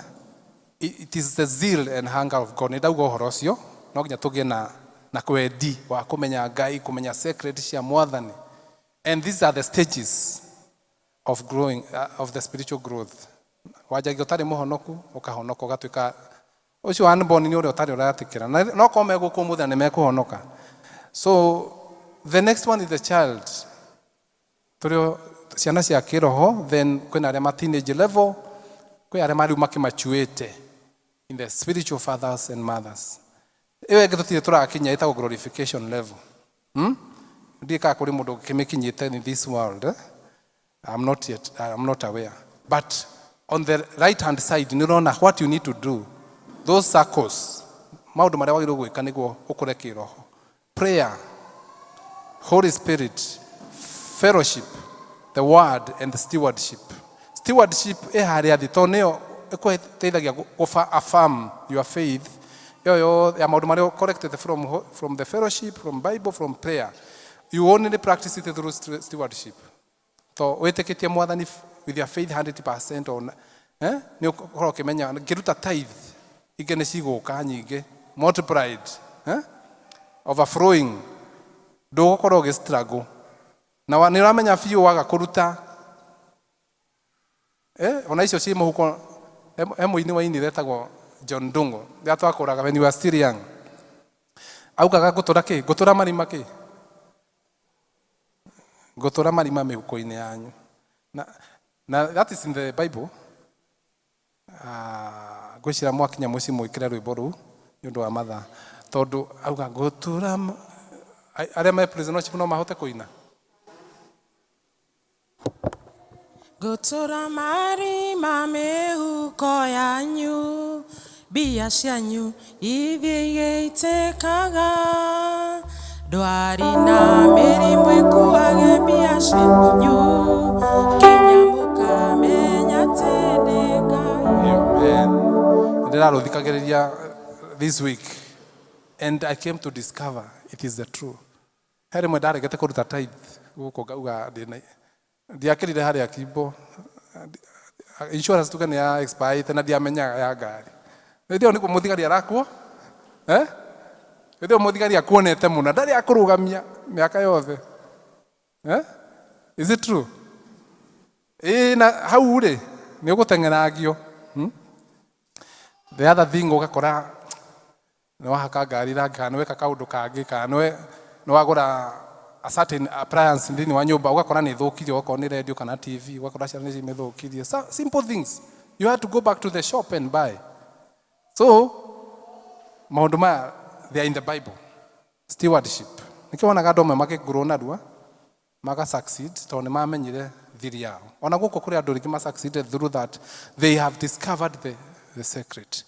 It is the zeal and hunger of God. Nĩ ndauga ũhoro ũcio, no nginya tũgĩe na kwendi wa kũmenya Ngai, kũmenya secret cia Mwathani. And these are the stages of growing, of the spiritual growth. Wanjagia ũtarĩ mũhonoku, ũkahonoka ũgatuĩka ũcio unborn nĩ ũrĩa ũtarĩ ũretĩkĩra. Na no korwo megũkũ ũmũthĩ na nĩ mekũhonoka. So the next one is the child. Tũrĩ ciana cia kĩroho, then kwĩna arĩa ma teenage level, kwĩ arĩa marĩu makĩmachuĩte in the spiritual fathers and mothers. Ĩyo ĩngĩ tũtirĩ tũrakinya ĩtagwo glorification level. Ndiĩ kana kũrĩ mũndũ ũkĩmĩkinyĩte in this world. Eh? I'm not yet, I'm not aware. But on the right hand side, nĩ ũrona what you need to do. Those circles, maũndũ marĩa wagĩrĩirwo gwĩka nĩguo ũkũre kĩroho. Prayer, Holy Spirit, fellowship, the word and the stewardship. Stewardship ĩ harĩa thĩ tondũ nĩyo ĩkũteithagia gũfa affirm your faith ĩyo yothe ya maũndũ marĩa collected from the fellowship, from Bible, from prayer. You only practice it through stewardship. To wĩtĩkĩtie Mwathani with your faith 100% on, eh? Nĩ ũkorwo ũkĩmenya ngĩruta tithe ingĩ nĩ cigũka nyingĩ multiplied, eh? Overflowing, ndũgũkorwo ũgĩ struggle na nĩ ũramenya biũ waga kũruta, eh? Ona icio ciĩ mũhuko he mũini wainire etagwo John Ndung'u rĩrĩa twakũraga when you were still young, augaga ngũtũra kĩ, ngũtũra marima kĩ, ngũtũra marima mĩhuko-inĩ yanyu na that is in the Bible. Ngwĩciria mwakinya mũciĩ mwĩkĩre rwĩmbo rũu nĩ ũndũ wa mathaa tondũ auga ngũtũra arĩa me prisonership no mahote kũina. Ngũtũra marima mĩhuko yanyu, mbia cianyu ithiĩ igĩitĩkaga, ndwari na mĩrimũ ĩkuage mbia cianyu nginya mũkamenya atĩ ndĩ Ngai. Amen. Ndĩrarũthikagĩrĩria this week and I came to discover it is the truth. He rĩmwe ndaregete kũruta tithe gũkũ ngauga ndĩna ndiakĩrire harĩa kimbo insurance tuge nĩ ya expire na ndiamenyaga ya ngari. Hĩndĩ ĩyo nĩguo mũthigari arakuo, eh? Hĩndĩ ĩyo mũthigari akuonete mũno ndarĩ akũrũgamia mĩaka yothe, eh? Is it true? Ĩĩ, na hau rĩ nĩ ũgũteng'erangio. The other thing ũgakora nĩ wahaka ngari rangi kana nĩ weka kaũndũ kangĩ kana nĩ wagũra a certain appliance thĩinĩ wa nyũmba ũgakora nĩ ĩthũkirie, okorwo nĩ radio kana TV ũgakora ciana nĩ cimĩthũkirie. So, simple things you have to go back to the shop and buy. So maũndũ maya they are in the Bible. Stewardship nĩkĩo wonaga andũ amwe makĩngũrwo narua maga succeed tondũ nĩ mamenyire thiri yao. Ona gũkũ kũrĩ andũ rĩngĩ ma succeeded through that they have discovered the secret.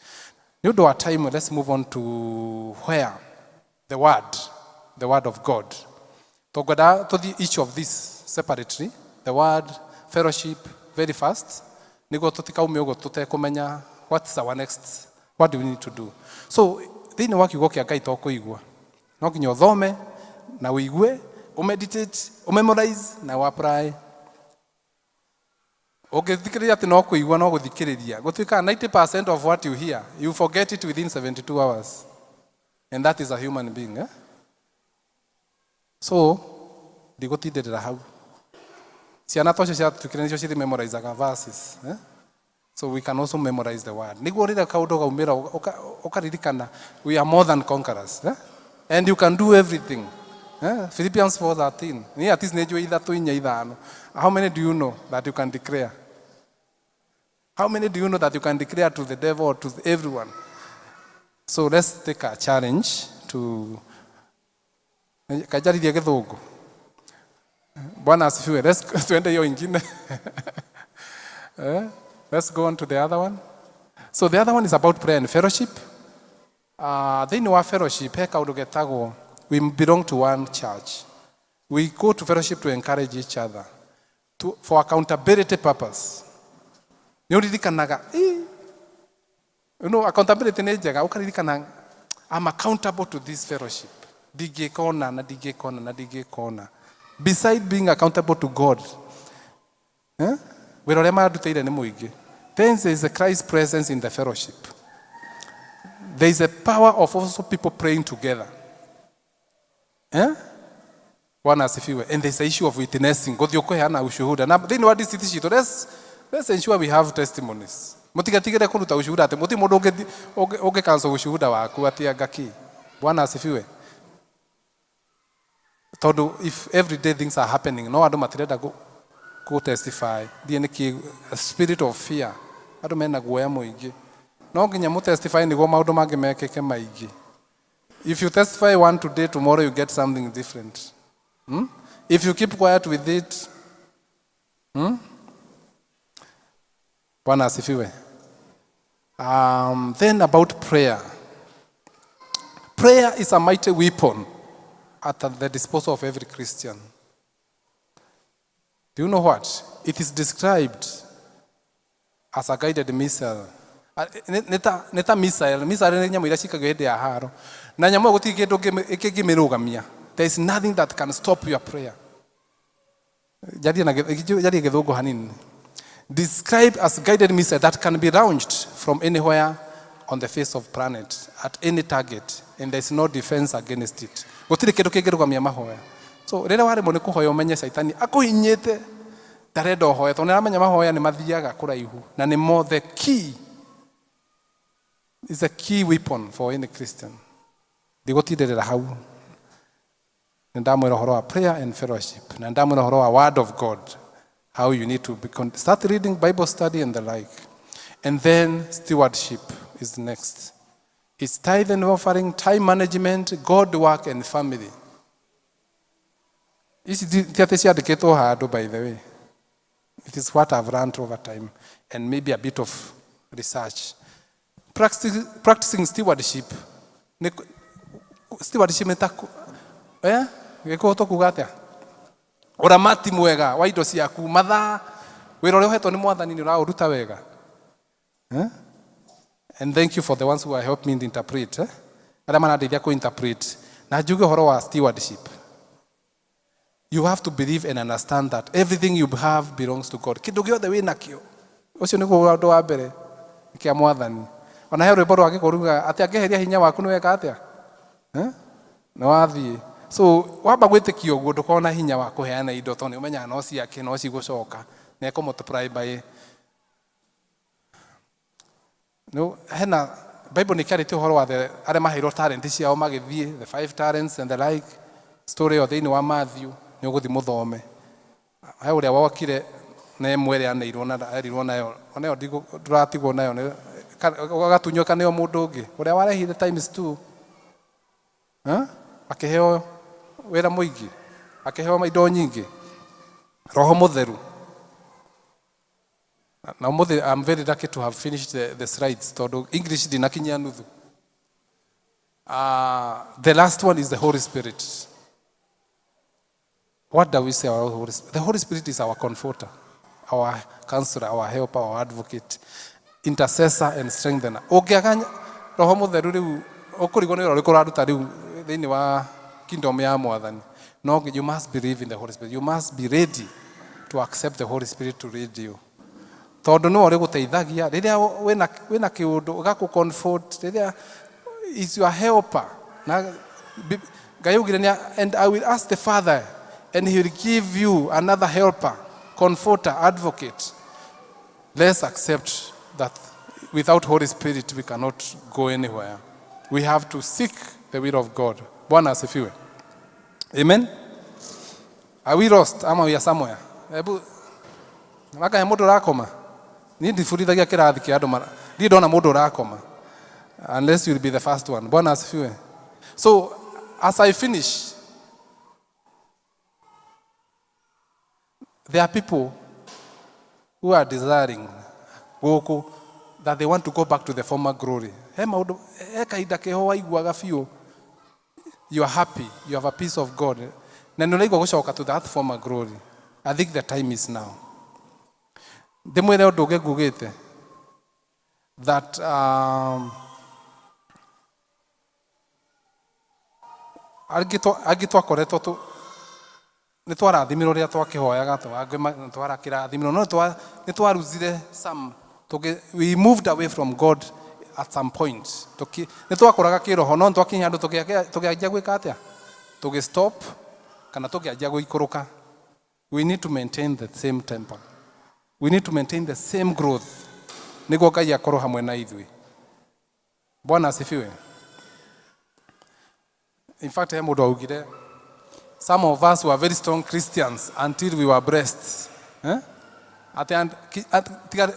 Nĩ ũndũ wa time, let's move on to where the word of God. Tũngwenda tũthiĩ each of these separately, the word, fellowship, very fast. Nĩguo tũtikaume ũguo tũtekũmenya what is our next, what do we need to do. So thĩinĩ wa kiugo kĩa Ngai to kũigua, no nginya ũthome na ũigue, ũmeditate, ũmemorize na ũapply. Ũngĩthikĩrĩria atĩ no kũigua no gũthikĩrĩria, gũtuĩkaga 90% of what you hear, you forget it within 72 hours. And that is a human being, eh? So ndigũtindĩrĩra hau. Ciana tocio ciatuĩkire nĩcio cithi memorizaga verses, eh? So we can also memorize the word nĩguo rĩrĩa kaũndũ gaumĩra ũkaririkana we are more than conquerors, eh? And you can do everything, eh? Philippians 4:13. Niĩ at least nĩ njũĩ ithatũ, inya, ithano. How many do you know that you can declare? How many do you know that you can declare to the devil or to everyone? So let's take a challenge to kajaririe Gĩthũngũ. Bwana asifiwe. Let's tuende hiyo ingine. Eh? Let's go on to the other one. So the other one is about prayer and fellowship. Thĩinĩ wa fellowship he kaũndũ getagwo we belong to one church. We go to fellowship to encourage each other, for accountability purpose. Nĩ ũririkanaga, accountability nĩ njega, ũkaririkana I'm accountable to this fellowship. Ndingĩka ũna na ndingĩka ũna na ndingĩka ũna. Beside being accountable to God, eh? Wĩra ũrĩa mandutĩire nĩ mũingĩ. Then there is a Christ presence in the fellowship. There is a power of also people praying together. Eh? Bwana asifiwe. And there's a issue of witnessing. Gũthiĩ ũkũheana ushuhuda. Na thĩinĩ wa district citũ, let's ensure we have testimonies. Mũtigatigĩre kũruta ushuhuda atĩ mũtirĩ mũndũ ũngĩ cancel ushuhuda waku atĩ anga kĩ. Bwana asifiwe. Tondũ if every day things are happening, no andũ matirenda go testify. Thiĩ nĩ spirit of fear. Andũ mena guoya mũingĩ. No nginya mũ testify nĩguo maũndũ mangĩ mekĩke maingĩ. If you testify one today, tomorrow you get something different. If you keep quiet with it, Bwana asifiwe. Then about prayer. Prayer is a mighty weapon at the disposal of every Christian. Do you know what? It is described as a guided missile. Nĩ ta missile. Missile nĩ nyamũ iria cikagio hĩndĩ ya haro. Na nyamũ ĩyo gũtirĩ kĩndũ kĩngĩmĩrũgamia. There is nothing that can stop your prayer. Njarie Gĩthũngũ hanini. Described as guided missile that can be launched from anywhere on the face of planet at any target, and there is no defense against it. Gũtirĩ kĩndũ kĩngĩrũgamia mahoya. So rĩrĩa waremwo nĩ kũhoya, ũmenye caitani akũhinyĩte, ndarenda ũhoe, tondũ nĩaramenya mahoya nĩ mathiaga kũraihu na nĩmo the key is a key weapon for any Christian. Ndigũtindĩrĩra hau. Nĩ ndamwĩra ũhoro wa prayer and fellowship, na ndamwĩra ũhoro wa word of God, how you need to start reading, Bible study and the like. And then stewardship is next. It's tithe and offering, time management, God work and family. Ici ti atĩ ciandĩkĩtwo handũ, by the way. It is what I've learned over time and maybe a bit of research. Practicing stewardship. Stewardship nĩ ta eh? Gĩkũyũ tũkuga atĩa? Ũramati mwega wa indo ciaku, mathaa, wĩra ũrĩa ũhetwo nĩ Mwathani nĩ ũraũruta wega. Eh? And thank you for the ones who are helping me interpret. Eh? Arĩa marandeithia kũ-interpret. Na njuge ũhoro wa stewardship. You have to believe and understand that everything you have belongs to God. Kĩndũ gĩothe wĩ nakĩo. Ũcio nĩguo ũndũ wa mbere kĩa Mwathani. Ona he rwĩmbo rwa Gĩkũyũ rugaga atĩ angĩeheria hinya waku nĩ weka atĩa? Eh? Nĩ wathiĩ. So wamba gwĩtĩkia ũguo, ndũkorwo na hinya wa kũheana indo, tondũ nĩ ũmenyaga no ciake, no cigũcoka na ekũ multiply by no. Hena Bible nĩ kĩarĩtie ũhoro wa the arĩa maheirwo talent ciao magĩthiĩ, the five talents and the like story ĩyo thĩinĩ wa Matthew, nĩ ũgũthiĩ mũthome. He ũrĩa wokire na ĩmwe ĩrĩa aneirwo na erirwo nayo, onayo ndũratigwo nayo, ũgatunywo kaneo mũndũ ũngĩ ũrĩa warehire times two. Eh? Akĩheo wĩra mũingĩ, akĩheo indo nyingĩ, Roho Mũtheru. Na ũmũthĩ I'm very lucky to have finished the slides, tondũ English ndinakinyia nuthu. The last one is the Holy Spirit. What do we say about the Holy Spirit? The Holy Spirit is our comforter. our counselor, our helper, our advocate, intercessor and strengthener. Ũngĩaga roho mũtheru rĩu ũkũrigwo nĩ wĩra ũrĩkũ ũraruta rĩu thĩinĩ wa kingdom ya mwathani. No, you must believe in the Holy Spirit. You must be ready to accept the Holy Spirit to lead you. Tondũ nĩwe ũrĩgũteithagia rĩrĩa wĩna kĩũndũ ũgakũ comfort rĩrĩa is your helper. Na Ngai augire nĩ, and I will ask the Father and he will give you another helper, comforter, advocate. Let's accept that without Holy Spirit we cannot go anywhere. We have to seek the will of God. Bwana asifiwe. Amen. Are we lost ama we are somewhere? Hebu maka he mũndũ ũrakoma. Niĩ ndibundithagia kĩrathi kĩa andũ mara. Ndirĩ ndona mũndũ ũrakoma. Unless you'll be the first one. Bwana asifiwe. So as I finish, there are people who are desiring gũkũ that they want to go back to the former glory. He maũndũ, he kahinda keho waiguaga biũ. You are happy, you have a peace of God. Na nĩ ũraigua gũcoka to that former glory. I think the time is now. Ndĩmwĩre ũndũ ũngĩ ngugĩte that angĩ twakoretwo nĩ twarathimirwo rĩrĩa twakĩhoyaga, angĩ twarakĩrathimirwo, no nĩ twaruzire some, we moved away from God at some point. Nĩ twakũraga kĩroho, no nĩ twakinya handũ tũkĩanjia gwĩka atĩa? Tũgĩ stop kana tũkĩanjia gũikũrũka. We need to maintain the same temper. We need to maintain the same growth. Nĩguo Ngai akorwo hamwe na ithuĩ. Bwana asifiwe. In fact, he mũndũ augire, some of us were very strong Christians until we were blessed. Eh? Ate tiga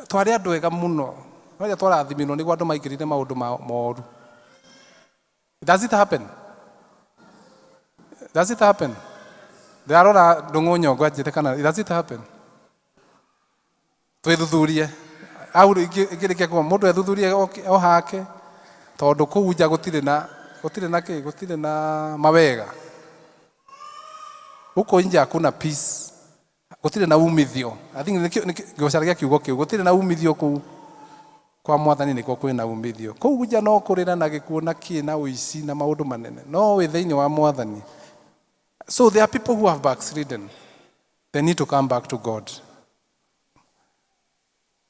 twarĩ andũ ega mũno. No rĩrĩa twarathimirwo nĩguo andũ maingĩrire maũndũ moru. Does it happen? Does it happen? Ndĩrarora Ndũng'ũ Nyongo anjĩre kana does it happen? Twĩthuthurie. Au ingĩrĩkia kuga mũndũ ethuthurie o hake tondũ kũu nja gũtirĩ na gũtirĩ na kĩ gũtirĩ na mawega. Huko nje hakuna peace. Gũtirĩ na umithio. I think nĩkĩo ngĩcaragia kiugo kĩu. Gũtirĩ na umithio kũu. Kwa mwathani nĩkuo kwĩna umithio. Kũu nja no kũrĩra na gĩkuũ na kĩ na ũici na maũndũ manene. No wĩ thĩinĩ wa mwathani. So there are people who have backslidden. They need to come back to God.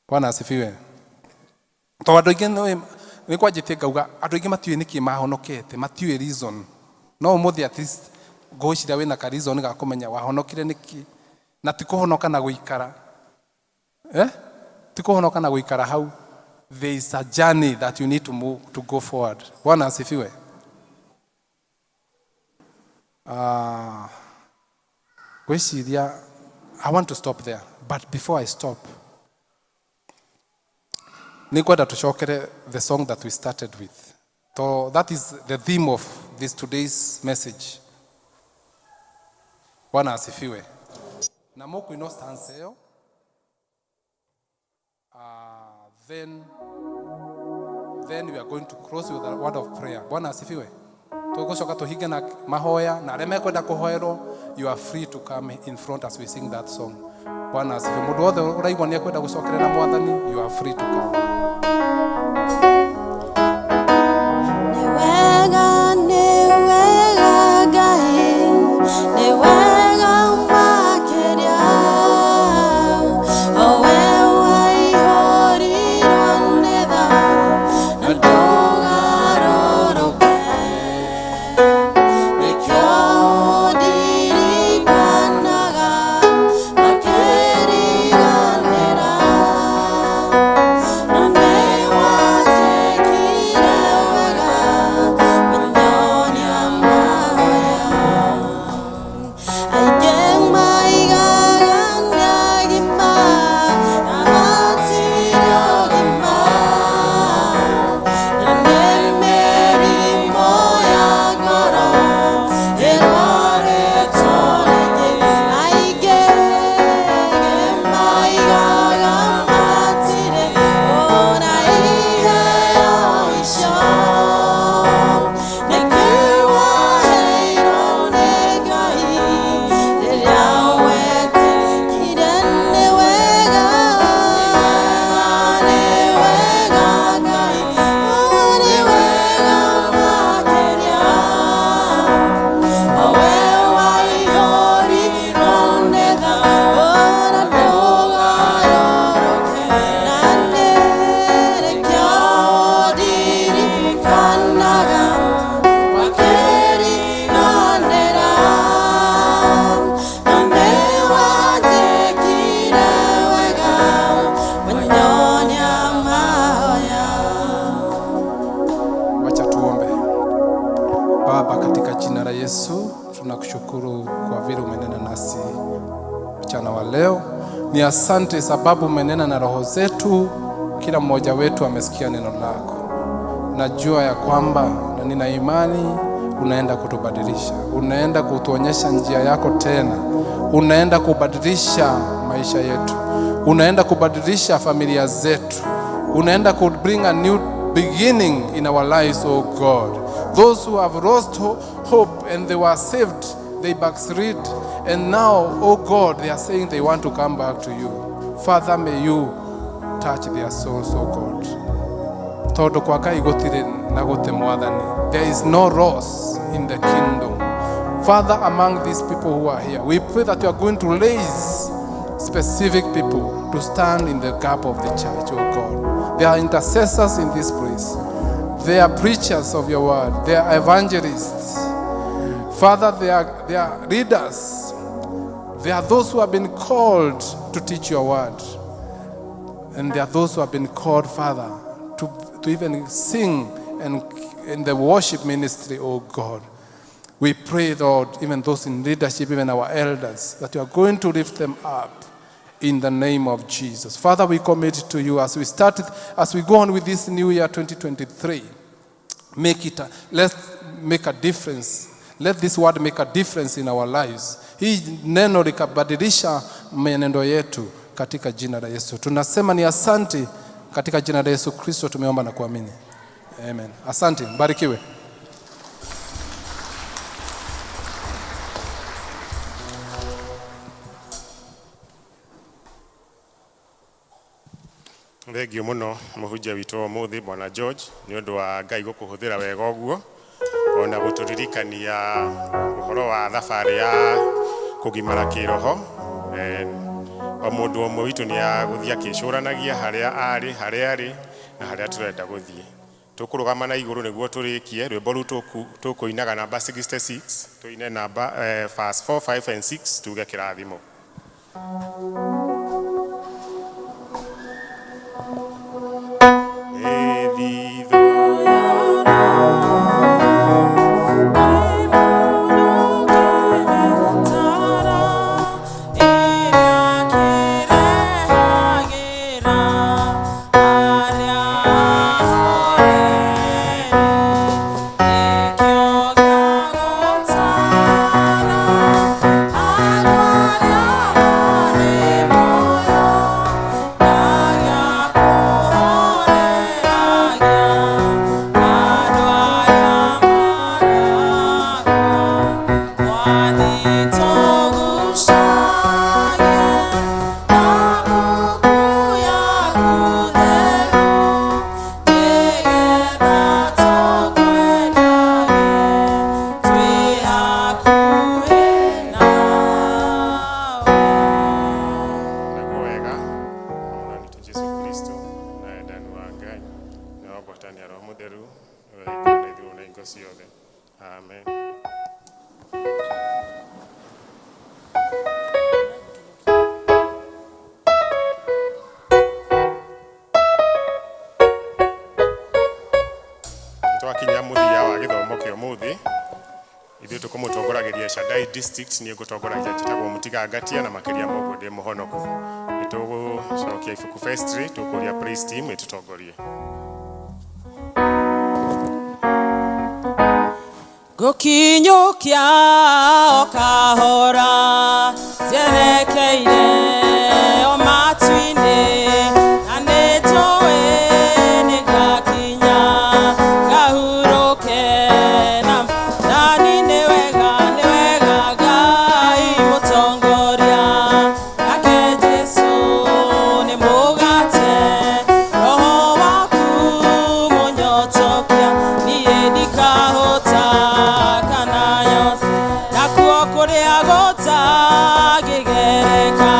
Bwana asifiwe. Tondũ andũ aingĩ nĩ kwanjĩtie ngauga andũ aingĩ matiũĩ nĩkĩ mahonokete, matiũĩ reason. No ũmũthĩ at least ngwĩciria wĩna ka reason ga kũmenya wahonokire nĩkĩ. Na ti kũhonoka na gũikara. Ti kũhonoka na gũikara hau. There is a journey that you need to move to go forward. Bwana asifiwe. Ngwĩciria I want to stop there, but before I stop, nĩngwenda tũcokere the song that we started with. So that is the theme of this today's message. Bwana asifiwe. Na mũkũina stanza ĩyo. Then we are going to close with a word of prayer. Bwana asifiwe. Tũgũcoka tũhinge na mahoya na arĩa mekwenda kũhoerwo, you are free to come in front as we sing that song. Bwana asifiwe. Mũndũ wothe ũraigua nĩ ekwenda gũcokerera mwathani, you are free to come. Nĩ wega, nĩ wega Ngai, nĩ wega makĩria. O we waihũrirwo nĩ tha na ndũgarũrũke. Nĩkĩo ũndirikanaga makĩriganĩra. Na Baba, katika jina la Yesu tunakushukuru kwa vile umenena nasi mchana wa leo. Ni asante sababu umenena na roho zetu, kila mmoja wetu amesikia neno lako. Najua ya kwamba na nina imani unaenda kutubadilisha, unaenda kutuonyesha njia yako tena, unaenda kubadilisha maisha yetu, unaenda kubadilisha familia zetu, unaenda ku bring a new beginning in our lives, oh God. Those who have lost hope and they were saved, they backslid, and now, oh God, they are saying they want to come back to you. Father, may you touch their souls, oh God. Tondu kwa Ngai gũtirĩ na gũte mwathani. There is no loss in the kingdom. Father, among these people who are here, we pray that you are going to raise specific people to stand in the gap of the church, oh God. There are intercessors in this place. They are preachers of your word. They are evangelists. Father, they are leaders. They are those who have been called to teach your word. And there are those who have been called, Father, to even sing and in the worship ministry, oh God. We pray, Lord, even those in leadership, even our elders, that you are going to lift them up in the name of Jesus. Father, we commit to you as we start, as we go on with this new year 2023. Let's make a difference. Let this word make a difference in our lives. Hii neno likabadilisha mienendo yetu katika jina la Yesu. Tunasema ni asante katika jina la Yesu Kristo tumeomba na kuamini. Amen. Asante, mbarikiwe. Thengio muno muhunjia witũ ũmũthĩ Bwana George nĩ ũndũ wa Ngai gũkũhũthĩra wega ũguo ona gũtũririkania ũhoro wa thabarĩ ya kũgimara kĩroho. O mũndũ ũmwe witũ nĩ agũthiĩ akĩcũranagia harĩa arĩ, harĩa arĩ na harĩa tũrenda gũthiĩ. Tũkũrũgama na igũrũ nĩguo tũrĩkie rwĩmbo rũu tũkũinaga namba 66, tũine namba verse 4, 5 and 6 tuge kĩrathimo. Naguo wega wa Mwathani witũ Jesu Kristo na wendani wa Ngai na wa ngwatanĩro Roho Mũtheru ũraikara na ithuĩ na hingo ciothe. Amen. Twakinya mũthia wa gĩthomo kĩa ũmũthĩ, ithuĩ tũkũmũtongoragĩria Shaddai District, niĩ ngũtongoragia njĩtagwo Mũtiga Ngatia na makĩria ma ũguo ndĩ mũhonoku. Nĩ tũgũcokia ibuku vestry, tũkũria praise team ĩtũtongorie. Ngũkinyũkia o kahora njerekeire o matu-inĩ, na nĩnjũĩ nĩngakinya ngahurũke nani. Nĩ wega, nĩ wega Ngai mũtongoria, nake Jesũ nĩ mũgate, roho waku mũnyotokia, niĩ ndikahota kana yothe, nakuo kũrĩa gũtangĩgereka.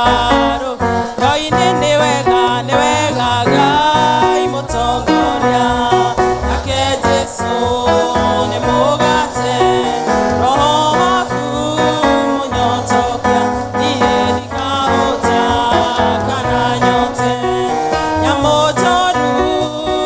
Mũrwaru.